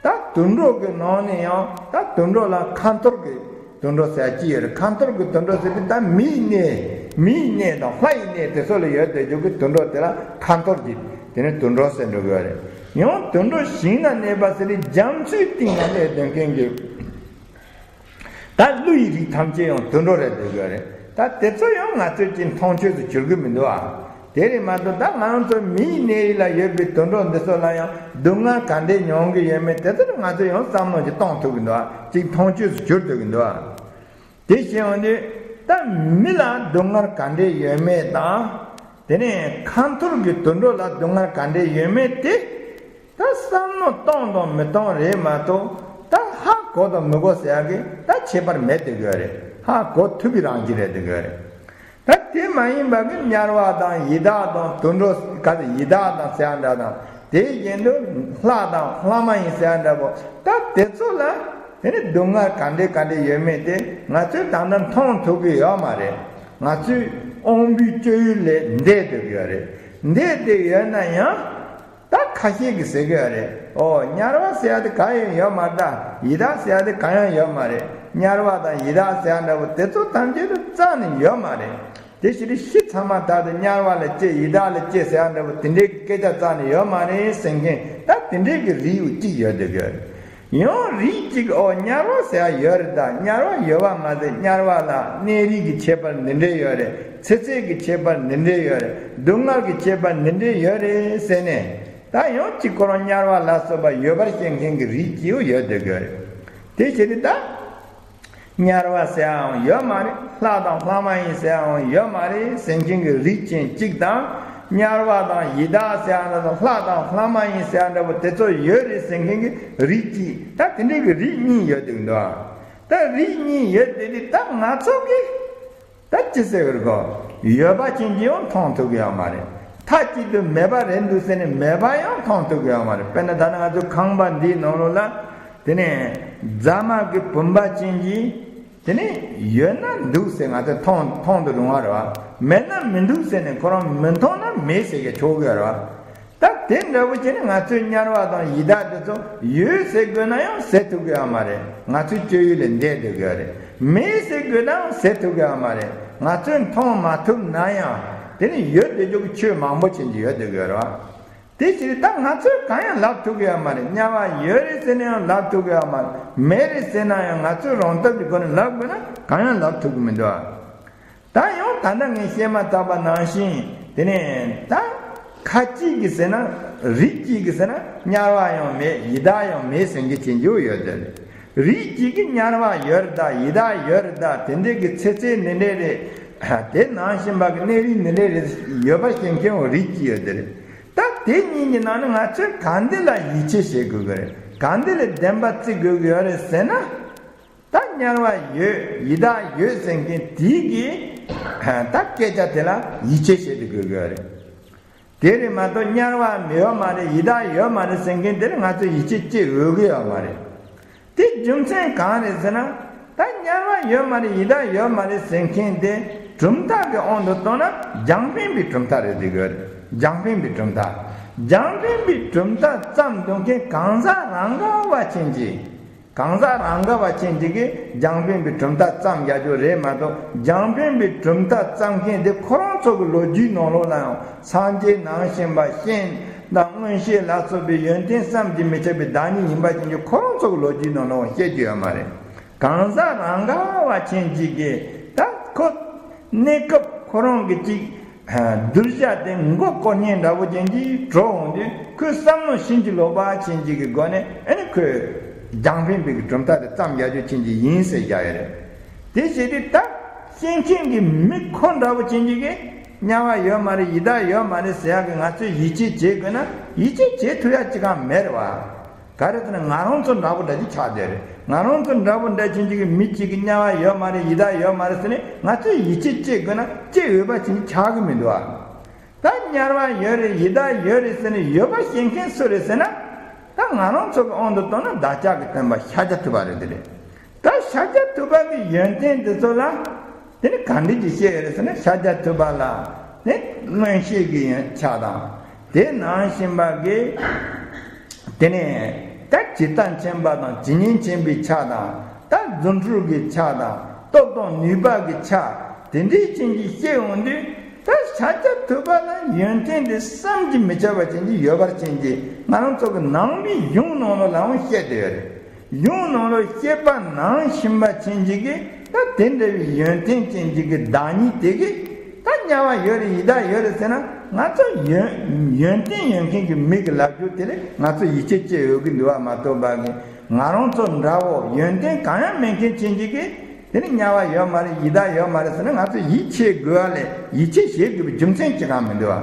ད་དུད་འགྲོ་གི་ནང་ནས་ཡང་ད་དུད་འགྲོ་ལ་ཁ་འཐོར་གྱི་དུད་འགྲོ་ཟེར་གྱི་ཡོད་རེད། ཁ་འཐོར་གྱི་དུད་འགྲོ་ཟེར་དུས་ད་མིའི་གནས་མིའི་གནས་དང་ལྷ་ཡི་གནས་དེ་ཚོ་ལ་ཡོད་བསྡད་རྒྱུ་གི་དུད་འགྲོ་དེ་ལ་ཁ་འཐོར་གྱི་དེ་ནི་དུད་འགྲོ་ཟེར་འགྲོ་གི་ཡོད་རེད། ཡང་དུད་འགྲོ་ཞིང་ན་གནས་པ་ཟེར་དུས་རྒྱ་མཚོའི་གཏིང་ན་གནས་སྡོད་མཁན་གྱི་ད་ཀླུ་ཡི་རིགས་ཐམས་ཅད་ཡང་དུད་འགྲོ་རེད་འདུག་གི་རེད། ད་དེ་ཚོ་ཡང་ང་ཚོས་ཀྱི་མཐོང་ཆོས་སུ་གྱུར་གི་མི་འདུག་ཨ། དེ་རེད་མ་གཏོགས་ད་ང་རང་ཚོ་མིའི་གནས་རིགས་ལ་ཡོད་པའི་དུད་འགྲོ་འདི་ཚོ་ལ་ཡང་སྡུག་བསྔལ་ག་འདྲས་མྱོང་གི་ཡོད་མེད་དེ་ཚོ་ང་ཚོས་ཡང་བསམ་བློ་ཅིག་གཏོང་ཐུབ་གི་འདུག་ཨ། ཅིག་མཐོང་ཆོས་སུ་གྱུར་ཐུབ་གི་འདུག་ཨ། དེ་བྱས་ཡོང་དུས་ད་མི་ལ་སྡུག་བསྔལ་ག་འདྲས་ཡོད་མེད་དང་། དེ་ནས་ཁ་འཐོར་གྱི་དུད་འགྲོ་ལ་སྡུག་བསྔལ་ག་འདྲས་ཡོད་མེད་དེ། ད་བསམ་བློ་གཏོང་དང་མི་གཏོང་རེད་མ་གཏོགས། ད་ཧ་གོ་དང་མི་གོ་ཟེར་ཡག་གི་ད་ཁྱད་པར་མེད་དེ་དགོས་རེད། ཧ་གོ་ཐུབ་པའི་རང་བཞིན་རེད་དེ་དགོས་རེད། ད་དེ་མ་ཡིན་པ་གི་དམྱལ་བ་དང་ཡི་དྭགས་དང་དུད་འགྲོ་ག་ཚོད་ཡི་དྭགས་དང་ཟེར་ཡག་འདྲ་དང་། དེ་བཞིན་དུ་ལྷ་དང་ལྷ་མ་ཡིན་ཟེར་ཡག་འདྲ་པོ། ད་དེ་ཚོ་ལ་དེ་ནི་སྡུག་བསྔལ་ག་འདྲས་ག་འདྲས་ཡོད་མེད་དེ་ང་ཚོས་ད་ལྟ་མཐོང་ཐུབ་ཀྱི་ཡོད་མ་རེད། ང་ཚོས་དབང་པོའི་སྤྱོད་ཡུལ་ལས་འདས་བསྡད་ཀྱི་ཡོད་རེད། འདས་བསྡད་ཡོད་ན་ཡང་། ད་ཁ་ཤས་ཀྱིས་ཟེར་གྱི་ཡོད་རེད། ཨོ་དམྱལ་བ་ཟེར་ཡག་དེ་གང་ཡང་ཡོད་མ་རེད། ད་ཡི་དྭགས་ཟེར་ཡག་དེ་གང་ཡང་ཡོད་མ་རེད། དམྱལ་བ་དང་ཡི་དྭགས་ཟེར་ཡག་འདྲ་པོ་དེ་ཚོ་ཐམས་ཅད་དུ་རྩ་ནས་ཡོད་མ་རེད། དེ་ཕྱིར་ཤི་ཚང་མ་ད་དུང་དམྱལ་བ་ལ་སྐྱེ་ཡི་དྭགས་ལ་སྐྱེ་ཟེར་ཡག་འདྲ་པོ་དེ་འདྲའི་སྐད་ཆ་རྩ་ནས་ཡོད་མ་རེད་ཟེར་མཁན་ད་དེ་འདྲའི་གི་རིགས་གཅིག་ཡོད་དེ་གི་ཡོད་རེད། ཡང་རིགས་གཅིག་ཨོ་དམྱལ་བ་ཟེར་ཡག་ཡོད་རེད། ད་དམྱལ་བ་ཡོད་པ་མ་ཟད་དམྱལ་བ་ལ་གནས་རིགས་ཀྱི་ཁྱད་པར་འདི་འདྲས་ཡོད་རེད། ཚེ་ཚད་ཀྱི་ཁྱད་པར་འདི་འདྲས་ཡོད་རེད། སྡུག་བསྔལ་གྱི་ཁྱད་པར་འདི་འདྲས་ཡོད་རེད་ཟེར་ནས། ད་ཡང་གཅིག་ཁོ་རང་དམྱལ་བ་ལ་སོགས་པ་ཡོད་པར་ཤེས་མཁན་གྱི་རིགས་གཅིག་ཡོད་དེ་དགོས་རེད། དེ་བྱས་ཏེ་ད་དམྱལ་བ་ཟེར་ཡང་ཡོད་མ་རེད། ལྷ་དང་ལྷ་མ་ཡིན་ཟེར་ཡང་ཡོད་མ་རེད་ཟེར་མཁན་གྱི་རིགས་ཅན་གཅིག་དང་། དམྱལ་བ་དང་ཡི་དྭགས་ཟེར་ཡང་ལྷ་དང་ལྷ་མ་ཡིན་ཟེར་ཡང་འདྲ་པོ་དེ་ཚོ་ཡོད་རེད་ཟེར་མཁན་གྱི་རིགས་གཅིག་ད་དེ་འདྲའི་གི་རིགས་གཉིས་ཡོད་དེ་འདུག་ད་རིགས་གཉིས་ཡོད་དེ་དེ་ད་ང་ཚོ་གི་ད་ཅི་ཟེར་བར་གོ། ཡོད་པ་ཅན་གྱིས་ཡང་མཐོང་ཐུབ་ཀྱི་ཡོད་མ་རེད། མཐའ་གཅིག་ཏུ་མེད་པ་རེད་འདུག་ཟེར་ནས་མེད་པ་ཡང་མཐོང་ཐུབ་ཀྱི་ཡོད་མ་རེད། དཔེར་ན་ད་ནི་ང་ཚོའི་ཁང་པ་འདིའི་ནང་ལོགས་ལ། དེ་ནས་རྫ་མ་གི་བུམ་པ་ཅན་གྱིས། དེ་ནས་ཡོད་ན་འདུག་ཟེར་ང་ཚོས་མཐོང་མཐོང་དུ་རུང་བ་རེད་བ། མེད་ན་མི་འདུག་ཟེར་ནས་ཁོ་རང་མི་མཐོང་ན་མེད་ཟེར་གྱི་ཆོག་གི་ཡོད་རེད་བ། ད་དེ་འདྲ་བོ་བྱས་ནས་ང་ཚོའི་དམྱལ་བ་དང་ཡི་དྭགས་དེ་ཚོ་ཡོད་ཟེར་དགོས་ན་ཡང་ཟེར་ཐུབ་ཀྱི་ཡོད་མ་རེད། ང་ཚོའི་སྤྱོད་ཡུལ་ལས་འདས་སྡོད་ཀྱི་ཡོད་རེད། མེད་ཟེར་དགོས་ན་ཡང་ཟེར་ཐུབ་ཀྱི་ཡོད་མ་རེད། ང་ཚོས་མཐོང་མ་ཐུབ་ན་ཡང་དེ་ནི་ཡོད་དེ་འཇོག་གི་ཆོས་མང་པོ་ཅན་གྱི་ཡོད་དེ་དགོས་རེད་བ། དེ་ཕྱིར་ད་ང་ཚོས་གང་ཡང་ལབ་ཐུབ་ཀྱི་ཡོད་མ་རེད། དམྱལ་བ་ཡོད་རེད་ཟེར་ན་ཡང་ལབ་ཐུབ་ཀྱི་ཡོད་མ་རེད། མེད་རེད་ཟེར་ན་ཡང་ང་ཚོས་རང་སྟོབས་ཀྱི་སྒོ་ནས་ལབ་དགོས་ན་གང་ཡང་ལབ་ཐུབ་ཀྱི་མི་འདུག་ཨ། ད་ཡང་ད་ལྟ་ངས་བཤད་མ་ཐག་པ་ནང་བཞིན་དེ་ནས་ད་ཁ་ཅིག་གིས་ཟེར་ན། རིགས་གཅིག་གིས་ཟེར་ན་དམྱལ་བ་ཡང་མེད། ཡི་དྭགས་ཡང་མེད་ཟེར་མཁན་ཅན་ཅིག་ཡོད་དེ་རེད། རིགས་གཅིག་གིས་དམྱལ་བ་ཡོད་རེད་ད། ཡི་དྭགས་ཡོད་རེད་ད། དེ་འདྲའི་གི་ཚེ་ཚད་འདི་འདྲའི་རེད། དེ་ནང་བཞིན་པ་གི་གནས་རིགས་འདི་འདྲའི་རེད་ཡོད་པ་ཤེས་མཁན་རིགས་གཅིག་ཡོད་དེ་རེད། ད་དེ་གཉིས་ཀྱི་ནང་ནས་ང་ཚོས་ག་འདི་ལ་ཡིད་ཆེས་བྱེད་དགོས་ཀྱི་རེད། ག་འདི་ལ་བདེན་པ་བརྩི་དགོས་ཀྱི་ཡོད་རེད་ཟེར་ན། ད་དམྱལ་བ་ཡོད། ཡི་དྭགས་ཡོད་ཟེར་མཁན་དེའི་གི་ད་སྐད་ཆ་དེ་ལ་ཡིད་ཆེས་བྱེད་དགོས་ཀྱི་ཡོད་རེད། དེ་རེད་མ་གཏོགས་དམྱལ་བ་ཡོད་མ་རེད། ཡི་དྭགས་ཡོད་མ་རེད་ཟེར་མཁན་དེར་ང་ཚོས་ཡིད་ཆེས་བྱེད་འོས་ཀྱི་ཡོད་མ་རེད། དེ་རྒྱུ་མཚན་གང་རེད་ཟེར་ན། ད་དམྱལ་བ་ཡོད་མ་རེད། ཡི་དྭགས་ཡོད་མ་རེད་ཟེར་མཁན་དེ་གྲུབ་མཐའ་གི་དབང་དུ་བཏང་ན་རྒྱང་འཕེན་པའི་གྲུབ་མཐའ་རེད་དེ་གི་རེད། རྒྱང་འཕེན་པའི་གྲུབ་མཐའ། རྒྱང་འཕེན་པའི་གྲུབ་མཐའ་བརྩམས་འདུག་མཁན་གང་ཟག་རང་ག་བ་ཅན་གྱིས། གང་ཟག་རང་ག་བ་ཅན་གྱི་གིས་རྒྱང་འཕེན་པའི་གྲུབ་མཐའ་བརྩམས་རྒྱག་རྒྱུ་རེད་མ་གཏོགས། རྒྱང་འཕེན་པའི་གྲུབ་མཐའ་བརྩམས་མཁན་དེ་ཁོ་རང་ཚོ་གི་ལོ་རྒྱུས་ནང་ལོགས་ལ་ཡང་སངས་རྒྱས་ནང་བཞིན་པ་སྤྱན་དང་མངོན་ཤེས་ལ་སོགས་པའི་ཡོན་ཏན་བསམ་གྱིས་མི་ཁྱབ་པའི་བདག་ཉིད་ཡིན་པ་ཅན་གྱི་ཁོ་རང་ཚོ་གི་ལོ་རྒྱུས་ནང་ལོགས་བཤད་རྒྱུ་ཡོད་མ་རེད། གང་ཟག་རང་ག་བ་ཅན་གྱི་གིས་ད་ཁོ་གནས་སྐབས་ཁོ་རང་གི་ཅིག་གདུལ་བྱ་དེ་མགོ་སྐོར་མཁན་འདྲ་བོ་ཅན་གྱིས་གྲོགས་འོང་དུས་ཁོའི་བསམ་བློ་བྱིན་གྱིས་རློབ་པ་ཅན་གྱི་གི་སྒོ་ནས་ཨ་ནི་ཁོས་རྒྱང་འཕེན་པའི་གི་གྲུབ་མཐའ་དེ་བརྩམས་རྒྱག་རྒྱུ་ཅན་གྱི་ཡིན་ཟེར་རྒྱག་ཡོད་རེད། དེ་བྱས་དུས་ད་ཤེས་མཁན་གྱི་མི་ཁོ་འདྲ་བོ་ཅན་གྱི་གིས་དམྱལ་བ་ཡོད་མ་རེད། ཡི་དྭགས་ཡོད་མ་རེད་ཟེར་ཡག་གི་ང་ཚོས་ཡིད་ཆེས་བྱེད་དགོས་ན་ཡིད་ཆེས་བྱེད་ཐུབ་ཡག་ཅི་གང་མེད་རེད་བ། ག་རེ་ཟེར་ན་ང་རང་ཚོ་འདྲ་པོ་འདྲ་ཅིག་ཆགས་བསྡད་རེད། ང་རང་ཚོ་འདྲ་པོ་འདྲ་ཅན་ཅིག་གི་མི་གཅིག་གིས་དམྱལ་བ་ཡོད་མ་རེད། ཡི་དྭགས་ཡོད་མ་རེད་ཟེར་ནས་ང་ཚོས་ཡིད་ཆེས་བྱེད་དགོས་ན་བྱེད་འོས་པ་ཅིག་ཆགས་ཀྱི་མི་འདུག་ཨ། ད་དམྱལ་བ་ཡོད་རེད། ཡི་དྭགས་ཡོད་རེད་ཟེར་ནས་ཡོད་པ་ཤེས་མཁན་སུ་རེད་ཟེར་ན། ད་ང་རང་ཚོ་གི་དབང་དུ་བཏང་ན་བདག་ཅག་གི་སྟོན་པ་ཤཱཀྱ་ཐུབ་པ་རེད་དེ་རེད། ད་ཤཱཀྱ་ཐུབ་པ་གི་ཡོན་ཏན་དེ་ཚོ་ལ། དེ་ནི་ག་འདྲ་ཅིག་བཤད་ཡོད་རེད་ཟེར་ན་ཤཱཀྱ་ཐུབ་པ་ལ་ནི་མངོན་ཤེས་ཀྱི་ཡོན་ཆ་དང་། དེ་ནང་བཞིན་པ་གི་དེ་ནས་ད་ཇི་ལྟ་མཁྱེན་པ་དང་ཇི་སྙེད་མཁྱེན་པའི་ཆ་དང་། ད་རྫུ་འཕྲུལ་གྱི་ཆ་དང་སྟོབས་དང་ནུས་པ་གི་ཆ་དེ་འདྲའི་ཅན་གྱིས་བཤད་འོང་དུས། ད་ཤཱཀྱ་ཐུབ་པ་ལ་ཡོན་ཏན་དེ་བསམ་གྱིས་མི་ཁྱབ་པ་ཅན་གྱི་ཡོད་པར་ཅན་གྱི་ང་རང་ཚོ་གི་ནང་པའི་གཞུང་ནང་ལོགས་ལའང་བཤད་དེ་ཡོད་རེད། གཞུང་ནང་ལོགས་བཤད་པ་ནང་བཞིན་པ་ཅན་གྱི་གི་ད་དེ་འདྲ་བའི་ཡོན་ཏན་ཅན་གྱི་གི་བདག་ཉིད་དེ་གི་ད་དམྱལ་བ་ཡོད་རེད། ཡི་དྭགས་ཡོད་རེད་ཟེར་ན་ང་ཚོ་ཡོན་ཡོན་ཏན་ཡོད་མཁན་གྱི་མི་གི་ལབ་རྒྱུ་དེ་ལས་ང་ཚོ་ཡིད་ཆེས་བྱེད་འོས་ཀྱི་འདུག་བ་མ་གཏོགས་པ་གི་ང་རང་ཚོ་འདྲ་བོ་ཡོན་ཏན་གང་ཡང་མེད་མཁན་ཅན་གྱི་གི་དེ་ནི་དམྱལ་བ་ཡོད་མ་རེད། ཡི་དྭགས་ཡོད་མ་རེད་ཟེར་ན་ང་ཚོ་ཡིད་ཆེས་དགོས་པ་ལས་ཡིད་ཆེས་བྱེད་དགོས་པའི་རྒྱུ་མཚན་ཅི་གང་མི་འདུག་བ།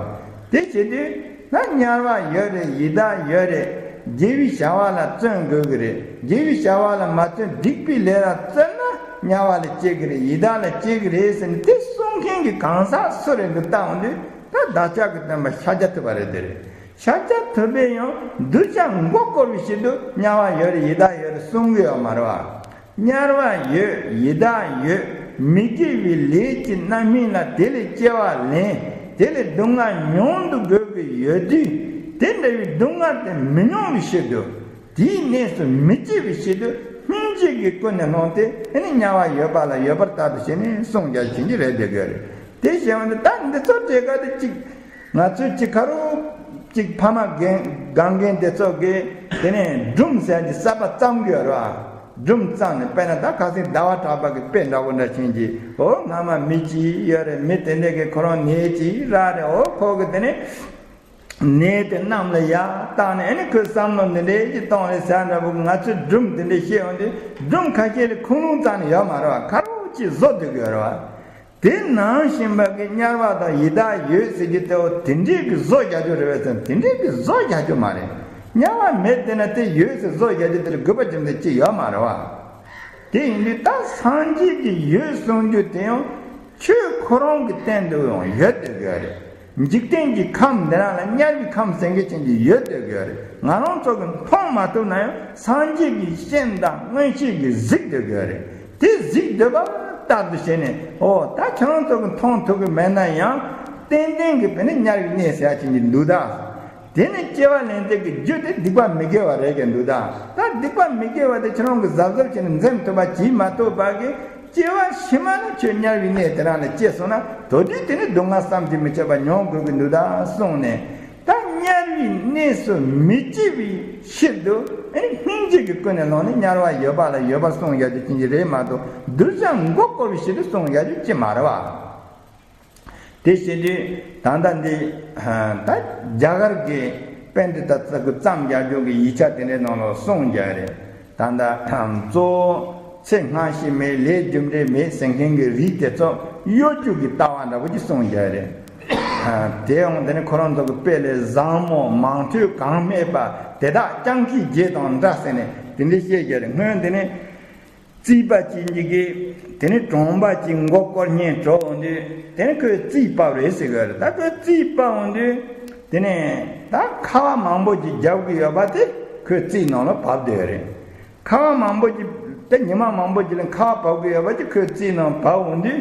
དེ་བྱེད་དུས། ན་དམྱལ་བ་ཡོད་རེད། ཡི་དྭགས་ཡོད་རེད། དགེ་བའི་བྱ་བ་ལ་བརྩོན་དགོས་ཀྱི་རེད། དགེ་བའི་བྱ་བ་ལ་མ་བརྩོན་སྡིག་པའི་ལས་ལ་བརྩོན་ན་དམྱལ་བ་ལ་སྐྱེ་གི་རེད། ཡི་དྭགས་ལ་སྐྱེ་གི་རེད་ཟེར་ནས་དེ་གསུང་མཁན་གྱི་གང་ཟག་སུ་རེད་འདུག་བལྟ་འོང་དུས་ད་བདག་ཅག་གི་སྟོན་པ་ཤཱཀྱ་ཐུབ་པ་རེད་དེ་རེད། ཤཱཀྱ་ཐུབ་པས་ཡང་གདུལ་བྱ་མགོ་སྐོར་བའི་ཕྱིར་དུ་དམྱལ་བ་ཡོད་རེད། ཡི་དྭགས་ཡོད་རེད་གསུང་གི་ཡོད་མ་རེད་བ། དམྱལ་བ་ཡོད། ཡི་དྭགས་ཡོད། མི་དགེ་བའི་ལས་ཀྱི་རྣམ་སྨིན་ལ་དེ་ལས་སྐྱེ་བ་ལེན། དེ་ལས་སྡུག་བསྔལ་མྱོང་དུ་དགོས་ཀྱི་ཡོད་དུས། དེ་འདྲ་བའི་སྡུག་བསྔལ་དེ་མི་མྱོང་བའི་ཕྱིར་དུ། དེའི་གནས་སུ་མི་སྐྱེ་བའི་ཕྱིར་དུ་སྙིང་རྗེ་གི་ཀུན་ནས་བསླངས་ཏེ་ཨ་ནི་དམྱལ་བ་ཡོད་པ་ལ་ཡོད་པར་ལྟ་བུ་བྱས་ནས་གསུང་རྒྱ་ཆེན་གྱི་རེད་དེ་དགོས་རེད། དེ་བྱས་པ་ནི་ད་འདི་ཚོ་གྲས་ཀ་དེ་གཅིག་ང་ཚོའི་གཅིག་ཁ་རུ་གཅིག་ཕ་མ་རྒན་སྒང་རྒན་དེ་ཚོ་གིས་དེ་ནས་སྒྲུང་ཟེར་གྱི་གསར་པ་བརྩམས་དགོས་ར། སྒྲུང་བརྩམས་ནས་དཔེར་ན་ད་ཁ་སང་ཟླ་བ་གྲགས་པ་གི་དཔེ་འདྲ་བོ་འདྲ་ཆེན་གྱིས་འོ་སྔ་མ་མི་གཅིག་ཡོད་རེད། མི་དེ་འདྲས་ཀྱི་ཁོ་རང་ནད་ཅིག་རག་རེད། འོ་ཁོ་གི་དེ་ནས་ ནད་དེ་གནམ་ལ་ཡར་བཏང་ནས། ཨ་ནི་ཁོས་བསམ་བློ་འདི་འདྲའི་ཅིག་གཏོང་རེད་ཟེར་འདྲ་པོ། ང་ཚོས་སྒྲུང་འདི་འདྲ་བཤད་ཡོང་དུས། སྒྲུང་ཁ་ཤས་ལ་ཁུངས་ལུང་རྩ་ནས་ཡོད་མ་རེད་བ། ཁ་རོག་ཅིག་བཟོ་སྡོད་ཀྱི་ཡོད་རེད་བ། དེ་ནང་བཞིན་པ་གི་དམྱལ་བ་དང་ཡི་དྭགས་ཡོད་ཟེར་གྱི་དེ། འོ་དེ་འདྲའི་གི་བཟོ་རྒྱག་རྒྱུ་རེད་པས་ཟེར་ན། དེ་འདྲའི་གི་བཟོ་རྒྱག་རྒྱུ་མ་རེད། དམྱལ་བ་མེད་དེ་ན་དེ་ཡོད་ཟེར་བཟོ་རྒྱག་རྒྱུ་དེ་ལ་དགོས་པ་རྒྱུ་མཚན་ཅི་ཡོད་མ་རེད་བ། དེ་ཡིན་དུས་ད་སངས་རྒྱས་ཀྱི་ཡོད་གསུང་རྒྱུ་དེ་ཡང་ཆོས་ཁོ་རང་གི་སྟེང་དུ་ཡང་ཡོད་སྡོད་ཀྱི་ཡོད་རེད། འཇིག་རྟེན་གྱི་ཁམས་འདི་རང་ལ་དམྱལ་བའི་ཁམས་ཟེར་མཁན་ཅན་གྱི་ཡོད་སྡོད་ཀྱི་ཡོད་རེད། ང་རང་ཚོ་གིས་མཐོང་མ་ཐུབ་ན་ཡང་སངས་རྒྱས་ཀྱི་སྤྱན་དང་མངོན་ཤེས་ཀྱིས་གཟིགས་སྡོད་ཀྱི་ཡོད་རེད། དེ་གཟིགས་སྡོད་པ་ལྟར་དུ་བྱས་ནས། འོ་ད་ཁྱེད་རང་ཚོ་གིས་མཐོང་ཐུབ་ཀྱི་མེད་ན་ཡང་ཏན་ཏན་གྱི་དཔེར་ན་དམྱལ་བའི་གནས་ཟེར་ཡ་ཅིག་འདུག་ད། དེ་ནི་སྐྱེ་བ་ལེན་ཚད་ཀྱི་རྒྱུ་དེ་སྡིག་པ་མི་དགེ་བ་རེད་ཀྱི་འདུག་ད། ད་སྡིག་པ་མི་དགེ་བ་དེ་ཁྱེད་རང་གིས་གཟབ་གཟབ་བྱས་ནས་འཛེམ་ཐུབ་པ་བྱེད་མ་ཐུབ་པ་གི། སྐྱེ་བ་ཕྱི་མ་ན་ཁྱོད་དམྱལ་བའི་གནས་དེ་རང་ལ་སྐྱེས་སོང་ན། དེ་དུས་དེ་ནི་སྡུག་བསྔལ་བསམ་གྱིས་མི་ཁྱབ་པ་མྱོང་དགོས་ཀྱི་འདུག་ད་གསུངས་ནས། ད་དམྱལ་བའི་གནས་སུ་མི་སྐྱེ་བའི་ཕྱིར་དུ། ཨེ་ནི་སྙིང་རྗེ་གི་ཀུན་ནས་བསླངས་ནས་དམྱལ་བ་ཡོད་པ་ལ་ཡོད་པར་གསུངས་ཡ་རྒྱུ་ཅན་གྱི་རེད་མ་གཏོགས། གདུལ་བྱ་མགོ་སྐོར་བའི་ཕྱིར་དུ་གསུངས་ཡ་རྒྱུ་ཅི་མ་རེད་བ། དེ་བྱེད་དུས་ད་ལྟ་འདི་ད་རྒྱ་གར་གྱི་པཎྜི་ཏ་ཚོ་གིས་བརྩམས་རྒྱག་རྒྱུ་གི་ཡིག་ཆ་དེ་འདྲའི་ནང་ལ་གསུངས་རྒྱག་རེད། ད་ལྟ་གཙོ་བོ་ཚེ་སྔ་ཕྱི་མེད། ལས་རྒྱུ་འབྲས་མེད་ཟེར་མཁན་གྱི་རིགས་དེ་ཚོ་གཡོ་སྒྱུ་གི་ལྟ་བ་འདྲ་པོ་ཅིག་གསུངས་རྒྱག་རེད། དེ་ཡང་དེ་ནི་ཁོ་རང་ཚོ་གི་དཔེ་ལས་བཟང་མོ་མང་ཐོས་གང་སྨྲས་པ། དེ་དག་སྤྱང་ཀིའི་རྗེས་དང་འདྲ་ཟེར་ནས་དེ་འདྲ་བཤད་རྒྱག་རེད། སྔོན་དེ་ནི་རྩིས་པ་ཅིག་གིས་དེ་ནི་གྲོང་པ་ཅིག་མགོ་སྐོར་གཉེན་འགྲོ་འོང་དུས། དེ་ནི་ཁོས་རྩིས་པ་རེད་ཟེར་གི་རེད། ད་ཁོས་རྩིས་པ་འོང་དུས་དེ་ནི་ད་ཁ་བ་མང་པོ་ཅིག་རྒྱབ་གི་ཡོད་པ་དེ་ཁོས་རྩིས་ནང་ལ་བབས་བསྡད་རེད། ཁ་བ་མང་པོ་ཅིག་ད་ཉི་མ་མང་པོ་ཅིག་ལ་ཁ་བ་བབས་གི་ཡོད་པ་དེ་ཁོས་རྩིས་ནང་བབས་འོང་དུས།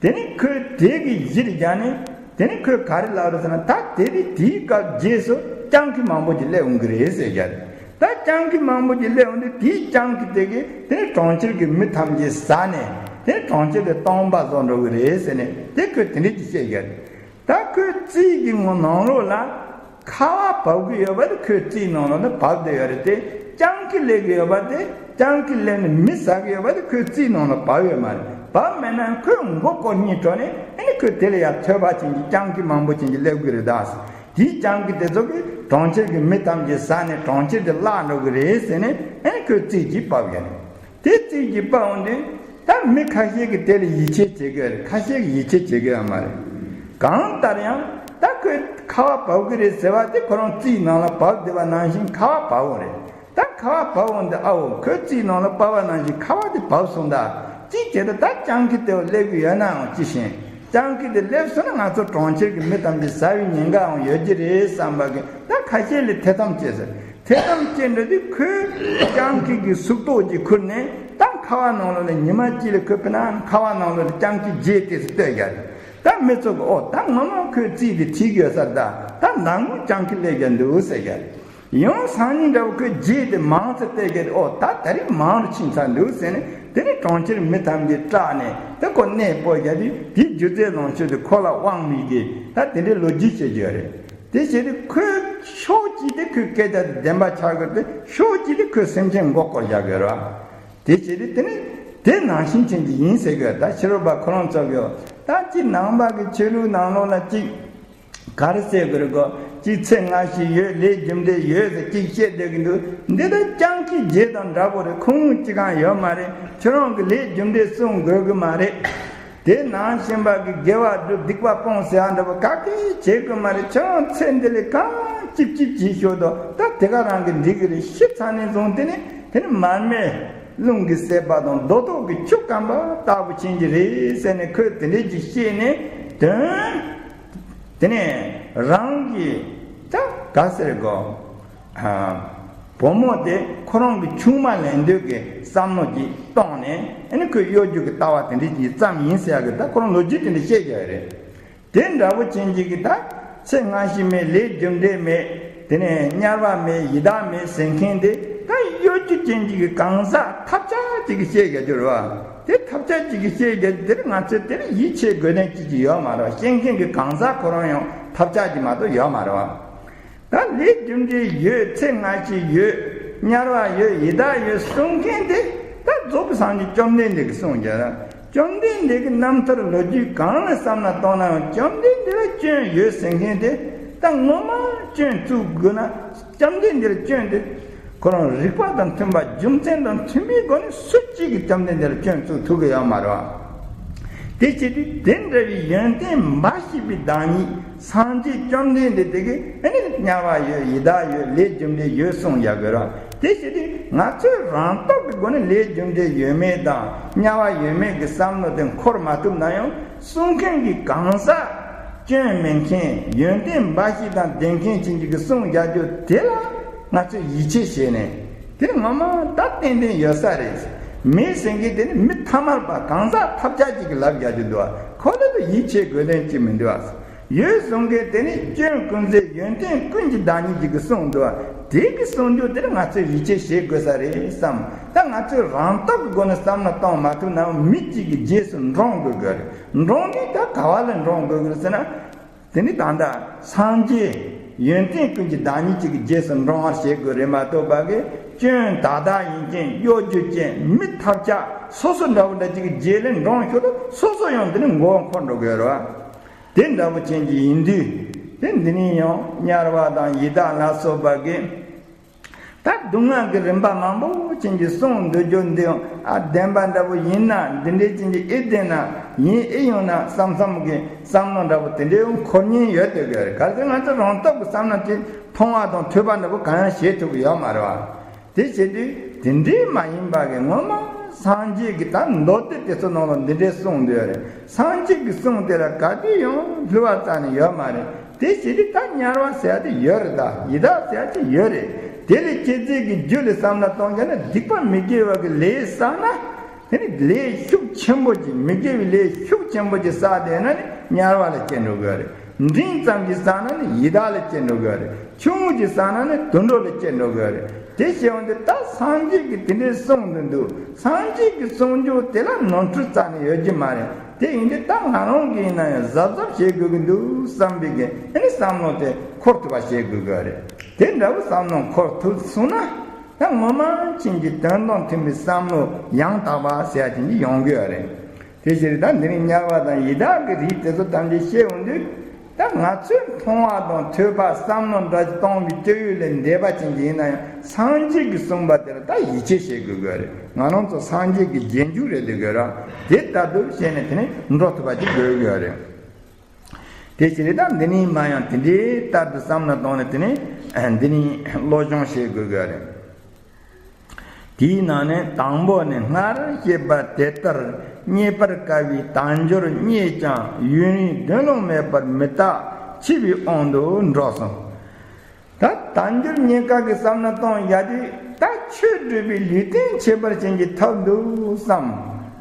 དེ་ནི་ཁོས་དེ་གི་གཞིར་བཞག་ནས། དེ་ནི་ཁོས་ག་རེ་ལབ་རེད་ཟེར་ན། ད་དེ་རིང་དེའི་སྐབས་རྗེས་སུ་སྤྱང་ཀི་མང་པོ་ཅིག་སླེབས་འོང་གི་རེད་ཟེར་རྒྱག་རེད། ད་སྤྱང་ཀི་མང་པོ་ཅིག་སླེབས་འོང་དུས་དེའི་སྤྱང་ཀི་དེ་གིས་དེ་ནི་གྲོང་ཁྱེར་གྱི་མི་ཐམས་ཅད་ཟ་ནས། དེ་ནི་གྲོང་ཁྱེར་དེ་སྟོངས་པ་བཟོ་འགྲོ་གི་རེད་ཟེར་ནས་དེ་ཁོས་དེ་འདྲ་ཅིག་བཤད་རྒྱག་རེད། ད་ཁོས་རྩིས་ཀྱི་ངོ་ནང་ལོགས་ལ་ཁ་བ་བབས་ཀྱི་ཡོད་པ་དེ་ཁོས་རྩིས་ནང་ལོགས་ལ་བབས་བསྡད་ཡོད་རེད་དེ། སྤྱང་ཀི་སླེབས་ཀྱི་ཡོད་པ་དེ། སྤྱང་ཀི་སླེབས་ནས་མི་ཟ་གི་ཡོད་པ་དེ་ཁོས་རྩིས་ནང་ལ་བབས་ཡོད་མ་རེད། བབས་མེད་ན་ཁོས་མགོ་སྐོར་གཉེན་འགྲོ་ནས། ཨ་ནི་ཁོས་དེ་ལ་ཡང་ཐོས་པ་ཅན་གྱི་སྤྱང་ཀི་མང་པོ་ཅན་གྱི་སླེབས་ཀྱི་རེད་ད། དེའི་སྤྱང་ཀི་དེ་ཚོ་གིས་གྲོང་ཁྱེར་གྱི་མི་ཐམས་ཅད་ཟ་ནས་གྲོང་ཁྱེར་དེ་བརླག་འགྲོ་གི་རེད་ཟེར་ནས། ཨ་ནི་ཁོས་རྩིས་ཅིག་བབས་ཡོད་རེད། དེ་རྩིས་ཀྱི་དཔའ་བོ་འདི། ད་མི་ཁ་ཤས་ཀྱིས་དེ་ལ་ཡིད་ཆེས་བྱེད་ཀྱི་ཡོད་རེད། ཁ་ཤས་ཀྱིས་ཡིད་ཆེས་བྱེད་ཀྱི་ཡོད་མ་རེད། གང་ལྟར་ཡང་ད་ཁོས་ཁ་བ་བབས་ཀྱི་རེད་ཟེར་བ་དེ་ཁོ་རང་རྩིས་ནང་ལ་བབས་བསྡད་པ་ནང་བཞིན་ཁ་བ་བབས་འོང་རེད། ད་ཁ་བ་བབས་འོང་དུས། ཨ་འོ་ཁོས་རྩིས་ནང་ལ་བབས་པ་ནང་བཞིན་ཁ་བ་དེ་བབས་སོང་ད། གཅིག་བྱས་ཏེ་ད་སྤྱང་ཀི་དེ་སླེབས་ཀྱི་ཡོད་ནའང་ཅི་ཞིག་སྤྱང་ཀི་དེ་སླེབས་སོང་ན་ང་ཚོ་གྲོང་ཁྱེར་གྱི་མི་ཐམས་ཅད་ཟ་བའི་ཉེན་ཁའང་ཡོད་ཀྱི་རེད་བསམ་པ་གི། ད་ཁ་ཤས་ལ་ཐེ་ཚོམ་སྐྱེས་ཟེར། ཐེ་ཚོམ་སྐྱེས་འགྲོ་དུས་ཁོས་སྤྱང་ཀི་གི་སུག་ཏོག་ཅིག་ཁུར་ནས། ད་ཁ་བ་ནང་ལོགས་ལ་ཉི་མ་གཅིག་ལ་ཁོས་དཔེར་ན་ཁ་བ་ནང་ལོགས་ལ་སྤྱང་ཀིའི་རྗེས་དེ་ཚོ་ལྟོས་རྒྱག་རེད། ད་མི་ཚོ་གིས་ཨོ་ད་ངོ་མ་ཁོས་རྩིས་དེ་བྲིས་ཡོད་ས་རེད་ད། ད་ནང་ལོགས་སྤྱང་ཀི་སླེབས་ཀྱི་འདུག་ཟེར་རྒྱག་རེད། ཡང་སང་ཉིན་འདྲ་བོ་ཁོས་རྗེས་དེ་མང་ཙམ་ལྟོས་རྒྱག་རེད། ཨོ་ད་ད་རེས་མང་རུ་ཕྱིན་ཚར་འདུག་ཟེར་ནས། དེ་ནས་གྲོང་ཁྱེར་མི་ཐམས་ཅད་སྐྲག་ནས་ད་ཁོ་གནས་སྤོ་རྒྱག་དུས། དེའི་སྒྱུ་རྩལ་ལོངས་སྤྱོད་དེ་ཁོ་ལ་དབང་མེད་ཀི། ད་དེ་འདྲའི་ལོ་རྒྱུས་བཤད་རྒྱུ་རེད། དེ་བྱས་ཏེ་ཁོས་ཕྱོགས་གཅིག་དེ་ཁོའི་སྐད་ཆ་དེ་བདེན་པ་ཆགས་ཀྱི་རེད་དེ། ཕྱོགས་གཅིག་དེ་ཁོས་སེམས་ཅན་མགོ་སྐོར་རྒྱག་གི་རེད། དེ་བྱས་ཏེ་དེ་ནི་དེ་ནང་བཞིན་ཅན་གྱི་ཡིན་ཟེར་གི། ད་ཕྱི་རོལ་པ་ཁོ་རང་ཚོ་གིས་ད་ཅིག་ནང་པ་གི་ཆོས་ལུགས་ནང་ལོགས་ལ་ཅིག་ག་རེ་ཟེར་དགོས་རེད་གོ། ཅིག་ཚེ་སྔ་ཕྱི་ཡོད། ལས་རྒྱུ་འབྲས་ཡོད་ཟེར་ཅིག་བཤད་བསྡད་ཀྱི་འདུག། འདི་ལྟར་སྤྱང་ཀིའི་རྗེས་དང་འདྲ་པོ་རེད། ཁུངས་ལུང་ཅི་གང་ཡོད་མ་རེད། ཁྱོད་རང་གི་ལས་རྒྱུ་འབྲས་བསྲུང་དགོས་གི་མ་རེད། དེ་ནང་བཞིན་པ་གི་དགེ་བ་སྒྲུབ། སྡིག་པ་སྤོང་ཟེར་ཡ་འདྲ་པོ་ག་གེ་བྱེད་དགོས་མ་རེད། ཁྱོད་རང་ཚེ་འདི་ལ་གང་སྐྱིད་སྐྱིད་བྱེད་ཤོག་དོ། ད་དེ་ག་རང་གི་འགྲིག་གི་རེད། ཤི་ཚར་ནས་བཟུང་དེ་ནི་དེ་ནི་མར་མེ་རླུང་གིས་བསྲེགས་པ་དང་རྡོ་ཐོག་གི་ཆུ་སྐམ་པ་ལྟ་བུ་ཕྱིན་གྱི་རེད་ཟེར་ནས་ཁོས་དེ་འདྲས་ཅིག་བཤད་ནས། དོན་དེ་ནས་རང་གི་ད་ག་ཟེར་གོ། བུ་མོ་དེ་ཁོ་རང་གི་ཆུང་མ་ལེན་འདོད་ཀྱི་བསམ་བློ་ཅིག་གཏོང་ནས། ཨ་ནི་ཁོས་གཡོ་སྒྱུ་གི་ལྟ་བ་དེ་འདྲས་ཅིག་བརྩམས་ཡིན་ཟེར་ཡ་གི། ད་ཁོ་རང་ལོ་རྒྱུས་དེ་འདྲ་བཤད་ཀྱི་ཡོད་རེད། དེ་འདྲ་བོ་ཅན་ཅིག་གི་ད་ཚེ་སྔ་ཕྱི་མེད། ལས་རྒྱུ་འབྲས་མེད། དེ་ནས་དམྱལ་བ་མེད། ཡི་དྭགས་མེད་ཟེར་མཁན་དེ་ད་གཡོ་སྒྱུ་ཅན་ཅིག་གི་གང་ཟག་ཐབས་ཆག་ཅིག་གིས་བཤད་རྒྱག་རྒྱུ་རེད་བ། དེ་ཐབས་ཆག་ཅིག་གིས་བཤད་རྒྱག་རྒྱུ་དེར་ང་ཚོས་དེར་ཡིད་ཆེས་དགོས་དོན་ཅི་ཅིག་ཡོད་མ་རེད་བ། བཤད་མཁན་གྱི་གང་ཟག་ཁོ་རང་ཡང་ཐབས་ཆག་ཅིག་མ་གཏོགས་ཡོད་མ་རེད་བ། ད་ལས་རྒྱུ་འབྲས་ཡོད། ཚེ་སྔ་ཕྱི་ཡོད། དམྱལ་བ་ཡོད། ཡི་དྭགས་ཡོད་གསུང་མཁན་དེ་ད་རྫོགས་པའི་སངས་རྒྱས་བཅོམ་ལྡན་འདས་ཀྱིས་གསུངས་རྒྱུ་རེད། བཅོམ་ལྡན་འདས་ཀྱི་རྣམ་ཐར་ལོ་རྒྱུས་གང་ལ་བསམ་ན་གཏོང་ན་ཡང་། བཅོམ་ལྡན་འདས་ལ་སྐྱོན་ཡོད་ཟེར་མཁན་དེ་ ད་ངོ་མ་སྐྱོན་བཙུགས་དགོས་ན། བཅོམ་ལྡན་འདས་ལ་སྐྱོན་དེ་ཁོ་རང་རིགས་པ་དང་མཐུན་པ། རྒྱུ་མཚན་དང་མཐུན་པའི་སྒོ་ནས་སུ་གཅིག་གིས་བཅོམ་ལྡན་འདས་ལ་སྐྱོན་བཙུགས་ཐུབ་ཀྱི་ཡོད་མ་རེད་བ། དེ་བྱས་དུས་དེ་འདྲ་བའི་ཡོན་ཏན་འབའ་ཞིག་པའི་བདག་ཉིད་སངས་རྒྱས་བཅོམ་ལྡན་འདས་དེ་གིས་ཨ་ནི་དམྱལ་བ་ཡོད། ཡི་དྭགས་ཡོད། ལས་རྒྱུ་འབྲས་ཡོད་གསུངས་ཡོད་དགོས་ར། དེ་བྱས་དུས་ང་ཚོས་རང་སྟོབས་ཀྱི་སྒོ་ནས་ལས་རྒྱུ་འབྲས་ཡོད་མེད་དང་དམྱལ་བ་ཡོད་མེད་ཀྱི་བསམ་བློ་དེ་འཁོར་མ་ཐུབ་ན་ཡང་། གསུང་མཁན་གྱིས་གང་ཟག་སྐྱོན་མེད་མཁན། ཡོན་ཏན་འབའ་ཞིག་དང་ལྡན་མཁན་ཅན་གྱི་གསུང་རྒྱག་རྒྱུ་དེ་ལ་ང་ཚོས་ཡིད་ཆེས་བྱས་ནས། དེ་ནི་ངོ་མ་ད་ཏན་ཏན་ཡོད་ས་རེད། མེད་ཟེར་མཁན་དེ་ནི་མི་ཐ་མལ་པ་གང་ཟག་ཐབས་ཆག་ཅིག་གིས་ལབ་རྒྱག་རྒྱུ་འདུག་བ། ཁོ་ལ་ད་ཡིད་ཆེས་དགོས་དོན་ཅི་མི་འདུག་བ། ཡོད་གསུང་མཁན་དེ་ནི་སྐྱོན་ཀུན་ཟད་ཡོན་ཏན་ཀུན་གྱི་བདག་ཉིད་ཅིག་གིས་གསུངས་འདུག་བ། དེ་གི་གསུང་རྒྱུ་དེར་ང་ཚོས་ཡིད་ཆེས་བྱེད་དགོས་ས་རེད་བསམ། ད་ང་ཚོས་རང་སྟོབས་ཀྱི་སྒོ་ནས་བསམ་བློ་གཏོང་མ་ཐུབ་ནའང་མི་གཅིག་གི་རྗེས་སུ་འབྲང་དགོས་དགོས་རེད། འབྲང་དུས་ད་ག་བ་ལ་འབྲང་དགོས་དགོས་ཟེར་ན། དེ་ནི་ད་ལྟ་སངས་རྒྱས་ཡོན་ཏན་ཀུན་གྱི་བདག་ཉིད་ཅིག་གི་རྗེས་སུ་འབྲང་བར་བྱེད་དགོས་རེད་མ་གཏོགས་པ་གི། སྐྱོན་དག་དག་ཡིན་ཅན། གཡོ་སྒྱུ་ཅན། མི་ཐབས་ཆག་སོ་སོ་འདྲ་བོ་འདྲ་ཅིག་གི་རྗེས་ལ་འབྲང་ཤོར་དུས་སོ་སོ་ཡང་དེ་ནི་མགོ་བ་འཁོར་འགྲོ་དགོས་རེད་བ། དེ་འདྲ་བོ་ཅན་གྱི་ཡིན་དུས། དེ་འདི་ནི་ཡང་དམྱལ་བ་དང་ཡི་དྭགས་ལ་སོགས་པ་གི། ད་སྡུག་བསྔལ་གྱི་རིམ་པ་མང་པོ་ཅན་གྱི་གསུང་འདོད་རྒྱུ་འདི་ཡང་ཨ་བདེན་པ་འདྲ་བོ་ཡིན་ན། འདི་འདྲའི་ཅན་གྱི་ཨེ་བདེན་ན། ཡིན་ཨེ་ཡོང་ན་བསམ་བསམ་གྱི་བསམ་བློ་འདྲ་བོ་དེ་འདྲའི་ཡང་འཁོར་ཉེན་ཡོད་དེ་དགོས་རེད། གལ་སྲིད་ང་ཚོ་རང་སྟོབས་ཀྱི་བསམ་ན་དེ་མཐོང་བ་དང་ཐོས་པ་འདྲ་བོ་གང་ཡང་བྱེད་ཐུབ་ཀྱི་ཡོད་མ་རེད་བ། དེ་བྱེད་དུས་དེ་འདྲའི་མ་ཡིན་པ་གི་ངོ་མ་སངས་རྒྱས་ཀྱི་ད་མདོ་སྡེ་དེ་ཚོ་ནང་ལ་འདི་འདྲའི་གསུང་འདོད་རེད། སངས་རྒྱས་ཀྱི་གསུང་དེ་ལ་ག་དུས་ཡང་བསླུ་བ་རྩ་ནས་ཡོད་མ་རེད། དེ་བྱེད་དུས་ད་དམྱལ་བ་ཟེར་ཡ་དེ་ཡོད་རེད། ད་ཡི་དྭགས་ཟེར་ཡ་དེ་ཡོད་རེད། དེ་ལས་སྐྱེས་ཚད་ཀྱི་རྒྱུ་ལ་བསམ་བློ་གཏོང་རྒྱུ་ན། སྡིག་པ་མི་དགེ་བ་གི་ལས་བསགས་ན། དེ་ནི་ལས་ཤུགས་ཆེན་པོ་ཅིག་མི་དགེ་བའི་ལས་ཤུགས་ཆེན་པོ་ཅིག་བསགས་བསྡད་ན་ནི་དམྱལ་བ་ལ་སྐྱེ་འགྲོ་གི་རེད། འབྲིང་ཙམ་ཅིག་བསགས་ན་ནི་ཡི་དྭགས་ལ་སྐྱེ་འགྲོ་གི་རེད། ཆུང་ངུ་ཅིག་བསགས་ན་ནི་དུད་འགྲོ་ལ་སྐྱེ་འགྲོ་གི་རེད། དེ་བྱས་འོང་དུས་ད་སངས་རྒྱས་ཀྱིས་དེ་འདྲའི་གསུང་དུ་འདུག་སངས་རྒྱས་ཀྱི་གསུང་རྒྱུ་དེ་ལ་ནོར་འཁྲུལ་རྩ་ནས་ཡོད་ཀྱི་མ་རེད། དེ་ཡིན་དུས་ད་ང་རང་གིས་ཡིན་ན་ཡང་གཟབ་གཟབ་བྱེད་དགོས་ཀྱི་འདུག་བསམ་པའི་གི་ཨ་ནི་བསམ་བློ་དེ་འཁོར་ཐུབ་པ་བྱེད་དགོས་ཀྱི་རེད། དེ་འདྲ་བོ་བསམ་བློ་འཁོར་ཐུབ་སོང་ན། ད་ངོ་མ་ཅན་གྱི་དོན་དང་མཐུན་པའི་བསམ་བློ་ཡང་དག་པ་ཟེར་ཡ་ཅན་གྱི་ཡོང་གི་ཡོད་རེད། དེ་ཕྱིར་ད་འདི་ནི་དམྱལ་བ་དང་ཡི་དྭགས་ཀྱི་རིགས་དེ་ཚོ་ཐམས་ཅད་བཤད་འོང་དུས། ད་ང་ཚོས་མཐོང་བ་དང་ཐོས་པ་བསམ་བློ་འདྲ་གཏོང་བའི་སྤྱོད་ཡུལ་ལས་འདས་པ་ཅན་གྱི་ཡིན་ན་ཡང་། སངས་རྒྱས་ཀྱིས་གསུངས་པ་དེར་ད་ཡིད་ཆེས་བྱེད་དགོས་དགོས་རེད། ང་རང་ཚོ་སངས་རྒྱས་ཀྱི་རྗེས་འཇུག་རེད་འདོད་དགོས་ར། དེ་ལྟར་དུ་བྱས་ནས་དེ་ནི་འགྲོ་ཐུབ་པ་ཅིག་དགོས་ཀྱི་ཡོད་རེད། དེ་ཕྱིར་ད་འདི་ནི་མ་ཡང་དེ་འདྲའི་ལྟར་དུ་བསམ་ན་གཏོང་ནས་དེ་ནི་འདི་ནི་བློ་སྦྱོང་བྱེད་དགོས་ཀྱི་རེད། དེའི་ནང་ནས་དང་པོ་ནི། སྔར་བཤད་པ་དེ་ལྟར་རྙེད་པར་དཀའ་བའི་དལ་འབྱོར་རྙེད་ཀྱང་ཡུན་རིང་འདོད་ལོང་མེད་པར་མི་རྟག་འཆི་བའི་དབང་དུ་འགྲོ་གསུངས། ད་དལ་འབྱོར་རྙེད་དཀའ་གི་བསམ་ན་གཏོང་ཡ་དེ། ད་ཆོས་སྒྲུབ་པའི་ལུས་རྟེན་ཁྱད་པར་ཅན་གྱི་ཐབས་འདུག་བསམ།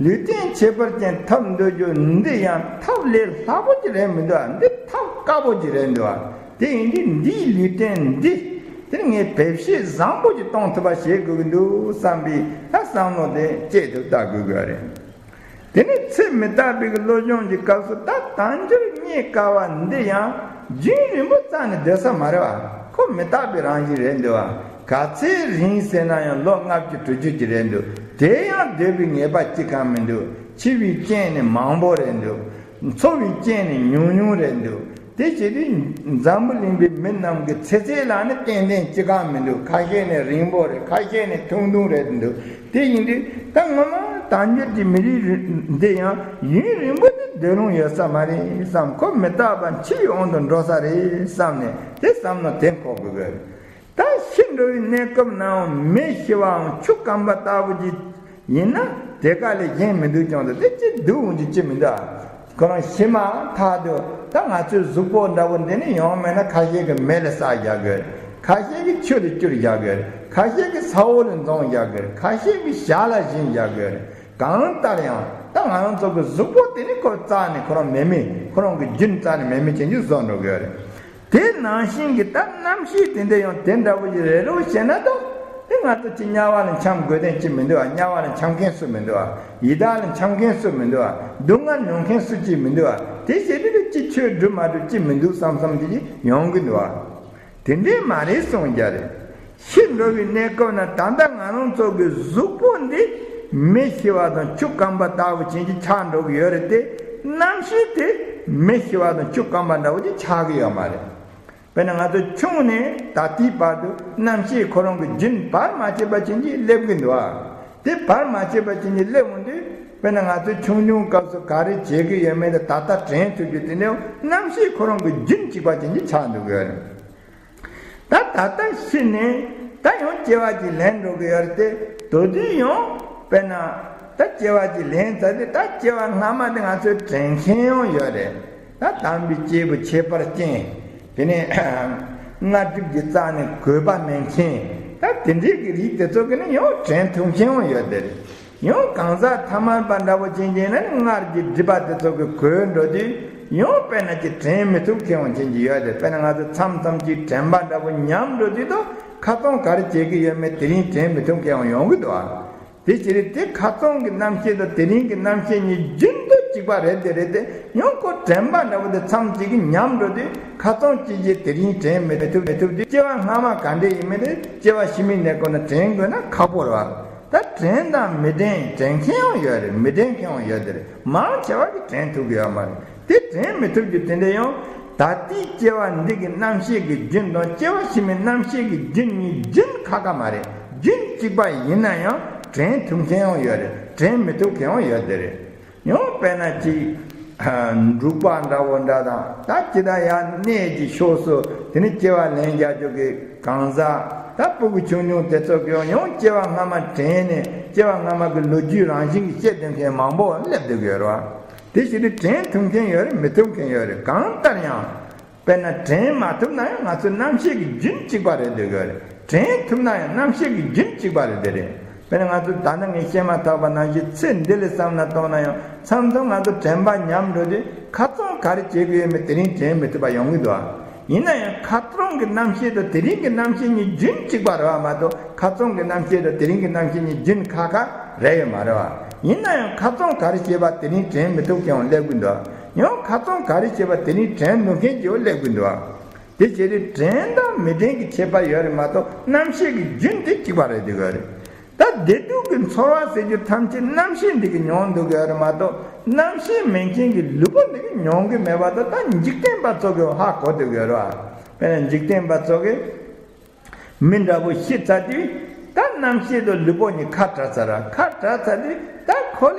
ལུས་རྟེན་ཁྱད་པར་ཅན་ཐབས་འདོད་རྒྱུ་འདི་ཡང་ཐབས་ལས་སླ་པོ་ཅིག་རེད་མི་འདུག་ཨ། འདི་ཐབས་དཀའ་པོ་ཅིག་རེད་འདུག་ཨ། དེ་ཡིན་དུས་འདིའི་ལུས་རྟེན་འདི་དེར་ངས་བེད་སྤྱོད་བཟང་པོ་ཅིག་གཏོང་ཐུབ་པ་བྱེད་དགོས་ཀྱི་འདུག་བསམ་པའི་ད་བསམ་བློ་དེ་གཅིག་ཏུ་བཏང་དགོས་ཀྱི་རེད། དེ་ནས་ཚེ་མི་རྟག་པའི་གི་བློ་སྦྱོང་གི་སྐབས་སུ་ད་དལ་འབྱོར་རྙེད་དཀའ་བ་འདི་ཡང་རྒྱུན་རིང་པོ་རྩ་ནས་སྡོད་ས་མ་རེད་བ། ཁོ་མི་རྟག་པའི་རང་བཞིན་རེད་འདུག་བ། ག་ཚོད་རིང་ཟེར་ན་ཡང་ལོ་ལྔ་བཅུ་དྲུག་ཅུ་ཅིག་རེད་འདུག་དེ་ཡང་སྡོད་པའི་ངེས་པ་ཅི་གང་མི་འདུག་འཆི་བའི་རྐྱེན་ནི་མང་པོ་རེད་འདུག་འཚོ་བའི་རྐྱེན་ནི་ཉུང་ཉུང་རེད་འདུག་དེ་བྱེད་དུས་འཛམ་བུ་གླིང་པའི་མི་རྣམས་ཀྱི་ཚེ་ཚད་ལ་ནི་ཏན་ཏན་ཅི་གང་མི་འདུག་ཁ་ཤས་ནི་རིང་པོ་རེད། ཁ་ཤས་ནི་ཐུང་ཐུང་རེད་འདུག་དེ་ཡིན་དུས་ད་ངོ་མ་དལ་འབྱོར་གྱི་མི་རིགས་འདི་ཡང་ཡུན་རིང་པོ་ནི་སྡོད་ལོང་ཡོད་ས་མ་རེད་བསམ། ཁོ་མི་རྟག་པ་འཆི་བའི་དབང་དུ་འགྲོ་ས་རེད་བསམ་ནས་དེ་བསམ་བློ་དེ་འཁོར་དགོས་པས། ད་ཤི་འགྲོ་བའི་གནས་སྐབས་ནའང་མེ་ཤི་བའམ་ཆུ་སྐམ་པ་ལྟ་བུ་ཅིག་ཡིན་ན་དེ་ག་ལས་གཞན་མི་འདུག་ཀྱང་། ད་དེ་ཅི་འདུག་འོང་གི་ཅི་མི་འདུག་ཁོ་རང་ཤི་མ་ཐག་ཏུ་ད་ང་ཚོའི་གཟུགས་པོ་འདྲ་བོ་འདི་ནི་ཡོང་མེད་ན། ཁ་ཤས་ཀྱིས་མེ་ལ་བསྲེགས་བཞག་གི་རེད། ཁ་ཤས་ཀྱིས་ཆུ་ལ་བསྐྱུར་བཞག་གི་རེད། ཁ་ཤས་ཀྱིས་ས་འོག་ལ་འཛིན་བཞག་གི་རེད། ཁ་ཤས་ཀྱིས་ཞག་ལ་བཞེངས་བཞག་གི་རེད། གང་ལྟར་ཡང་ད་ང་རང་ཚོ་གི་གཟུགས་པོ་དེ་ནི་ཁོ་རྩ་ནས་ཁོ་རང་མེ་མེ་ཁོ་རང་གི་རྒྱུན་རྩ་ནས་མེ་མེ་ཅན་གྱི་བཟོ་འགྲོ་གི་རེད། དེ་ནང་བཞིན་གྱི་ད་རྣམ་ཤེས་དེ་འདྲ་ཡང་དེ་འདྲ་བོ་ཞིག་རེད་རོ་ཞེ་ན། ད་དེ་ང་ཚོ་ཅི་དམྱལ་བ་ལ་འཁྱམས་དགོས་དོན་ཅི་མི་འདུག་ཨ། དམྱལ་བ་ལ་འཁྱམས་མཁན་སུ་མི་འདུག་ཨ། ཡི་དྭགས་ལ་འཁྱམས་མཁན་སུ་མི་འདུག་ཨ། སྡུག་བསྔལ་མྱོང་མཁན་སུ་ཅི་མི་འདུག་ཨ། དེ་བྱེད་དུས་ཅི་ཆོས་སྒྲུབ་མ་སྒྲུབ་ཅི་མི་འདུག་བསམ་བསམ་དེ་ཅི་ཡོང་གི་འདུག་ཨ། དེ་འདྲའི་མ་རེད་གསུངས་རྒྱུ་རེད། ཤི་འགྲོ་བའི་གནས་སྐབས་ན་ད་ལྟ་ང་རང་ཚོ་གི་གཟུགས་པོ་འདི་མེ་ཤི་བ་དང་ཆུ་སྐམ་པ་ལྟ་བུ་ཅན་གྱི་ཆགས་འགྲོ་གི་ཡོད་རེད་དེ། རྣམ་ཤེས་དེ་མེ་ཤི་བ་དང་ཆུ་སྐམ་པ་འདྲ་བོ་ཅིག་ཆགས་ཀྱི་ཡོད་མ་རེད། དཔེར་ན་ང་ཚོ་ཆུང་ནས་ད་ལྟའི་བར་དུ་རྣམ་ཤེས་ཁོ་རང་གི་རྒྱུན་བར་མ་ཆད་པ་ཅན་གྱིས་སླེབས་ཀྱི་འདུག་ཨ། དེ་བར་མ་ཆད་པ་ཅན་གྱིས་སླེབས་འོང་དུས། དཔེར་ན་ང་ཚོ་ཆུང་ཆུང་སྐབས་སུ་ག་རེ་བྱེད་ཀྱི་ཡོད་མེད་དེ་ད་ལྟ་དྲན་ཐུབ་རྒྱུ་དེ་ནི་རྣམ་ཤེས་ཁོ་རང་གི་རྒྱུན་གཅིག་པ་ཅན་གྱི་ཆགས་འདུག་གི་ཡོད་རེད། ད་ད་ལྟ་ཤི་ནས་ད་ཡང་སྐྱེ་བ་གཅིག་ལེན་འགྲོ་གི་ཡོད་རེད་དེ། དེ་དུས་ཡང་དཔེར་ན་ད་སྐྱེ་བ་གཅིག་ལེན་ཚར་དུས་ད་སྐྱེ་བ་སྔ་མ་དེ་ང་ཚོས་དྲན་མཁན་ཡང་ཡོད་རེད། ད་དམ་པའི་སྐྱེས་བུ་ཁྱད་པར་ཅན། དེ་ནས་སྔར་སྒྲིབ་ཀྱི་རྩ་ནས་གོས་པ་མེད་མཁན། ད་དེ་འདྲའི་གི་རིགས་དེ་ཚོ་གི་ནི་ཡང་དྲན་ཐུབ་མཁན་ཡང་ཡོད་དེ་རེད། ཡང་གང་ཟག་ཐ་མལ་པ་འདྲ་བོ་ཅན་གྱི་ནི་སྔར་གྱི་སྒྲིབ་པ་དེ་ཚོ་གི་གོས་འགྲོ་དུས་ཡང་དཔེར་ན་ཅིག་དྲན་མི་ཐུབ་མཁན་ཡང་ཅན་གྱི་ཡོད་དེ། དཔེར་ན་ང་ཚོ་མཚམས་མཚམས་ཅིག་དྲན་པ་འདྲ་བོ་ཉམས་འགྲོ་དུས་དོ། ཁ་སང་ག་རེ་བྱེད་ཀྱི་ཡོད་མེད་དེ་རིང་དྲན་མི་ཐུབ་མཁན་ཡང་ཡོང་གི་འདུག་ཨ། དེ་ཕྱིར་དེ་ཁ་སང་གི་རྣམ་ཤེས་དང་དེ་རིང་གི་རྣམ་ཤེས་གཉིས་རྒྱུན་དུ་གཅིག་པ་རེད་དེ་རེད་དེ། ཡང་ཁོ་དྲན་པ་འདྲ་བོ་དེ་མཚམས་གཅིག་གི་ཉམས་འགྲོ་དུས་ཁ་སང་སྐྱེས་རྗེས་དེ་རིང་དྲན་མི་ཐུབ་མི་ཐུབ་དུས་སྐྱེ་བ་སྔ་མ་ག་འདྲ་ཡིན་མིན་དེ་སྐྱེ་བ་ཕྱི་མའི་གནས་སྐབས་ན་དྲན་དགོས་ན་ཁག་པོ་རེད་བ། ད་དྲན་དང་མི་དྲན་དྲན་མཁན་ཡང་ཡོད་རེད། མི་དྲན་མཁན་ཡང་ཡོད་དེ་རེད། མང་ཆེ་བ་གིས་དྲན་ཐུབ་ཀྱི་ཡོད་མ་རེད། དེ་དྲན་མི་ཐུབ་རྒྱུ་དེ་འདྲ་ཡང་ད་ལྟའི་སྐྱེ་བ་འདི་གི་རྣམ་ཤེས་ཀྱི་རྒྱུན་དང་སྐྱེ་བ་ཕྱི་མའི་རྣམ་ཤེས་ཀྱི་རྒྱུན་གཉིས་རྒྱུན་ཁ་ཁ་མ་རེད། རྒྱུན་གཅིག་པ་ཡིན་ན་ཡང་དྲན་ཐུབ་མཁན་ཡང་ཡོད་རེད། དྲན་མི་ཐུབ་མཁན་ཡང་ཡོད་དེ་རེད། ཡང་དཔེར་ན་ཅིག་འབྲུག་པ་འདྲ་བོ་འདྲ་དང་ད་ཅི་ད་ཡང་གནས་ཀྱི་ཕྱོགས་སུ་དེ་ནི་སྐྱེ་བ་ལེན་རྒྱག་རྒྱུ་གི་གང་ཟག་ད་སྤུ་གུ་ཆུང་ཆུང་དེ་ཚོ་གི་ཡང་སྐྱེ་བ་སྔ་མ་དྲན་ནས་སྐྱེ་བ་སྔ་མ་གི་ལོ་རྒྱུས་རང་བཞིན་གྱིས་བཤད་བསྡད་མཁན་མང་པོ་སླེབས་བསྡད་ཀྱི་ཡོད་རེད་བ། དེ་ཕྱིར་དྲན་ཐུབ་མཁན་ཡོད་རེད། མི་ཐུབ་མཁན་ཡོད་རེད། གང་ལྟར་ཡང་། དཔེར་ན་དྲན་མ་ཐུབ་ན་ཡང་ང་ཚོའི་རྣམ་ཤེས་ཀྱི་རྒྱུན་གཅིག་པ་རེད་འདོད་ཀྱི་ཡོད་རེད། དྲན་ཐུབ་ན་ཡང་རྣམ་ཤེས་ཀྱི་རྒྱུན་གཅིག་པ་རེད་འདོད་རེད། དཔེར་ན་ང་ཚོ་ད་ལྟ་ངས་བཤད་མ་ཐག་པ་ནང་བཞིན་ཚེ་འདི་ལ་བསམ་ན་གཏོང་ན་ཡང་མཚམས་མཚམས་ང་ཚོ་དྲན་པ་ཉམས་འགྲོ་དུས་ཁ་སང་ག་རེ་བྱེད་དགོས་ཡོད་མེད་དེ་རིང་དྲན་མི་ཐུབ་པ་ཡོང་གི་འདུག་ཨ། ཡིན་ན་ཡང་ཁ་སང་གི་རྣམ་ཤེས་དང་དེ་རིང་གི་རྣམ་ཤེས་གཉིས་རྒྱུན་གཅིག་པ་རེད་བ་མ་གཏོགས། ཁ་སང་གི་རྣམ་ཤེས་དང་དེ་རིང་གི་རྣམ་ཤེས་གཉིས་རྒྱུན་ཁ་ཁ་རེད་ཡོད་མ་རེད་བ། ཡིན་ན་ཡང་ཁ་སང་ག་རེ་བྱས་པ་དེ་རིང་དྲན་མི་ཐུབ་མཁན་ཡང་སླེབས་ཀྱི་འདུག་ཡང་ཁ་སང་ག་རེ་བྱས་པ་དེ་རིང་དྲན་ཐུབ་མཁན་གྱི་ཡང་སླེབས་ཀྱི་འདུག་དེ་བྱས་ཏེ་དྲན་དང་མི་དྲན་གྱི་ཁྱད་པར་ཡོད་རེད་མ་གཏོགས་རྣམ་ཤེས་ཀྱི་རྒྱུན་དེ་གཅིག་པ་རེད་འདོད་ཀྱི་ཡོད་རེད། ད་བདེ་སྡུག་གི་ཚོར་བ་ཟེར་རྒྱུ་ཐམས་ཅད་རྣམ་ཤེས་འདི་གིས་མྱོང་འདོད་ཀྱི་ཡོད་རེད་མ་གཏོགས་རྣམ་ཤེས་མེད་མཁན་གྱི་ལུས་པོ་འདི་གིས་མྱོང་གི་མེད་པ་དང་། ད་འཇིག་རྟེན་པ་ཚོ་གིས་ཧ་གོ་འདོད་ཀྱི་ཡོད་རེད་བ། དཔེར་ན་འཇིག་རྟེན་པ་ཚོ་གིས་མི་འདྲ་བོ་ཤི་ཚར་དུས་ད་རྣམ་ཤེས་དང་ལུས་པོ་གཉིས་ཁ་བྲལ་ཚར་ར། ཁ་བྲལ་ཚར་དུས་ད་ཁོ་ལ་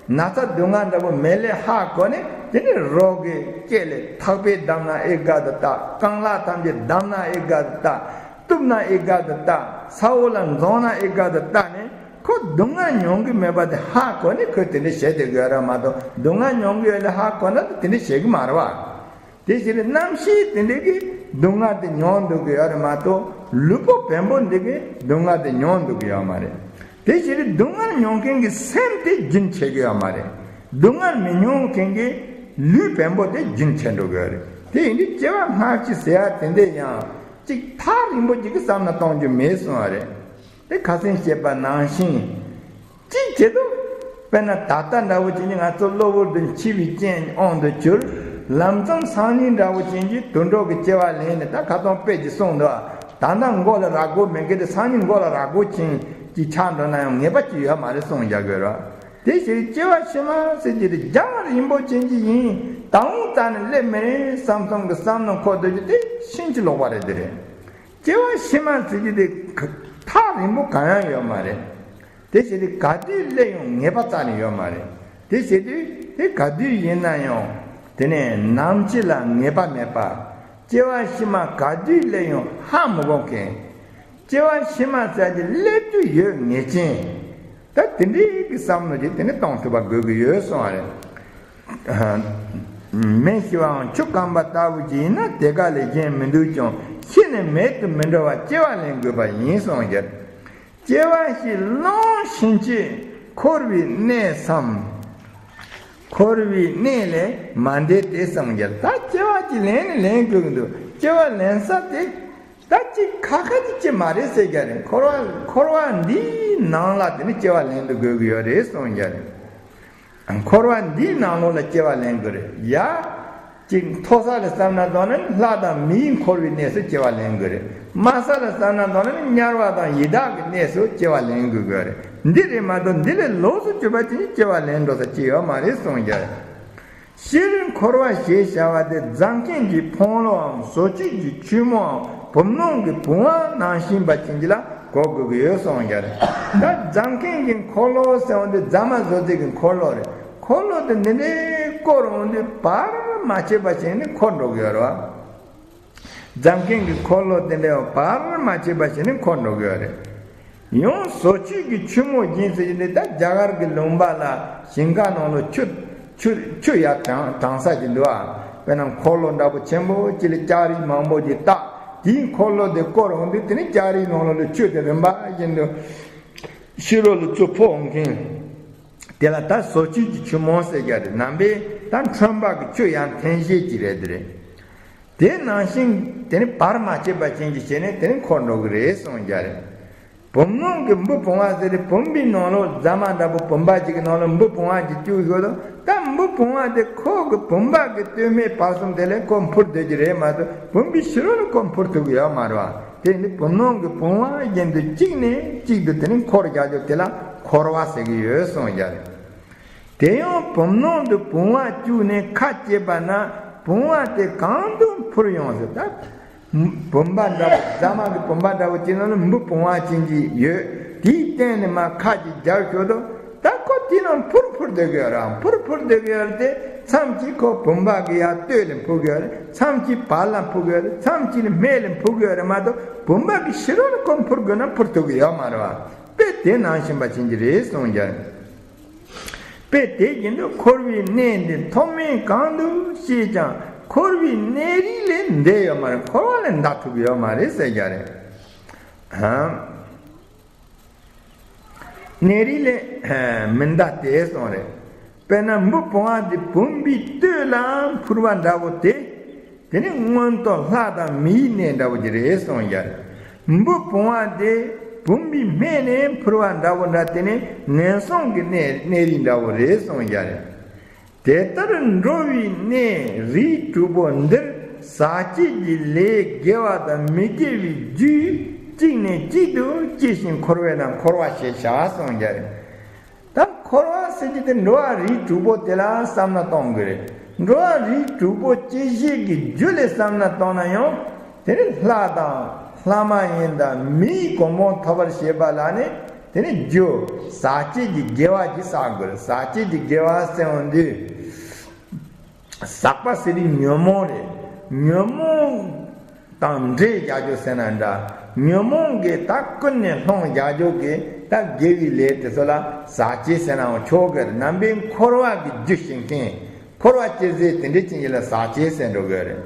ན་ཚ་སྡུག་བསྔལ་འདྲ་བོ་མེད་ལེ་ཧ་གོ་ནས། དེ་ནས་རོགས་ཀྱི་སྐེ་ལ་ཐག་པས་བསྡམས་ན་ཨེ་དགའ་དུ་ལྟ། རྐང་ལག་ཐམས་ཅད་བསྡམས་ན་ཨེ་དགའ་དུ་ལྟ། གཏུབས་ན་ཨེ་དགའ་དུ་ལྟ། ས་འོག་ལ་འཛིན་ན་ཨེ་དགའ་དུ་ལྟ་ནས་ཁོ་སྡུག་བསྔལ་མྱོང་གི་མེད་པ་དེ་ཧ་གོ་ནས་ཁོས་དེ་འདྲ་བྱེད་བསྡད་དགོས་ར་མ་གཏོགས། སྡུག་བསྔལ་མྱོང་གི་ཡོད་ལེ་ཧ་གོ་ན་དེ་འདྲ་བྱེད་གི་མ་རེད་བ། དེ་ཕྱིར་རྣམ་ཤེས་དེ་འདྲ་གིས་སྡུག་བསྔལ་དེ་མྱོང་འདོད་ཀྱི་ཡོད་རེད་མ་གཏོགས། ལུས་པོ་བེམ་པོ་འདི་གིས་སྡུག་བསྔལ་དེ་མྱོང་འདོད་ཀྱི་ཡོད་མ་རེད། དེ་ཕྱིར་སྡུག་བསྔལ་མྱོང་མཁན་གྱི་སེམས་དེ་རྒྱུན་ཆད་ཀྱི་ཡོད་མ་རེད། སྡུག་བསྔལ་མི་མྱོང་མཁན་གྱི་ལུས་བེམ་པོ་དེ་རྒྱུན་ཆད་འགྲོ་གི་ཡོད་རེད། དེ་ཡིན་དུས་སྐྱེ་བ་སྔ་ཕྱི་ཟེར་ཡ་དེ་འདྲ་ཡང་ཅིག་ཐག་རིང་པོ་ཅིག་གི་བསམ་ན་གཏོང་རྒྱུ་མེད་གསུངས་པ་རེད། དེ་ཁ་སང་བཤད་པ་ནང་བཞིན། གཅིག་བྱེད་དུ། དཔེར་ན་ད་ལྟ་འདྲ་བོ་ཅན་གྱི་ང་ཚོ་གློ་བུར་དུ་འཆི་བའི་རྐྱེན་དབང་དུ་གྱུར། ལམ་སང་སང་ཉིན་འདྲ་བོ་ཅན་གྱི་དུད་འགྲོ་གི་སྐྱེ་བ་ལེན་ནས། ད་ཁ་སང་དཔེ་ཅིག་གསུངས་འདུག་ད་ལྟ་མགོ་ལ་རྭ་ཅོ་མེད་མཁན་དེ་སང་ཉིན་མགོ་ལ་རྭ་ཅོ་ཅན་གྱི་ཆགས་འགྲོ་ན་ཡང་ངེས་པ་ཅིག་ཡོད་མ་རེད་གསུངས་བཞག་དགོས་རེད། དེ་ཕྱིར་སྐྱེ་བ་ཕྱི་མ་ཟེར་རྒྱུ་དེ་རྒྱང་རིང་པོ་ཅན་གྱི་ཡིན། ད་འོང་རྩ་ནས་སླེབས་མི་རན་བསམ་བསམ་གྱི་བསམ་བློ་འཁོར་སྡོད་རྒྱུ་དེ་ཕྱིན་ཅི་ལོག་པ་རེད། དེ་རེད། སྐྱེ་བ་ཕྱི་མ་ཟེར་རྒྱུ་དེ་ཐག་རིང་པོ་གང་ཡང་ཡོད་མ་རེད། དེ་བྱས་དུས་ག་དུས་སླེབས་ཡོང་ངེས་པ་རྩ་ནས་ཡོད་མ་རེད། དེ་བྱས་དུས་དེ་ག་དུས་ཡིན་ན་ཡང་དེ་ནས་ནམ་འཆི་ལ་ངེས་པ་མེད་པ། སྐྱེ་བ་ཕྱི་མ་ག་དུས་སླེབས་ཡོང་ཧ་མི་གོ་མཁན། སྐྱེ་བ་ཕྱི་མ་ཟེར་རྒྱུ་སླེབས་རྒྱུ་ཡོད་ངེས་ཅན། ད་དེ་འདྲའི་གི་བསམ་བློ་ཅིག་དེ་ནས་གཏོང་ཐུབ་པ་དགོས་ཀྱི་ཡོད་གསུངས་པ་རེད། མེ་ཤི་བའང་ཆུ་སྐམ་པ་ལྟ་བུ་ཅིག་ཡིན་ན། དེ་ག་ལས་གཞན་མི་འདུག་ཀྱང་། ཤི་ནས་མེད་དུ་མི་འགྲོ་བར་སྐྱེ་བ་ལེན་དགོས་པ་ཡིན་གསུངས་ཀྱང་། སྐྱེ་བ་ཞིག་བླངས་ཕྱིན་ཆད་འཁོར་བའི་གནས་སམ། འཁོར་བའི་གནས་ལས་མ་འདས་ཏེ་གསུངས་ཀྱང་། ད་སྐྱེ་བ་ཅིག་ལེན་ནས་ལེན་དགོས་ཀྱི་འདུག་སྐྱེ་བ་ལེན་ས་དེ་ད་ཅིག་ཁ་ཁ་ཅིག་ཅིག་མ་རེད་ཟེར་ཀྱང་རེད། འཁོར་བ་འཁོར་བ་འདིའི་ནང་ལ་དེ་ནི་སྐྱེ་བ་ལེན་དུ་དགོས་ཀྱི་ཡོད་རེད་གསུངས་ཀྱང་རེད། འཁོར་བ་འདིའི་ནང་ལོགས་ལ་སྐྱེ་བ་ལེན་དགོས་རེད་ཡ། ཅིག་མཐོ་ས་ལ་བསམ་ན་དང་ནི་ལྷ་དང་མིའི་འཁོར་བའི་གནས་སུ་སྐྱེ་བ་ལེན་དགོས་རེད། དམའ་ས་ལ་བསམ་ན་དང་ནི་དམྱལ་བ་དང་ཡི་དྭགས་ཀྱི་གནས་སུ་སྐྱེ་བ་ལེན་དགོས་ཀྱི་ཡོད་རེད། འདི་རེད་མ་གཏོགས་འདི་ལས་ལོགས་སུ་གྱུར་པ་ཅིག་སྐྱེ་བ་ལེན་འགྲོ་ས་ཅིག་ཡོད་མ་རེད་གསུངས་ཀྱང་རེད། སྤྱིར་འཁོར་བ་ཞེས་བྱ་བ་དེ་རྫ་མཁན་གྱི་འཁོར་ལོའམ་ཟོ་ཆུ་གི་ཆུ་མོའམ་བུམ་ནོར་གྱི་བུམ་དབང་ནང་བཞིན་པ་ཅན་གྱི་ལ་གོ་དགོས་ཀྱི་ཡོད་གསུངས་ཀྱང་རེད། ད་རྫ་མཁན་གྱི་འཁོར་ལོ་ཟེར་བ་དེ་རྫ་མ་བཟོ་རྩལ་གྱི་འཁོར་ལོ་རེད། འཁོར་ལོ་དེ་འདི་འདྲའི་བསྐོར་འོང་དུས་བར་མ་ཆད་པ་བྱས་ནས་འཁོར་འགྲོ་གི་ཡོད་རེད་བ། རྫ་མཁན་གྱི་འཁོར་ལོ་དེ་འདྲའི་བར་མ་ཆད་པ་བྱས་ནས་འཁོར་འགྲོ་གི་ཡོད་རེད། ཡང་ཟོ་ཆུ་གི་ཆུ་མོ་བཞིན་ཟེར་གྱི་འདི་ད་རྒྱ་གར་གྱི་ལུང་པ་ལ་ཞིང་ཁ་ནང་ལ་ཆུ་ཆུ་ཆུ་ཡར་དྲང་དྲང་ས་ཅིག་འདུག་ཨ། དཔེར་ན་འཁོར་ལོ་འདྲ་པོ་ཆེན་པོ་ཅིག་ལ་ལྕགས་རི་མང་པོ་ཅིག་བཏགས། དེའི་འཁོར་ལོ་དེ་བསྐོར་འོང་དུས་དེ་ནི་ལྕགས་རིའི་ནང་ལོགས་ལ་ཆུ་དེ་རིམ་པ་བཞིན་དུ་ཕྱི་རོལ་ལ་ཚུར་འཕོ་འོང་མཁན། དེ་ལ་ད་ཟོ་ཆུ་གི་ཆུ་མོ་ཟེར་རྒྱུ་རེད། ནང་པའི་ད་ཁྲོན་པ་གི་ཆུ་ཡར་འཐེན་བྱེད་ཅིག་རེད་དེ་རེད། དེ་ནང་བཞིན་དེ་ནི་བར་མ་ཆད་པ་ཅན་གྱི་བྱས་ནས་དེ་ནི་འཁོར་འགྲོ་གི་རེད་གསུངས་རྒྱུ་རེད། བུམ་ནོར་གྱི་འབུ་བུམ་བ་ཟེར་ཏེ་བུམ་པའི་ནང་ལོགས་རྫ་མ་འདྲ་པོ་བུམ་པ་ཅིག་གི་ནང་ལོགས་འབུ་བུམ་བ་ཅིག་བཅུག་ཡོད་དོ། ད་འབུ་བུམ་བ་དེ་ཁོ་གི་བུམ་པ་གི་སྟོད་སྨད་བར་གསུམ་དེ་ལས་ཁོ་འཕུར་སྡོད་ཀྱི་རེད་མ་གཏོགས་བུམ་པའི་ཕྱི་རོལ་ལ་ཁོ་འཕུར་ཐུབ་ཀྱི་ཡོད་མ་རེད་བ། དེ་ནི་བུམ་ནོར་གྱི་བུམ་བ་བཞིན་དུ་གཅིག་ནས་གཅིག་ཏུ་དེ་ནི་འཁོར་རྒྱག་རྒྱུ་དེ་ལ་འཁོར་བ་ཟེར་གྱི་ཡོད་གསུངས་རྒྱུ་རེད། དེ་ཡང་བུམ་ནང་དུ་བུམ་བ་བཅུག་ནས་ཁ་བཅད་པ་ན་བུམ་བ་དེ་གང་དུ་འཕུར་ཡོང་ཟེར། ད་བུམ་པ་འདྲ་པོ་རྫ་མ་གི་བུམ་པ་འདྲ་པོ་ཅིག་ནང་ལ་འབུ་བུམ་བ་ཅན་ཅིག་ཡོད། དེའི་སྟེང་ནས་མར་ཁ་ཅིག་རྒྱབ་ཞོར་དུ་ད་ཁོ་དེ་ནང་འཕུར་འཕུར་སྡོད་ཀྱི་ཡོད་རེད། འཕུར་འཕུར་སྡོད་ཀྱི་ཡོད་རེད་དེ། མཚམས་ཅིག་ཁོ་བུམ་པ་གི་ཡར་སྟོད་ལ་འཕུར་གྱི་ཡོད་རེད། མཚམས་ཅིག་བར་ལ་འཕུར་གྱི་ཡོད་རེད། མཚམས་ཅིག་ནི་སྨད་ལ་འཕུར་གྱི་ཡོད་རེད་མ་གཏོགས་བུམ་པ་གི་ཕྱི་རོལ་ལ་ཁོ་འཕུར་དགོས་ན་འཕུར་ཐུབ་ཀྱི་ཡོད་མ་རེད་བ། དཔེ་དེ་ནང་བཞིན་པ་ཅན་གྱི་རེད་གསུངས་ཀྱང་། དཔེ་དེ་བཞིན་དུ་འཁོར་བའི་གནས་འདི་མཐོ་དམན་གང་དུ་སྐྱེས་ཀྱང་འཁོར་བའི་གནས་རིས་ལས་འདས་ཡོད་མ་རེད། འཁོར་བ་ལས་འདའ་ཐུབ་ཀྱི་ཡོད་མ་རེད་ཟེར་རྒྱུ་རེད། ཧམ། གནས་རིས་ལས་མི་འདའ་སྟེ་གསུངས་རེད། དཔེར་ན་འབུ་བུམ་བ་འདི་བུམ་པའི་སྟོད་ལ་འཕུར་བ་འདྲ་བོ་དེ། དེ་ནི་མངོན་མཐོ་ལྷ་དང་མིའི་གནས་འདྲ་བོ་ཅིག་རེད་གསུངས་ཀྱང་། འབུ་བུམ་བ་དེ་བུམ་པའི་སྨད་ནས་འཕུར་བ་འདྲ་བོ་འདྲ་དེ་ནི་ངན་སོང་གི་གནས་གནས་རིས་འདྲ་བོ་རེད་གསུངས་ཀྱང་རེད། དེ་ལྟར་འགྲོ་བའི་གནས་རིས་དྲུག་པོ་འདིར་ཟག་བཅས་ཀྱི་ལས་དགེ་བ་དང་མི་དགེ་བའི་རྒྱུས་གཅིག་ནས་གཅིག་ཏུ་སྐྱེ་ཞིང་འཁོར་བས་ན་འཁོར་བ་ཞེས་བྱ་གསུངས་ཀྱང་རེད། ད་འཁོར་བ་ཟེར་རྒྱུ་དེ་འགྲོ་བ་རིས་དྲུག་པོ་དེ་ལ་བསམ་ན་གཏོང་གི་རེད། འགྲོ་བ་རིས་དྲུག་པོ་སྐྱེ་བྱེད་ཀྱི་རྒྱུ་ལས་བསམ་ན་གཏོང་ན་ཡང་དེ་ནི་ལྷ་དང་ལྷ་མ་ཡིན་དང་མིའི་གོ་འཕང་ཐོབ་པར་བྱེད་པ་ལ་ནི་དེ་ནི་རྒྱུ་ཟག་བཅས་ཀྱི་དགེ་བ་ཅིག་བསགས་དགོས་རེད། ཟག་བཅས་ཀྱི་དགེ་བ་ཟེར་བ་འདི་ཟག་པ་ཟེར་དུས་ཉོན་མོངས་རེད། ཉོན་མོངས་དང་འདྲེས་རྒྱག་རྒྱུ་ཟེར་ན་འདྲ། ཉོན་མོངས་ཀྱིས་ད་ཀུན་ནས་སློང་རྒྱག་རྒྱུ་གི་ད་དགེ་བའི་ལས་དེ་ཚོ་ལ་ཟག་བཅས་ཟེར་ནའང་ཆོག་གི་རེད། ནང་པའི་འཁོར་བ་གི་རྒྱུ་བྱེད་མཁན། འཁོར་བ་སྐྱེ་ཚེ་དེ་འདྲའི་ཅན་གྱི་ལ་ཟག་བཅས་ཟེར་འགྲོ་གི་རེད།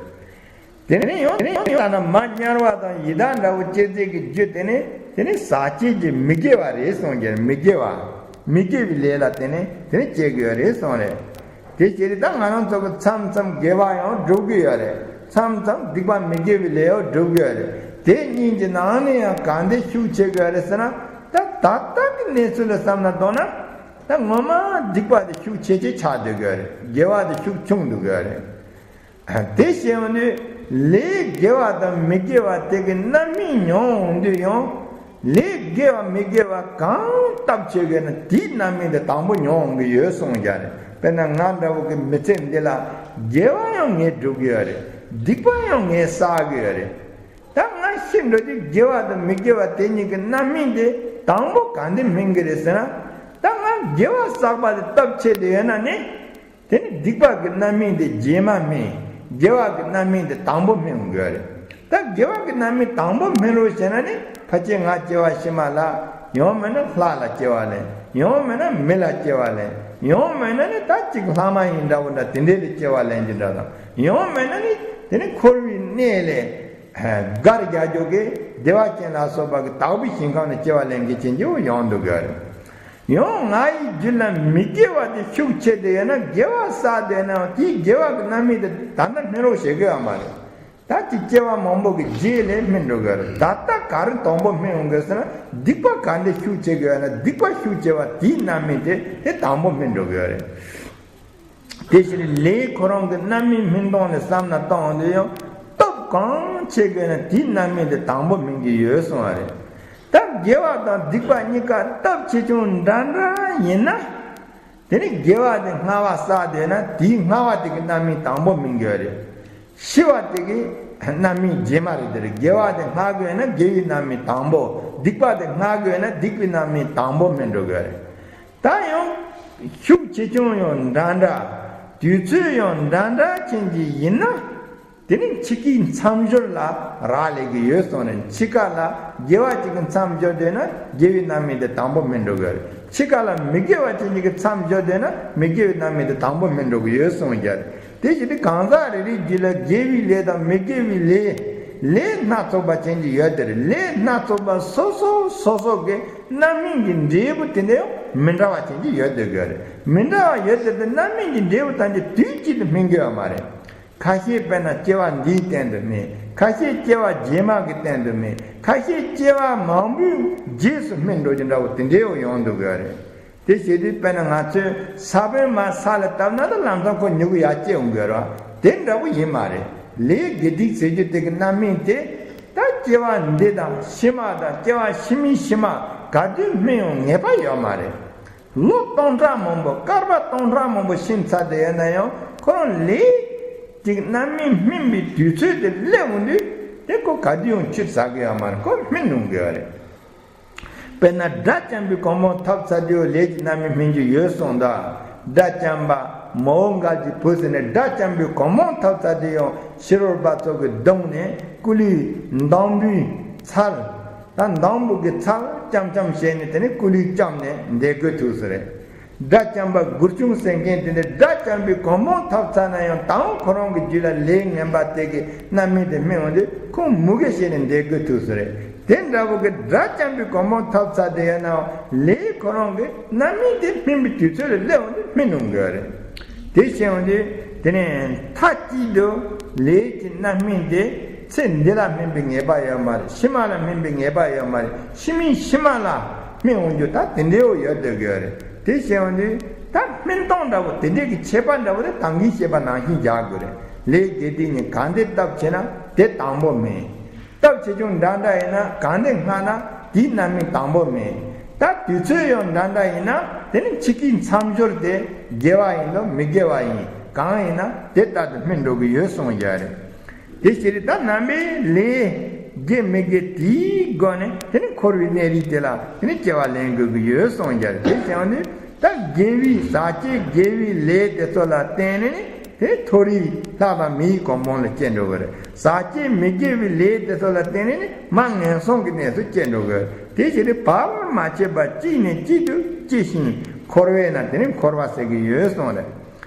དེ་ནས་ཡང་དེ་ནས་ཡང་ལྟ་ན་མ་དམྱལ་བ་དང་ཡི་དྭགས་འདྲ་བོ་སྐྱེ་ཚེ་གི་རྒྱུ་དེ་ནི་དེ་ནི་ཟག་བཅས་ཀྱི་མི་དགེ་བ་རེད་གསུངས་ཀྱི་རེད། མི་དགེ་བ། མི་དགེ་བའི་ལས་ལ་དེ་ནི་དེ་ནི་སྐྱེ་གི་ཡོད་རེད་གསུངས་རེད། དེ་བྱས་ཏེ་ད་ང་རང་ཚོ་གི་མཚམས་མཚམས་དགེ་བ་ཡང་སྒྲུབ་ཀྱི་ཡོད་རེད། མཚམས་མཚམས་སྡིག་པ་མི་དགེ་བའི་ལས་ཡང་སྒྲུབ་ཀྱི་ཡོད་རེད། དེ་གཉིས་ཀྱི་ནང་ནས་ཡང་གང་དེ་ཤུགས་ཆེ་གི་ཡོད་རེད་ཟེར་ན། ད་ད་ལྟ་གི་གནས་ཚུལ་ལ་བསམ་ན་མདོར་ན། ད་ངོ་མ་སྡིག་པ་དེ་ཤུགས་ཆེ་ཆེ་ཆགས་སྡོད་ཀྱི་ཡོད་རེད། དགེ་བ་དེ་ཤུགས་ཆུང་སྡོད་ཀྱི་ཡོད་རེད། དེ་བྱས་ཡོང་དུས་ལས་དགེ་བ་དང་མི་དགེ་བ་དེ་གི་རྣམ་སྨིན་མྱོང་འོང་དུས་ཡང་། ལས་དགེ་བ་མི་དགེ་བ་གང་སྟབས་ཆེ་གི་ན་དེའི་རྣམ་སྨིན་དེ་དང་པོ་མྱོང་འོང་གི་ཡོད་གསུངས་ཀྱང་རེད། དཔེར་ན་ང་འདྲ་བོ་གི་མི་ཚེ་འདི་ལ་དགེ་བ་ཡང་ངས་སྒྲུབ་ཀྱི་ཡོད་རེད། སྡིག་པ་ཡང་ངས་བསགས་ཀྱི་ཡོད་རེད། ད་ང་ཤི་འགྲོ་དུས་དགེ་བ་དང་མི་དགེ་བ་དེ་གཉིས་ཀྱི་རྣམ་སྨིན་དེ་དང་པོ་གང་དེ་སྨིན་གྱི་རེད་ཟེར་ན། ད་ང་དགེ་བ་བསགས་པ་དེ་སྟབས་ཆེ་དེ་ཡོད་ན་ནི། དེ་ནི་སྡིག་པ་གི་རྣམ་སྨིན་དེ་རྗེས་མ་སྨིན། དགེ་བ་གི་རྣམ་སྨིན་དེ་དང་པོ་སྨིན་དགོས་རེད། ད་དགེ་བ་གི་རྣམ་སྨིན་དང་པོ་སྨིན་རོགས་བྱས་ན་ནི་ཕལ་ཆེར་ང་སྐྱེ་བ་ཕྱི་མ་ལ། ཡང་མིན་ན་ལྷ་ལ་སྐྱེ་བ་ལེན། ཡང་མིན་ན་མི་ལ་སྐྱེ་བ་ལེན། ཡང་མིན་ན་ནི་ད་ཅིག་ལྷ་མ་ཡིན་འདྲ་བོ་འདྲ་དེ་འདྲའི་ལ་སྐྱེ་བ་ལེན་གྱི་འདྲ་དང་། ཡང་མིན་ན་ནི་དེ་ནི་འཁོར་བའི་གནས་ལས། སྒར་རྒྱག་རྒྱུ་གི་བདེ་བ་ཅན་ལ་སོགས་པ་གི་དག་པའི་ཞིང་ཁམས་ནས་སྐྱེ་བ་ལེན་གྱི་ཅན་གྱི་ཡོང་འདུག་གི་རེད། ཡང་ང་ཡི་རྒྱུད་ལ་མི་དགེ་བ་དེ་ཤུགས་ཆེ་དེ་ཡོད་ན་དགེ་བ་བསགས་དེ་ན་དེའི་དགེ་བ་གི་རྣམ་སྨིན་དེ་ད་ལྟ་སྨིན་རོགས་བྱེད་དགོས་ཡ་མ་རེད། ད་ཅིག་སྐྱེ་བ་མང་པོ་གི་རྗེས་ལས་སྨིན་འགྲོ་གི་རེད། ད་ལྟ་ག་རེ་དང་པོ་སྨིན་ཡོང་གི་ཟེར་ན་སྡིག་པ་ག་འདྲ་ཤུགས་ཆེ་གི་ཡོད་ན་སྡིག་པ་ཤུགས་ཆེ་བ་དེའི་རྣམ་སྨིན་དེ་དེ་དང་པོ་སྨིན་འགྲོ་གི་ཡོད་རེད། དེ་ཕྱིར་ལས་ཁོ་རང་གི་རྣམ་སྨིན་སྨིན་སྟངས་ལ་བསམ་ན་བཏང་དུས་ཡང་སྟོབས་གང་ཆེ་གི་ན་དེའི་རྣམ་སྨིན་དེ་དང་པོ་སྨིན་གྱི་ཡོད་གསུངས་པ་རེད། ད་དགེ་བ་དང་སྡིག་པ་གཉིས་ཀ་སྟོབས་ཆེ་ཆུང་འདྲ་འདྲ་ཡིན་ན། དེ་ནི་དགེ་བ་དེ་སྔ་བ་བསགས་དེ་ན་དེའི་སྔ་བ་དེ་གི་རྣམ་སྨིན་དང་པོ་སྨིན་དགོས་རེད། ཤི་བ་དེ་གི་རྣམ་སྨིན་རྗེས་མ་རེད། དེ་རེད། དགེ་བ་དེ་སྔ་དགོས་ན་དགེ་བའི་རྣམ་སྨིན་དང་པོ། སྡིག་པ་དེ་སྔ་དགོས་ན་སྡིག་པའི་རྣམ་སྨིན་དང་པོ་སྨིན་འགྲོ་དགོས་རེད། ད་ཡང་ཤུགས་ཆེ་ཆུང་ཡང་འདྲ་འདྲ། དུས་ཚོད་ཡང་འདྲ་འདྲ་ཅན་གྱི་ཡིན་ན། དེ་ནི་འཆི་ཁའི་མཚམས་སྦྱོར་ལ་རག་ལས་ཀྱི་ཡོད་གསུངས་ནས། འཆི་ཁ་ལ་དགེ་བ་ཅིག་གི་མཚམས་སྦྱོར་དེ་ན་དགེ་བའི་རྣམ་སྨིན་དེ་དང་པོ་སྨིན་འགྲོ་གི་རེད། འཆི་ཁ་ལ་མི་དགེ་བ་ཅན་གྱི་མཚམས་སྦྱོར་དེ་ན་མི་དགེ་བའི་རྣམ་སྨིན་དེ་དང་པོ་སྨིན་འགྲོ་གི་ཡོད་གསུངས་ཀྱང་། དེ་བཞིན་དུ་གང་ཟག་རེ་རེའི་རྒྱུད་ལ་དགེ་བའི་ལས་དང་མི་དགེ་བའི་ལས། ལས་སྣ་ཚོགས་པ་ཅན་གྱི་ཡོད་དེ་རེད། ལས་སྣ་ཚོགས་པ་སོ་སོ་སོ་སོ་གི་རྣམ་སྨིན་གྱི་འབྲས་བུ་དེ་འདྲ་ཡང་མི་འདྲ་བ་ཅན་གྱི་ཡོད་དེ་དགོས་རེད། མི་འདྲ་བ་ཡོད་དེ་དེ་རྣམ་སྨིན་གྱི་འབྲས་བུ་ཐམས་ཅད་དུས་གཅིག་ཏུ་སྨིན་དགོས་པ་མ་རེད། ཁ་ཤས་དཔེར་ན་སྐྱེ་བ་འདིའི་སྟེང་དུ་སྨིན། ཁ་ཤས་སྐྱེ་བ་རྗེས་མ་གི་སྟེང་དུ་སྨིན། ཁ་ཤས་སྐྱེ་བ་མང་པོའི་རྗེས་སུ་སྨིན་འགྲོ་རྒྱུ་འདྲ་བོ་དེ་འདྲའི་ཡོང་འདུག་གི་རེད། དེ་བྱེད་དུས་དཔེར་ན་ང་ཚོས་ས་བོན་མར་ས་ལ་བཏབ་ན་ད་ལམ་སང་ཁོ་མྱུ་གུ་ཡར་སྐྱེ་འོང་གི་རེད། དེ་འདྲ་བོ་ཡིན་མ་རེད། ལས་དགེ་སྡིག་ཟེར་རྒྱུ་དེ་གི་རྣམ་སྨིན་དེ། ད་སྐྱེ་བ་འདི་དང་ཕྱི་མ་དང་སྐྱེ་བ་ཕྱི་མའི་ཕྱི་མ་ག་དུས་སྨིན་ཡོང་ངེས་པ་ཡོད་མ་རེད། ལོ་སྟོང་ཕྲག་མང་པོ་སྐར་མ་སྟོང་ཕྲག་མང་པོ་ཕྱིན་ཚར་དེ་ཡོད་ན་ཡང་ཁོ་རང་ལས་ཅིག་རྣམ་སྨིན་སྨིན་པའི་དུས་ཚོད་དེ་སླེབས་འོང་དུས་དེ་ཁོ་ག་དུས་ཡང་ཕྱིར་ཟ་གི་ཡོད་མ་རེད། ཁོ་སྨིན་འོང་གི་ཡོད་རེད། དཔེར་ན་དགྲ་བཅོམ་པའི་གོ་འཕང་ཐོབ་ཚར་དུས་ལས་ཀྱི་རྣམ་སྨིན་སྨིན་རྒྱུ་ཡོད་གསུངས་ད། དགྲ་བཅོམ་པ་མོའུ་འགལ་གྱི་བུ་ཟེར་ནས་དགྲ་བཅོམ་པའི་གོ་འཕང་ཐོབ་ཚར་དུས་ཡང་ཕྱི་རོལ་པ་ཚོ་གི་གདོང་ནས་སྐུ་ལུས་འདམ་བུའི་ཚལ། ད་འདམ་བུ་གི་ཚལ་ལྕམ་ལྕམ་བྱས་ནས་དེ་ནས་སྐུ་ལུས་བཅོམ་ནས་བསྡད་དགོས་ཐུག་ས་རེད། དགྲ་བཅོམ་པ་མགུར་ཆུང་ཟེར་མཁན་དེ་འདྲ་དགྲ་བཅོམ་པའི་གོ་འཕང་ཐོབ་ཚར་ན་ཡང་ད་རུང་ཁོ་རང་གི་རྒྱུད་ལ་ལས་ངན་པ་དེ་གི་རྣམ་སྨིན་དེ་སྨིན་འོང་དུས་ཁོང་མུ་གེ་བྱས་ནས་བསྡད་དགོས་ཐུག་ས་རེད། དེ་འདྲ་བོ་གི་དགྲ་བཅོམ་པའི་གོ་འཕང་ཐོབ་ཚར་དེ་ཡོད་ནའང་ལས་ཁོ་རང་གི་རྣམ་སྨིན་དེ་སྨིན་པའི་དུས་ཚོད་ལ་སླེབས་འོང་དུས་སྨིན་འོང་གི་རེད། དེ་བྱས་འོང་དུས་དེ་ནས་མཐའ་གཅིག་ཏུ་ལས་ཀྱི་རྣམ་སྨིན་དེ་ཚེ་འདི་ལ་སྨིན་པའི་ངེས་པ་ཡོད་མ་རེད། ཕྱི་མ་ལ་སྨིན་པའི་ངེས་པ་ཡོད་མ་རེད། ཕྱི་མའི་ཕྱི་མ་ལ་སྨིན་འོང་རྒྱུ་ད་དེ་འདྲའི་བོ་ཡོད་སྡོད་དགོས་རེད། དེ་བྱས་འོང་དུས་ད་སྨིན་སྟངས་འདྲ་བོ་དེ་འདྲའི་གི་ཁྱད་པར་འདྲ་བོ་དེ་ད་གིན་བཤད་པ་ནང་བཞིན་རྒྱག་དགོས་རེད། ལས་དགེ་སྡིག་གཉིས་གང་དེ་སྟབས་ཆེ་ན་དེ་དང་པོ་སྨིན། སྟབས་ཆེ་ཆུང་འདྲ་འདྲ་ཡིན་ན་གང་དེ་སྔ་ན་དེའི་རྣམ་སྨིན་དང་པོ་སྨིན། ད་དུས་ཚོད་ཡང་འདྲ་འདྲ་ཡིན་ན་དེ་ནི་འཆི་ཁའི་མཚམས་སྦྱོར་དེ་དགེ་བ་ཡིན་ནམ་མི་དགེ་བ་ཡིན་གང་ཡིན་ན་དེ་ལྟར་དུ་སྨིན་འགྲོ་གི་ཡོད་གསུངས་ཡོད་རེད། དེ་ཕྱིར་ད་རྣམ་པའི་ལས་དགེ་མི་དགེ་དེའི་སྒོ་ནས་དེ་ནི་འཁོར་བའི་གནས་རིས་དེ་ལ་དེ་ནི་སྐྱེ་བ་ལེན་དགོས་ཀྱི་ཡོད་གསུངས་ཀྱང་དེ་བྱས་ནས་ད་དགེ་བའི་ཟག་བཅས་དགེ་བའི་ལས་དེ་ཚོ་ལ་བརྟེན་ནས་ནི་དེ་མཐོ་རིས་ལྷ་དང་མིའི་གོ་འཕང་ལ་སྐྱེ་འགྲོ་གི་རེད། ཟག་བཅས་མི་དགེ་བའི་ལས་དེ་ཚོ་ལ་བརྟེན་ནས་ནི་མ་ངན་སོང་གི་གནས་སུ་སྐྱེ་འགྲོ་གི་རེད། དེ་ཕྱིར་བར་མ་ཆད་པར་གཅིག་ནས་གཅིག་ཏུ་སྐྱེ་ཞིང་འཁོར་བས་ན་དེ་ནི་འཁོར་བ་ཟེར་གྱི་ཡོད་གསུངས་རེད།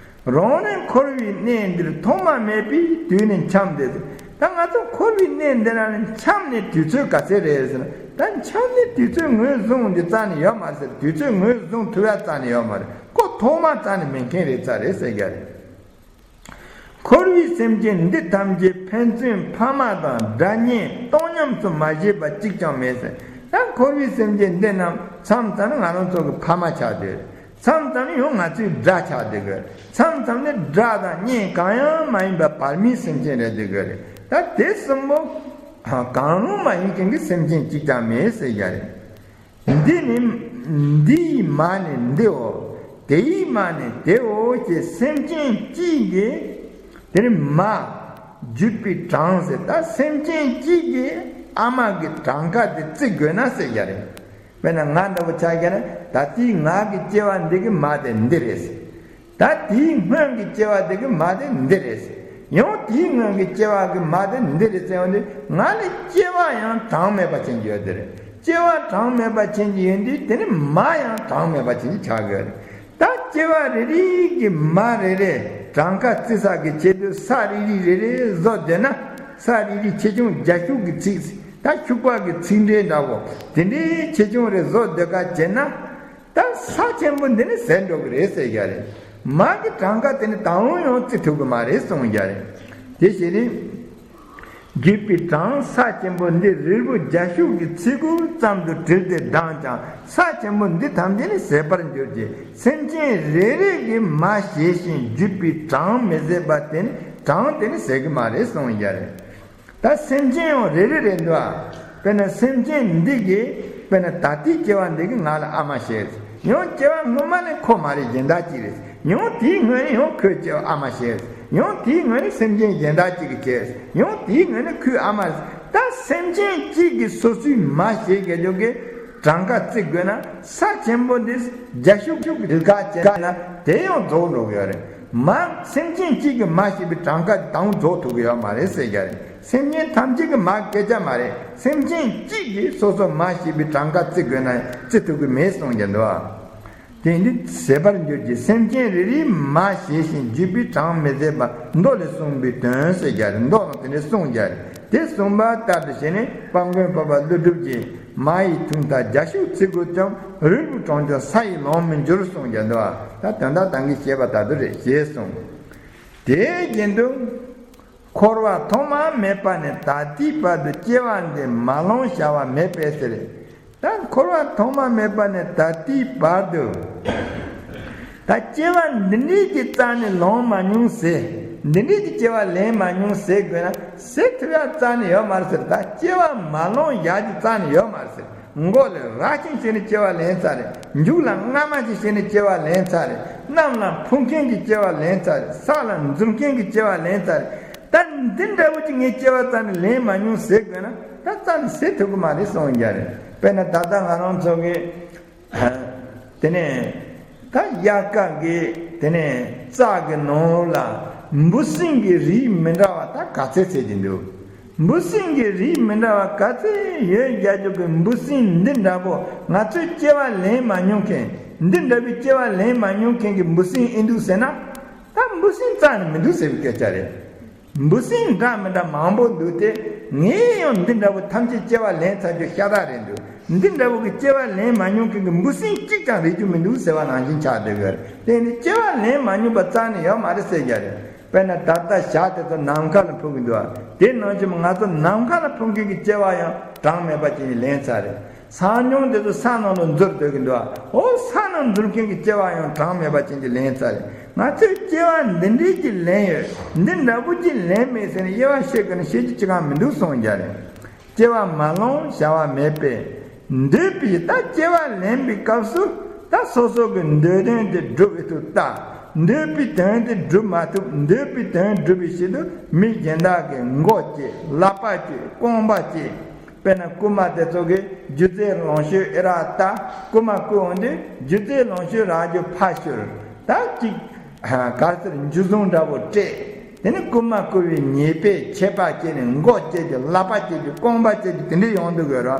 རང་ནི་འཁོར་བའི་གནས་འདིར་ཐོག་མ་མེད་པའི་དུས་ནས་འཁྱམས་ཏེ། ད་ང་ཚོ་འཁོར་བའི་གནས་འདི་ན་ནི་འཁྱམས་ནས་དུས་ཚོད་ག་ཚད་རེད་ཟེར་ན། ད་འཁྱམས་ནས་དུས་ཚོད་ངོས་བཟུང་འདི་རྩ་ནས་ཡོད་མ་རེད་ཟེར། དུས་ཚོད་ངོས་བཟུང་ཐུབ་ཡ་རྩ་ནས་ཡོད་མ་རེད། ཁོ་ཐོག་མ་རྩ་ནས་མེད་མཁན་རེད་རྩ་རེད་ཟེར་གྱི་རེད། འཁོར་བའི་སེམས་ཅན་འདི་ཐམས་ཅད་ཕན་ཚུན་ཕ་མ་དང་དགྲ་གཉེན་སྟོང་ཉམས་སུ་མ་བཞེས་པ་གཅིག་ཀྱང་མེད་ཟེར། ད་འཁོར་བའི་སེམས་ཅན་འདི་རྣམས་མཚམས་མཚམས་ནི་ང་རང་ཚོ་གི་ཕ་མ་ཆགས་སྡོད། མཚམས་མཚམས་ནི་ཡང་ང་ཚོའི་དགྲ་ཆགས་སྡོད་དགོས། མཚམས་མཚམས་ནི་དགྲ་དང་གཉེན་གང་ཡང་མ་ཡིན་པ་བར་མའི་སེམས་ཅན་རེད་སྡོད་དགོས་རེད། ད་དེ་གསུམ་པོ་གང་རུང་མ་ཡིན་མཁན་གྱི་སེམས་ཅན་གཅིག་ཀྱང་མེད་ཟེར་ཡ་རེད། འདི་ནི་འདི་ཡི་མ་ནི་འདིའོ། དེ་ཡི་མ་ནི་དེའོ་ཞེས་སེམས་ཅན་གཅིག་གིས་དེ་ནི་མ་བརྒྱུད་པའི་གྲངས་ཟེར། ད་སེམས་ཅན་གཅིག་གིས་ཨ་མ་གི་གྲངས་ཀ་དེ་བརྩི་དགོས་ན་ཟེར་ཡ་རེད། དཔེར་ན་ང་འདྲ་བོ་ཆགས་ཀྱི་ན་ད་ལྟའི་ང་གི་སྐྱེ་བ་འདི་གི་མ་དེ་འདི་རེད། ད་དེའི་སྔོན་གྱི་སྐྱེ་བ་འདི་གི་མ་དེ་འདི་རེད། ཡང་དེའི་སྔོན་གྱི་སྐྱེ་བ་གི་མ་དེ་འདི་རེད་ཟེར་ཡོང་དུས་ང་ལ་སྐྱེ་བ་ཡང་གྲངས་མེད་པ་ཅན་ཡོད་དེ་རེད། སྐྱེ་བ་གྲངས་མེད་པ་ཅན་ཡོད་དུས་དེ་ནི་མ་ཡང་གྲངས་མེད་པ་ཅན་ཆགས་ཡོད་རེད། ད་སྐྱེ་བ་རེ་རེ་གི་མ་རེ་རེ་གྲངས་ཀ་བརྩི་ས་གི་ཆེད་དུ་ས་རེ་རེ་རེ་རེ་བཟོ་བསྡད་ན་ས་རེ་རེ་ཆེ་ཆུང་རྒྱ་ཤུག་གི་ཚིག་ད་ཤུག་པ་གི་ཚིག་འགྲེལ་འདྲ་བོ་དེ་འདྲའི་ཆེ་ཆུང་རེ་བཟོ་སྡོད་ཀ་བྱས་ན། ད་ས་ཆེན་པོ་འདི་ནི་ཟད་འགྲོ་གི་རེད་ཟེར་ཡ་རེད། མ་གི་གྲངས་ཀ་དེ་ནི་ད་རུང་ཡང་བརྩི་ཐུབ་གི་མ་རེད་གསུངས་ཡ་རེད། དེ་བཞིན་ནི། བརྒྱུད་པའི་གྲངས་ས་ཆེན་པོ་འདི་རིལ་བུ་རྒྱ་ཤུག་གི་ཚིག་གུ་ཙམ་དུ་དྲིལ་ཏེ་བགྲངས་ཀྱང་ས་ཆེན་པོ་འདི་ཐམས་ཅད་ནི་ཟད་པར་འགྱུར་གྱི། སེམས་ཅན་རེ་རེ་གི་མ་ཞེས་ཤིང་བརྒྱུད་པའི་གྲངས་མི་ཟད་པ་དེ་ནི་གྲངས་དེ་ནི་ཟད་གི་མ་རེད་གསུངས་ཡ་རེད། ད་སེམས་ཅན་ཡང་རེ་རེ་རེད་འདུག་ཨ། དཔེར་ན་སེམས་ཅན་འདི་གིས་དཔེར་ན་ད་ལྟའི་སྐྱེ་བ་འདི་གིས་ང་ལ་ཨ་མ་བྱས། ཡང་སྐྱེ་བ་སྔོན་མ་ནི་ཁོ་མ་རེད། གཞན་དག་ཅིག་རེད། ཡང་དེའི་སྔོན་ནི་ཡང་ཁོའི་སྐྱེ་བ་ཨ་མ་ཞིག་རེད། ཡང་དེའི་སྔོན་ནི་སེམས་ཅན་གཞན་དག་ཅིག་གི་སྐྱེ་བ། ཡང་དེའི་སྔོན་ནི་ཁོའི་ཨ་མ་རེད། ད་སེམས་ཅན་གཅིག་གི་སོ་སོའི་མ་ཞེས་རྒྱལ་ལྕོག་གི་གྲངས་ཀ་བརྩི་དགོས་ན། ས་ཆེན་པོ་འདི་བརྒྱ་ཤུག་ཤུག་གི་རིལ་ཁ་བྱས་ན་དེ་ཡང་རྫོགས་འགྲོ་གི་ཡོད་རེད། མ་སེམས་ཅན་གཅིག་གི་མ་ཞེས་པའི་གྲངས་ཀ་དང་རྫོགས་ཐུབ་ཀྱི་ཡོད་མ་རེད་ཟེར་རྒྱུ་རེད། སེམས་ཅན་ཐམས་ཅད་ཀྱི་མ་སྐད་ཆ་མ་རེད། སེམས་ཅན་གཅིག་གིས་སོ་སོ་མ་ཞེས་པའི་གྲངས་ཀ་བརྩི་དགོས་ན་བརྩི་ཐུབ་ཀྱི་མེད་གསུང་རྒྱུ་འདུག། དེ་འདི་ཟད་པར་འགྱུར་གྱི། སེམས་ཅན་རེ་རེའི་མ་ཞེས་ཤིང་བརྗོད་པའི་གྲངས་མི་ཟད་པ་མདོ་ལས་གསུངས་པའི་དོན་ཟེར་རྒྱུ་རེད། མདོ་ནང་དེ་འདྲ་གསུངས་རྒྱུ་རེད། དེ་གསུངས་པ་ལྟར་དུ་བྱས་ནས་དཔལ་མགོན་འཕགས་པ་ཀླུ་སྒྲུབ་ཀྱིས། མ་ཡི་ཐུང་མཐའ་བརྒྱ་ཤུག་བརྩི་དགོས་ཀྱང་། རིལ་བུ་གྲངས་ཀྱང་ས་ཡིས་ལོངས་མི་འགྱུར་གསུངས་རྒྱུ་འདུག། ད་དོན་དག་ད་གིན་བཤད་པ་ལྟར་དུ་རེད་ཞེས་གསུངས། དེ་བཞིན་དུ། འཁོར་བ་ཐོག་མ་མེད་པ་ནས་ད་ལྟའི་བར་དུ་སྐྱེ་བ་འདི་མ་ལོངས་བྱ་བ་མེད་པས་ཟེར། ད་འཁོར་བ་ཐོག་མ་མེད་པ་ནས་ད་ལྟའི་བར་དུ། ད་སྐྱེ་བ་འདི་འདྲའི་གི་རྩ་ནས་ལོངས་མ་མྱོང་ཟེར། འདི་འདྲའི་གི་སྐྱེ་བ་ལེན་མ་མྱོང་ཟེར་དགོས་ན་ཟེར་ཐུབ་ཡ་རྩ་ནས་ཡོད་མ་རེད་ཟེར། ད་སྐྱེ་བ་མ་ལོངས་ཡ་གི་རྩ་ནས་ཡོད་མ་རེད་ཟེར། མགོ་ལ་རྭ་ཅན་བྱས་ནས་སྐྱེ་བ་ལེན་ཚར་རེད། མཇུག་ལ་རྔ་མ་ཅན་བྱས་ནས་སྐྱེ་བ་ལེན་ཚར་རེད། གནམ་ལ་འཕུར་མཁན་གྱི་སྐྱེ་བ་ལེན་ཚར་རེད། ས་ལ་འཛུལ་མཁན་གྱི་སྐྱེ་བ་ལེན་ཚར་རེད། ད་འདི་འདྲ་བོ་ཅིག་ངས་སྐྱེ་བ་རྩ་ནས་ལེན་མ་མྱོང་ཟེར་དགོས་ན་ད་རྩ་ནས་ཟེར་ཐུབ་ཀྱི་མ་རེད་གསུང་རྒྱུ་རེད། དཔེར་ན་ད་ལྟ་ང་རང་ཚོ་གི་དེ་ནས་ད་དབྱར་ཁ་གི་དེ་ནས་རྩྭ་གི་ནང་ལ་འབུ་སྲིན་གྱི་རིགས་མི་འདྲ་བ་ད་ག་ཚད་ཚད་ཀྱི་འདུག། འབུ་སྲིན་གྱི་རིགས་མི་འདྲ་བ་ག་ཚད་ཡོད་རྒྱ་ཆོག་གི། འབུ་སྲིན་འདི་འདྲ་པོ་ང་ཚོས་སྐྱེ་བ་ལེན་མ་མྱོང་མཁན། འདི་འདྲ་བའི་སྐྱེ་བ་ལེན་མ་མྱོང་མཁན་གྱི་འབུ་སྲིན་ཨེ་འདུག་ཟེར་ན། ད་འབུ་སྲིན་རྩ་ནས་མི་འདུག་ཟེར་བའི་སྐད་ཆ་རེད། འབུ་སྲིན་འདྲ་མི་འདྲ་མང་པོ་འདུག་སྟེ། ངས་ཡང་འདི་འདྲ་བོ་ཐམས་ཅད་སྐྱེ་བ་ལེན་ཚར་རྒྱུ་ཤ་སྟག་རེད་འདུག། འདི་འདྲ་བོ་གི་སྐྱེ་བ་ལེན་མ་མྱོང་མཁན་གྱི་འབུ་སྲིན་གཅིག་ཀྱང་རེག་རྒྱུ་མི་འདུག་ཟེར་བ་ནང་བཞིན་ཆགས་བསྡད་ཡོད་རེད། དེ་ནི་སྐྱེ་བ་ལེན་མ་མྱོང་པ་རྩ་ནས་ཡོད་མ་རེད་ཟེར་རྒྱུ་རེད། དཔེར་ན་ད་ལྟ་ཞག་དེ་ཚོ་ནམ་མཁའ་ལ་འཕུར་གྱི་འདུག་ཨ། དེ་ནང་བཞིན་ང་ཚོ་ནམ་མཁའ་ལ་འཕུར་མཁན་གྱི་སྐྱེ་བ་ཡང་གྲངས་མེད་པ་ཅིག་ལེན་ཚར་རེད། ས་ཉུང་དེ་ཚོ་ས་ནང་ལ་འཛུལ་སྡོད་ཀྱི་འདུག་ཨ། འོ་ས་ནང་འཛུལ་མཁན་གྱི་སྐྱེ་བ་ཡང་གྲངས་མེད་པ་ཅན་གྱི་ལེན་ཚར་རེད། ང་ཚོས་སྐྱེ་བ་འདི་འདྲའི་གྱི་ལེན་ཡོད། འདི་འདྲ་པོ་ཅིག་ལེན་མེད་ཟེར་ནས་དབྱེ་བ་ཕྱེ་དགོས་ན་ཕྱེ་རྒྱུ་ཅི་གང་མི་འདུག་གསུང་རྒྱུ་རེད། སྐྱེ་བ་མ་ལོངས་བྱ་བ་མེད་པས། འདོད་པའི་ད་སྐྱེ་བ་ལེན་པའི་སྐབས་སུ་ད་སོ་སོ་གི་འདོད་དོན་དེ་སྒྲུབ་ཨེ་ཐུབ་ལྟ། འདོད་པའི་དོན་དེ་སྒྲུབ་མ་ཐུབ། འདོད་པའི་དོན་སྒྲུབ་པའི་ཆེད་དུ་མི་གཞན་དག་གི་མགོ་བཅད། ཀླད་པ་བཅད། རྐང་པ་བཅད། དཔེར་ན་རྐུན་མ་དེ་ཚོ་གིས་སྒྱུ་རྩལ་ལོངས་སྤྱོད་ཨེ་རག་ལྟ། རྐུན་མ་རྐུ་འོང་དུས་སྒྱུ་རྩལ་ལོངས་སྤྱོད་རག་རྒྱུ་ཕར་ཞོག། ད་ཅིག་ག་རེ་ཟེར། འཇུ་བཟུང་འདྲ་བོ་སྤྲད། དེ་ནི་རྐུན་མ་རྐུ་བའི་ཉེས་པས་ཆད་པ་བཅད་ནས་མགོ་བཅད་ཀྱི། ཀླད་པ་བཅད་ཀྱི། རྐང་པ་བཅད་ཀྱི། དེ་འདྲ་ཡོང་འདུག་གི་ར།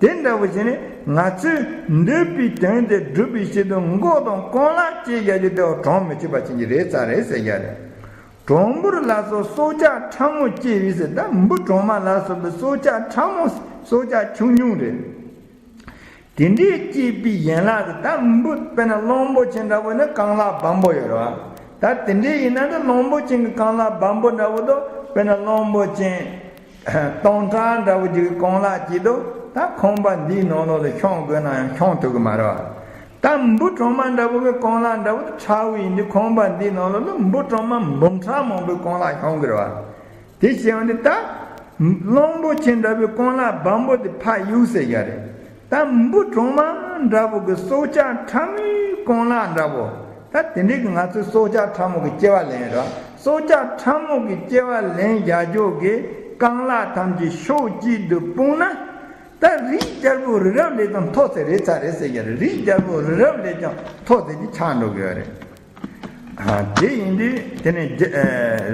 དེ་འདྲ་བོ་བྱས་ནས་ང་ཚོས་འདོད་པའི་དོན་དེ་སྒྲུབ་པའི་ཆེད་དུ་མགོ་དང་རྐང་ལག་བཅད་བཞག་རྒྱུ་དེ་བ་གྲངས་མི་ཆོད་པ་ཅན་གྱི་རེད་ཚར་རེད་ཟེར་རྒྱུ་རེད། གྲངས་འབོར་ལ་སོགས་སྲོག་ཆགས་ཕྲ་མོ་སྐྱེ་བས་ཟེར། ད་འབུ་གྲང་མ་ལ་སོགས་པའི་སྲོག་ཆགས་ཕྲ་མོ། སྲོག་ཆགས་ཆུང་ཆུང་རེད། དེ་འདྲའི་སྐྱེས་པའི་ཡན་ལག་དེ་ད་འབུ། དཔེར་ན་གླང་པོ་ཆེ་འདྲ་བོ་ནི་རྐང་ལག་སྦོམ་པོ་ཡོད་རེད་བ། ད་དེ་འདྲའི་ཡིན་ན་ད་གླང་པོ་ཆེ་གི་རྐང་ལག་སྦོམ་པོ་འདྲ་བོ་དང་། དཔེར་ན་གླང་པོ་ཆེ་སྟོང་ཕྲག་འདྲ་བོ་ཅིག་གི་རྐང་ལག་གཅིག་དང་། ད་ཁང་པ་འདིའི་ནང་ལོགས་ལ་ཤོང་དགོས་ན་ཡང་ཤོང་ཐུབ་ཀྱི་མ་རེད་བ། ད་འབུ་གྲང་མ་འདྲ་བོ་གི་རྐང་ལག་འདྲ་བོ་དེ་ཕྲ་བོ་ཡིན་དུས་ཁང་པ་འདིའི་ནང་ལོགས་ལ་འབུ་གྲང་མ་འབུམ་ཕྲག་མང་པོའི་རྐང་ལག་ཤོང་གི་རེད་བ། དེ་བྱས་ཡོང་དུས་ད་གླང་པོ་ཆེ་འདྲ་བའི་རྐང་ལག་སྦོམ་པོ་དེ་ཕར་གཡུག་ཟེར་རྒྱུ་རེད། ད་འབུ་གྲང་མ་འདྲ་བོ་གི་སྲོག་ཆགས་ཕྲ་མོའི་རྐང་ལག་འདྲ་བོ། ད་དེ་འདྲའི་གི་ང་ཚོའི་སྲོག་ཆགས་ཕྲ་མོ་གི་སྐྱེ་བ་ལེན་ར། སྲོག་ཆགས་ཕྲ་མོ་གི་སྐྱེ་བ་ལེན་བཞག་རྒྱུ་གི་རྐང་ལག་ཐམས་ཅད་ཕྱོགས་གཅིག་ཏུ་སྤུངས་ན། ད་རིགས་རྒྱལ་པོ་རི་རབ་ལས་ཀྱང་མཐོ་ཚད་རེད་ཚར་རེད་ཟེར་རྒྱུ་རེད། རིགས་རྒྱལ་པོ་རི་རབ་ལས་ཀྱང་མཐོ་ཚད་ཀྱི་ཆགས་འགྲོ་གི་ཡོད་རེད། ཨ། དེ་ཡིན་དུས་དེ་ནི་རྒྱ་ཨ་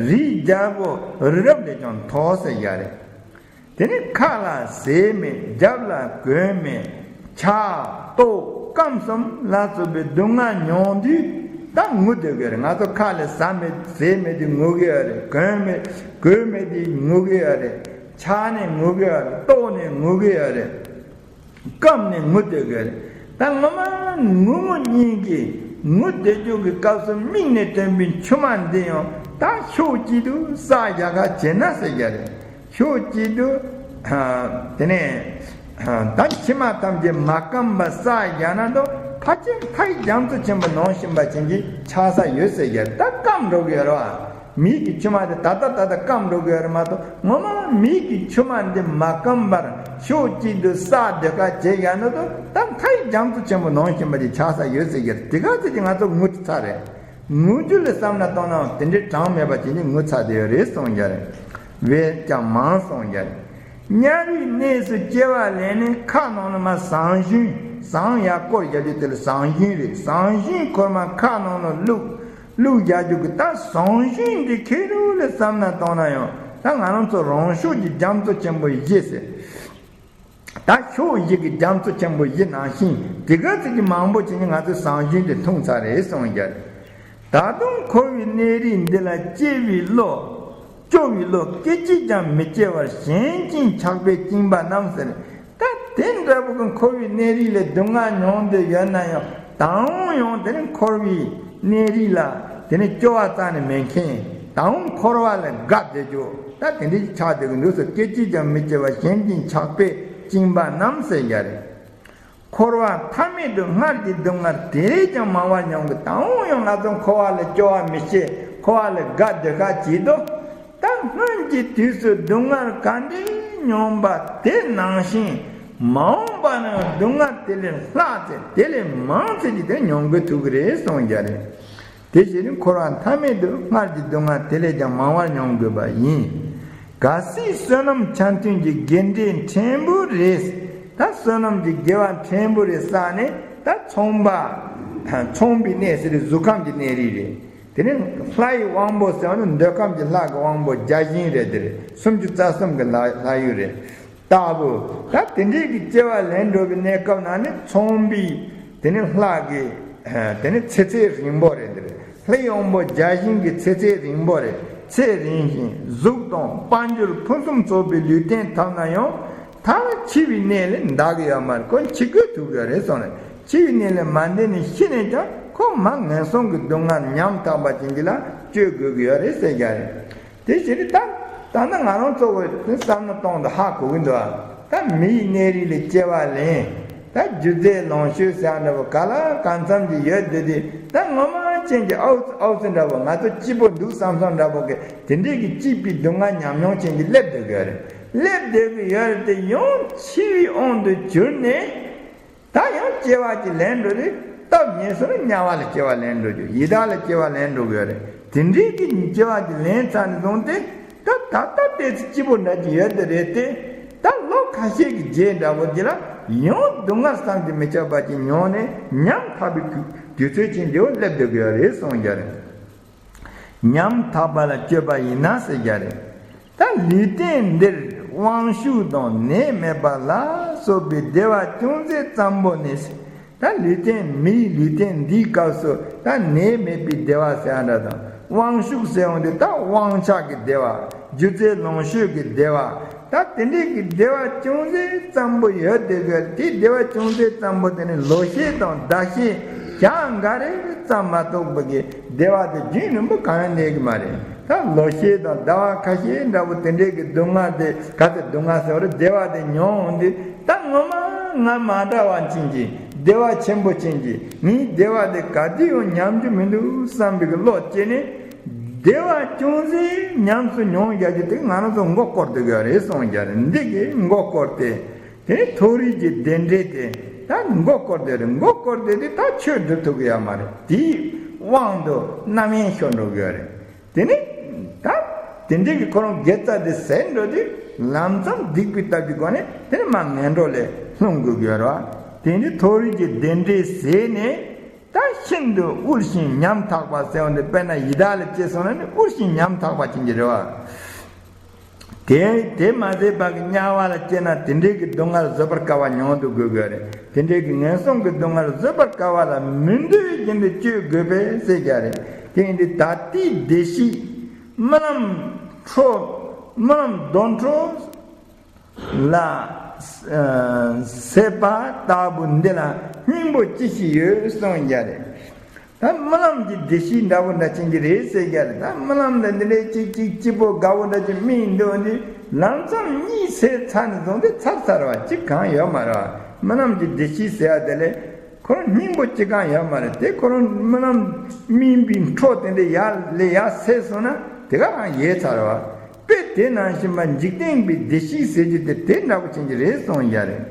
རིའི་རྒྱལ་པོ་རི་རབ་ལས་ཀྱང་མཐོ་ཟེར་ཡ་རེད། དེ་ནི་ཁ་ལ་ཟས་མེད། རྒྱབ་ལ་གོས་མེད། ཕྱག་ལྟོགས་སྐམ་གསུམ་ལ་སོགས་པའི་སྡུག་བསྔལ་མྱོང་དུས་ད་ངུ་སྡོད་ཀྱི་རེད། ང་ཚོ་ཁ་ལ་ཟ་མེད་ཟས་མེད་དུས་ངུ་གི་ཡོད་རེད། གོས་མེད་གོས་མེད་དུས་ངུ་གི་ཡོད་རེད། ཕྱག་ནས་ངུ་གི་ཡོད་རེད། ལྟོགས་ནས་ངུ་གི་ཡོད་རེད། སྐམ་ནས་ངུ་སྡོད་དགོས། ད་ངོ་མ་ངུ་ངུ་གཉིས་ཀྱིས་ངུ་སྡོད་རྒྱུ་གི་སྐབས་སུ་མིག་ནས་ཐོན་པའི་མཆི་མ་འདི་ཡང་ད་ཕྱོགས་གཅིག་ཏུ་བསགས་རྒྱག་ག་བྱེད་ན་ཟེར་རྒྱུ་རེད། ཕྱོགས་གཅིག་ཏུ་དེ་ནས་ད་མཆི་མ་ཐམས་ཅད་མ་སྐམ་པར་བསགས་རྒྱག་ན་ད་ཕལ་ཆེར་མཐའི་རྒྱ་མཚོ་ཆེན་པོ་ནང་བཞིན་པ་ཅན་གྱི་ཆགས་ས་ཡོད་ཟེར་རྒྱུ་རེད། ད་སྐམ་འགྲོ་གི་ཡོད་རེད་བ། མིག་གི་མཆི་མ་དེ་ད་ལྟ་ད་ལྟ་སྐམ་འགྲོ་གི་ཡོད་རེད་མ་གཏོགས། ངོ་མ་མིག་གི་མཆི་མ་འདི་མ་སྐམ་པར་ཕྱོགས་གཅིག་ཏུ་བསགས་སྡོད་ག་བྱེད་ཡ་ན་ད་ད་ མཐའ་ཡས་རྒྱ་མཚོ་ཆེན་པོ་ནང་བཞིན་པ་ཅིག་ཆགས་ས་ཡོད་ཟེར་གྱི་རེད། དེ་ག་ཚོད་ཀྱིས་ང་ཚོ་ངུ་ཚར་རེད། ངུ་རྒྱུ་ལ་བསམ་བློ་བཏང་ནའང་དེ་འདྲའི་གྲངས་མེད་པ་ཅིག་ནི་ངུ་ཚར་བསྡད་ཡོད་རེད་གསུངས་ཀྱི་རེད། བས་ཀྱང་མང་གསུངས་ཀྱི་རེད། དམྱལ་བའི་གནས་སུ་སྐྱེ་བ་ལེན་ནས་ཁ་ནང་ལ་མར་ཟངས་ཞུན། ཟངས་ཡར་བསྐོར་བཞག་རྒྱུ་དེ་ལ་ཟངས་ཞུན་རེད། ཟངས་ཞུན་ཁོར་མ་ཁ་ནང་ལ་བླུགས། བླུགས་རྒྱག་རྒྱུ་གི་ད་ཟངས་ཞུན་འདི་ཁེ་རུ་ལ་བསམ་ན་བཏང་ན་ཡང་ད་ང་རང་ཚོ་རང་ཤུགས་ཀྱི་རྒྱ་མཚོ་ཆེན་པོ་བཞི་ཟེར། ད་ཤུགས་བཞི་གི་རྒྱ་མཚོ་ཆེན་པོ་བཞི་ནང་བཞིན་དེ་ག་ཚོད་ཀྱི་མང་པོ་བྱས་ནས་ང་ཚོས་ཟངས་ཞུན་དེ་འཐུང་ཚར་རེད་གསུངས་ཀྱི་རེད། ད་དུང་འཁོར་བའི་གནས་རིས་འདི་ལ་སྐྱེ་བའི་བློ། སྐྱོ་བའི་བློ་སྐད་ཅིག་ཀྱང་མི་སྐྱེ་བར་ཞེན་ཅིང་ཆགས་པས་བཅིངས་པ་རྣམས་ཟེར། ད་དེ་འདྲ་པོ་གི་འཁོར་བའི་གནས་རིས་ལས་སྡུག་བསྔལ་མྱོང་བསྡད་ཡོད་ན་ཡང་ད་འོང་ཡང་དེ་ནི་འཁོར་བའི་གནས་རིས་ལ་དེ་ནི་སྐྱོ་བ་རྩ་ནས་མེད་མཁན། ད་འོང་འཁོར་བ་ལ་དགའ་བསྡད་རྒྱུ་ད་དེ་འདྲའི་ཆགས་བསྡད་ཀྱི་འདུག་ཟེར། སྐད་ཅིག་ཀྱང་མི་སྐྱེ་བར་ཞེན་ཅིང་ཆགས་པས་བཅིངས་པ་རྣམས་ཟེར་རྒྱུ་རེད། འཁོར་བ་མཐའ་མེད་དུ་སྔར་གྱི་སྡུག་བསྔལ་དེ་ལས་ཀྱང་མང་བ་མྱོང་གི། ད་འོང་ཡང་ང་ཚོ་འཁོར་བ་ལ་སྐྱོ་བ་མི་བྱེད། འཁོར་བ་ལ་དགའ་བདེ་ཁ་བྱེད་དོ། ད་སྔོན་གྱི་དུས་སུ་སྡུག་བསྔལ་ག་འདྲའི་མྱོང་པ་དེ་ནང་བཞིན་མ་འོངས་པ་ན་སྡུག་བསྔལ་དེ་ལས་ལྷག་ཚེ་དེ་ལས་མང་ཚེ་ཀྱི་དེ་མྱོང་དགོས་ཐུག་གི་རེད་གསུངས་རྒྱུ་རེད། དེ་བཞིན་དུ་འཁོར་བ་མཐའ་མེད་དུ་སྔར་གྱི་སྡུག་བསྔལ་དེ་ལས་ཀྱང་མང་བར་མྱོང་དགོས་པ་ཡིན། གལ་སྲིད་བསོད་ནམས་ཆ་མཐུན་གྱི་དགེ་འབྲས་ཕྲན་བུ་རེ། ད་བསོད་ནམས་ཀྱི་དགེ་བ་ཕྲན་བུ་རེ་བསགས་ནས་ད་ཚངས་པ། ཚངས་པའི་གནས་ཟེར་དུས་གཟུགས་ཁམས་ཀྱི་གནས་རིས་རེད། དེ་ནས་ལྷ་ཡི་དབང་པོ་ཟེར་བ་ནི་འདོད་ཁམས་ཀྱི་ལྷ་གི་དབང་པོ་བརྒྱ་བྱིན་རེད། དེ་རེད། སུམ་ཅུ་རྩ་གསུམ་གྱི་ལྷ་ལྷ་ཡུལ་རེད། ལྟ་བུ། ད་དེ་འདྲའི་གི་སྐྱེ་བ་ལེན་འགྲོ་བའི་གནས་སྐབས་ན་ནི་ཚངས་པའི་དེ་ནི་ལྷ་གི་དེ་ནི་ཚེ་ཚད་རིང་པོ་རེད། དེ་རེད། ལྷའི་དབང་པོ་བརྒྱ་བྱིན་གྱི་ཚེ་ཚད་རིང་པོ་རེད། ཚེ་རིང་ཞིང་གཟུགས་དང་དཔལ་འབྱོར་ཕུན་སུམ་ཚོགས་པའི་ལུས་རྟེན་ཐོབ་ན་ཡང་ད་འཆི་བའི་གནས་ལས་འདའ་གི་ཡོད་མ་རེད། ཁོ་འཆི་དགོས་ཐུག་གི་རེད་གསུངས་ནས། འཆི་བའི་གནས་ལས་མ་འདས་ནས་ཤི་ནས་ཀྱང་ཁོ་མ་ངན་སོང་གི་སྡུག་བསྔལ་ཉམ་ཐག་པ་ཅན་གྱི་ལ་སྤྱོད་དགོས་ཀྱི་ཡོད་རེད་ཟེར་རྒྱུ་རེད། དེ་བཞིན་དུ་ད་ད་ནི་ང་རང་ཚོ་གི་བསམ་བློ་གཏོང་དུ་ཧ་གོ་གི་འདུག་ད་མི་ཡི་གནས་རིས་ལས་སྐྱེ་བ་ལེན། ད་རྒྱུ་རྫས་ལོངས་སྤྱོད་ཟེར་འདྲ་བོ་ག་ལ་གང་འཚམ་གྱི་ཡོད་དེ་དེ་ད་ངོ་མ་ཅན་གྱི་ཨའུ་ཨའུ་ཙི་འདྲ་བོ་ང་ཚོ་སྐྱིད་པོ་འདུག་བསམ་བསམ་འདྲ་བོ་གི་དེ་འདྲས་ཀྱི་སྐྱིད་པའི་སྡུག་བསྔལ་ཉམས་མྱོང་ཅན་གྱི་སླེབས་བསྡད་ཀྱི་ཡོད་རེད། སླེབས་བསྡད་ཀྱི་ཡོད་རེད་དེ་ཡང་འཆི་བའི་དབང་དུ་གྱུར་ནས། ད་ཡང་སྐྱེ་བ་ཅིག་ལེན་འགྲོ་དུས་སྟབས་ཉེས་སོང་ན་དམྱལ་བ་ལ་སྐྱེ་བ་ལེན་འགྲོ་རྒྱུ། ཡི་དྭགས་ལ་སྐྱེ་བ་ལེན་འགྲོ་གི་ཡོད་རེད། དེ་འདྲའི་གི་སྐྱེ་བ་ཅིག་ལེན་ཚར་ནས་བཟུང་སྟེ་ད་ད་ལྟ་བལྟས་ཚེ་སྐྱིད་པོ་འདྲ་ཅིག་ཡོད་དེ་རེད་དེ། ད་ལོ་ཁ་ཤས་ཀྱི་རྗེས་འདྲ་བོ་དེ་ལ་ཡང་སྡུག་བསྔལ་བསམ་གྱིས་མི་ཁྱབ་པ་ཅིག་མྱོང་ནས་ཉམ་ཐག་པའི་དུས་དུས་ཚོད་ཅིག་འདིའོ་སླེབས་སྡོད་ཀྱི་ཡོད་རེད་གསུངས་རྒྱུ་རེད། ཉམ་ཐག་པ་ལ་སྤྱོད་པ་ཡིན་ན་ཟེར་རྒྱུ་རེད། ད་ལུས་རྟེན་འདིར་དབང་ཕྱུག་དང་ནད་མེད་པ་ལ་སོགས་པའི་བདེ་བ་ཅུང་ཟད་ཙམ་པོ་ནི། ད་ལུས་རྟེན་མིའི་ལུས་རྟེན་འདིའི་སྐབས་སུ་ད་ནད་མེད་པའི་བདེ་བ་ཟེར་ཡ་འདྲ་དང་དབང་ཕྱུག་ཟེར་ཡོང་དུས་ད་དབང་ཆ་གི་བདེ་བ། རྒྱུ་རྫས་ལོངས་སྤྱོད་ཀྱི་བདེ་བ། ད་དེ་འདྲའི་གི་བདེ་བ་ཅུང་ཟད་ཙམ་པོ་ཡོད་དེ་གི་དེ་བདེ་བ་ཅུང་ཟད་ཙམ་པོ་དེ་ནི་ལོ་ཤས་དང་ཟླ་ཤས་ཞག་འགའ་རེ་ཙམ་མ་གཏོགས་པ་གི་བདེ་བ་དེ་རྒྱུན་རིང་པོ་གང་ཡང་གནས་ཀྱི་མ་རེད། ད་ལོ་ཤས་དང་ཟླ་བ་ཁ་ཤས་འདྲ་བོ་དེ་འདྲའི་གི་སྡུག་བསྔལ་དེ་ག་ཚོད་སྡུག་བསྔལ་ཟེར་བ་རེད། བདེ་བ་དེ་མྱོང་འོང་དུས་ད་ངོ་མ་ང་མ་འདྲ་བ་ཅན་གྱི་བདེ་བ་ཆེན་པོ་ཅན་གྱི་ངའི་བདེ་བ་དེ་ག་དུས་ཡང་ཉམས་རྒྱུ་མི་འདུག་བསམ་པའི་གི་བློ་སྐྱེས་ནས། བདེ་བ་ཅུང་ཟད་ཉམས་སུ་མྱོང་རྒྱུ་དེ་ང་རང་ཚོ་མགོ་སྐོར་སྡོད་ཀྱི་ཡོད་རེད་གསུངས་རྒྱུ་རེད། འདི་གི་མགོ་སྐོར་ཏེ། དེ་ནས་མཐོ་རིས་ཀྱི་བདེ་འབྲས་དེ་ད་མགོ་སྐོར་དེ་རེད། མགོ་སྐོར་དེ་དེ་ད་ཆོས་སྒྲུབ་ཐུབ་ཀྱི་ཡོད་མ་རེད། དེའི་དབང་དུ་རྣམ་གཡེང་ཤོར་འགྲོ་གི་ཡོད་རེད། དེ་ནས་ད་དེ་འདྲའི་གི་ཁོ་རང་དགེ་རྩ་དེ་ཟད་འགྲོ་དུས་ལམ་སང་སྡིག་པའི་སྟབས་ཀྱི་སྒོ་ནས་དེ་ནས་མར་ངན་འགྲོ་ལ་ལྷུང་དགོས་ཀྱི་ཡོད་རེད་བ། དེ་ནས་མཐོ་རིས་ཀྱི་བདེ་འབྲས་ཟད་ནས། ད་ཤིན་ཏུ་དབུལ་ཞིང་ཉམ་ཐག་པ་ཟེར་བ་འདི་དཔེར་ན་ཡི་དྭགས་ལ་སྐྱེས་སོང་ན་ནི་དབུལ་ཞིང་ཉམ་ཐག་པ་ཅན་གྱི་རེད་བ། དེ་དེ་མ་ཟད་པ་གི་དམྱལ་བ་ལ་སྐྱེས་ན་དེ་འདྲའི་གི་སྡུག་བསྔལ་བཟོད་པར་དཀའ་བ་མྱོང་དུ་དགོས་དགོས་རེད། དེ་འདྲའི་གི་ངན་སོང་གི་སྡུག་བསྔལ་བཟོད་པར་དཀའ་བ་ལ་མི་འདོད་བཞིན་དུ་སྤྱོད་དགོས་པས་ཟེར་རྒྱུ་རེད། དེ་ཡིན་དུས་ད་ལྟའི་བདེ་སྐྱིད་རྨི་ལམ་འཕྲོ་རྨི་ལམ་དོན་འཕྲོ། ལ། ཨ། སྲེད་པ་ལྟ་བུ་འདི་ལ་སྙིང་པོ་ཅི་ཞིག་ཡོད་གསུངས་རྒྱུ་རེད། ད་རྨི་ལམ་གྱི་བདེ་སྐྱིད་འདྲ་བོ་འདྲ་ཅན་གྱི་རེད་ཟེར་རྒྱུ་རེད། ད་རྨི་ལམ་ལ་འདི་འདྲའི་ཅིག་ཅིག་སྐྱིད་པོ་དགའ་བོ་འདྲ་ཅིག་རྨིས་འདུག་འདི་ལམ་སང་གཉིད་སད་ཚར་ནས་བཟུང་སྟེ་ཚར་ཚར་བ་གཅིག་གང་ཡོད་མ་རེད་བ། རྨི་ལམ་གྱི་བདེ་སྐྱིད་ཟེར་ཡ་དེ་ལས་ཁོ་རང་སྙིང་པོ་གཅིག་གང་ཡོད་མ་རེད་དེ། ཁོ་རང་རྨི་ལམ་རྨིས་པའི་འཕྲོ་དེ་འདྲའི་ཡར་ལས་ཡར་སད་སོང་ན་དེ་ག་རང་ཡལ་ཚར་བ། དཔེ་དེ་ནང་བཞིན་པ་འཇིག་རྟེན་པའི་བདེ་སྐྱིད་ཟེར་རྒྱུ་དེ་དེ་འདྲ་པོ་ཅན་གྱི་རེད་གསུངས་ཡ་རེད།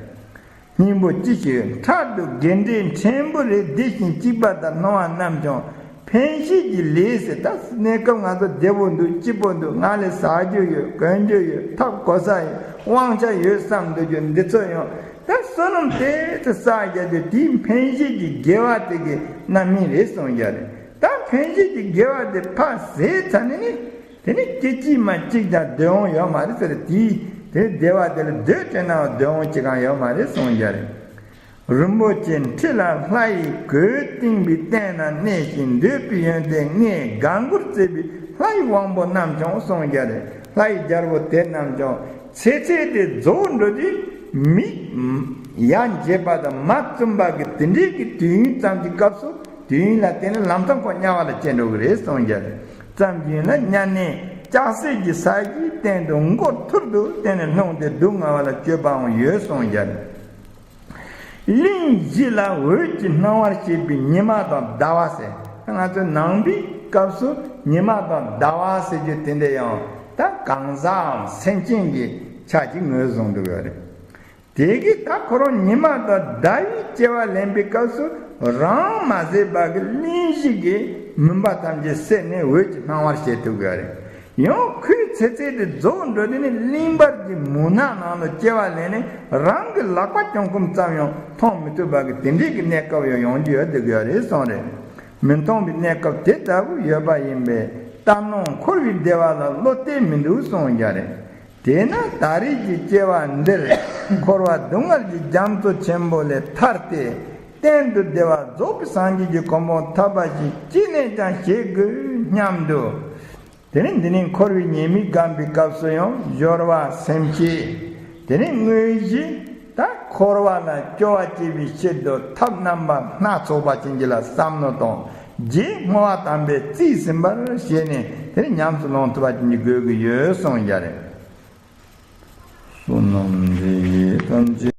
སྙིང་པོ་ཅི་ཞིག་ཡོད། ཕྲག་ཏུ་དགེ་འབྲས་ཕྲན་བུ་རེ། དེ་བཞིན་གཅིག་པ་དང་སྣང་བ་རྣམས་ཀྱང་། ཕན་བཞེས་ཀྱི་ལས་ཟེར། ད་གནས་སྐབས་ང་ཚོ་བདེ་པོ་འདུག་སྐྱིད་པོ་འདུག་ང་ལ་ཟ་རྒྱུ་ཡོད། གོན་རྒྱུ་ཡོད། ཐབས་གོ་ས་ཡོད། དབང་ཆ་ཡོད་བསམ་འདུག་རྒྱུ་འདི་ཚོ་ཡང་ད་བསོད་ནམས་དེ་ཚོ་བསགས་རྒྱུ་དེ་དེའི་ཕན་བཞེས་ཀྱི་དགེ་བ་དེ་གི་རྣམ་སྨིན་རེད་གསུངས་རྒྱུ་རེད། ད་ཕན་བཞེས་ཀྱི་དགེ་བ་དེ་ཕར་ཟད་ཚར་ནས་ནི། དེ་ནི་སྐྱེ་གཅིག་མ་གཅིག་ཀྱང་སྡོད་དབང་ཡོད་མ་རེད་ཟེར། དེའི་དེ་བདེ་བ་དེ་ལ་སྡོད་དྲན་ནའང་སྡོད་དབང་གཅིག་ཀྱང་ཡོད་མ་རེད་གསུངས་རྒྱུ་རེད། རིན་པོ་ཆེའི་ཁྲི་ལ་ལྷ་ཡི་གོས་བཏིང་བའི་སྟེང་ན་གནས་ཤིང་འདོད་པའི་ཡོན་ཏན་ལྔས་དགའ་མགུར་བརྩེགས་པའི་ལྷ་ཡི་དབང་པོ་རྣམས་ཀྱང་གསུངས་རྒྱུ་རེད། ལྷ་ཡི་རྒྱལ་པོ་དེ་རྣམས་ཀྱང་ཚེ་ཚད་དེ་རྫོགས་འགྲོ་དུས་མིག་ཡ་མཇལ་བ་དང་མ་བཙུམ་པ་གི་དེ་འདྲའི་གི་དུས་ཡུན་ཙམ་གྱི་སྐབས་སུ། དུས་ཡུན་ལ་བརྟེན་ནས་ལམ་སང་ཁོ་དམྱལ་བ་ལ་སྐྱེ་འགྲོ་གི་རེད་གསུངས་རྒྱུ་རེད། ཙམ་གྱི་ཡུན་ལ་དམྱལ་གནས་ལྕགས་སྲེག་གི་ས་གཞིའི་སྟེང་དུ་མགོ་ཐུར་དུ་བསྟན་ནས་ལྷུང་སྟེ་སྡུག་བསྔལ་བ་ལ་སྤྱོད་པའང་ཡོད་གསུངས་རྒྱུ་རེད། གླིང་བཞི་ལ་འོད་ཀྱི་སྣང་བར་བྱེད་པའི་ཉི་མ་དང་ཟླ་བ་ཟེར། ང་ཚོའི་ནང་པའི་སྐབས་སུ་ཉི་མ་དང་ཟླ་བ་ཟེར་རྒྱུ་དེ་འདྲ་ཡང་ད་གང་ཟག་སེམས་ཅན་གྱི་ཆ་གཅིག་ངོས་བཟུང་འདུག་ཡོད་རེད། དེ་གིས་ད་ཁོ་རང་ཉི་མ་དང་ཟླ་བའི་སྐྱེ་བ་ལེན་པའི་སྐབས་སུ་རང་མ་ཟད་པ་གི་གླིང་བཞི་གི་མུན་པ་ཐམས་ཅད་བསལ་ནས་འོད་ཀྱི་སྣང་བར་བྱེད་ཐུབ་ཀྱི་རེད། ཡང་ཁོའི་ཚེ་ཚད་དེ་རྫོགས་འགྲོ་དུས་ནི་གླིང་བར་གྱི་མུན་ནག་ནང་དུ་སྐྱེ་བ་ལེན་ནས་རང་གི་ལག་པ་བརྐྱངས་བསྐུམ་ཙམ་ཡང་མཐོང་མི་ཐུབ་པ་གི་དེ་འདྲའི་གི་གནས་སྐབས་ཡང་ཡོང་རྒྱུ་ཡོད་བསྡད་ཀྱི་ཡོད་རེད་གསུངས་རེད། མི་མཐོང་བའི་གནས་སྐབས་དེ་ལྟ་བུ་ཡོད་པ་ཡིན་པས་ལྟ་ནོར་འཁོར་བའི་བདེ་བ་ལ་བློ་གཏད་མི་འདུག་གསུངས་རྒྱུ་རེད། དེས་ན་ད་རེས་ཀྱི་སྐྱེ་བ་འདིར་འཁོར་བ་སྡུག་བསྔལ་གྱི་རྒྱ་མཚོ་ཆེན་པོ་ལས་ཐར་ཏེ་གཏན་དུ་བདེ་བ་རྫོགས་པའི་སངས་རྒྱས་ཀྱི་གོ་འཕང་ཐོབ་པ་ཞིག་ཅི་ནས་ཀྱང་བྱེད་དགོས་སྙམ་དུ། དེ་ནས་འདི་ནི་འཁོར་བའི་ཉེས་དམིགས་བསྒོམ་པའི་སྐབས་སུ་ཡང་སྦྱོར་བ་སེམས་བསྐྱེད། དེ་ནས་དངོས་གཞི་ད་འཁོར་བ་ལ་སྐྱོ་བ་སྐྱེ་བའི་ཕྱིར་དུ་ཐབས་རྣམ་པ་སྣ་ཚོགས་པ་ཅན་གྱི་ལ་བསམ་མནོ་དང་། རྗེས་བསྔོ་བ་དམ་པས་རྩིས་ཟིན་པར་བྱས་ནས་དེ་ནས་ཉམས་སུ་ལོངས་ཐུབ་པ་ཅན་གྱི་དགོས་ཀྱི་ཡོད་གསུངས་ཡ་རེད། བསོད་ནམས་འདི་ཡིས་ཐམས་ཅད་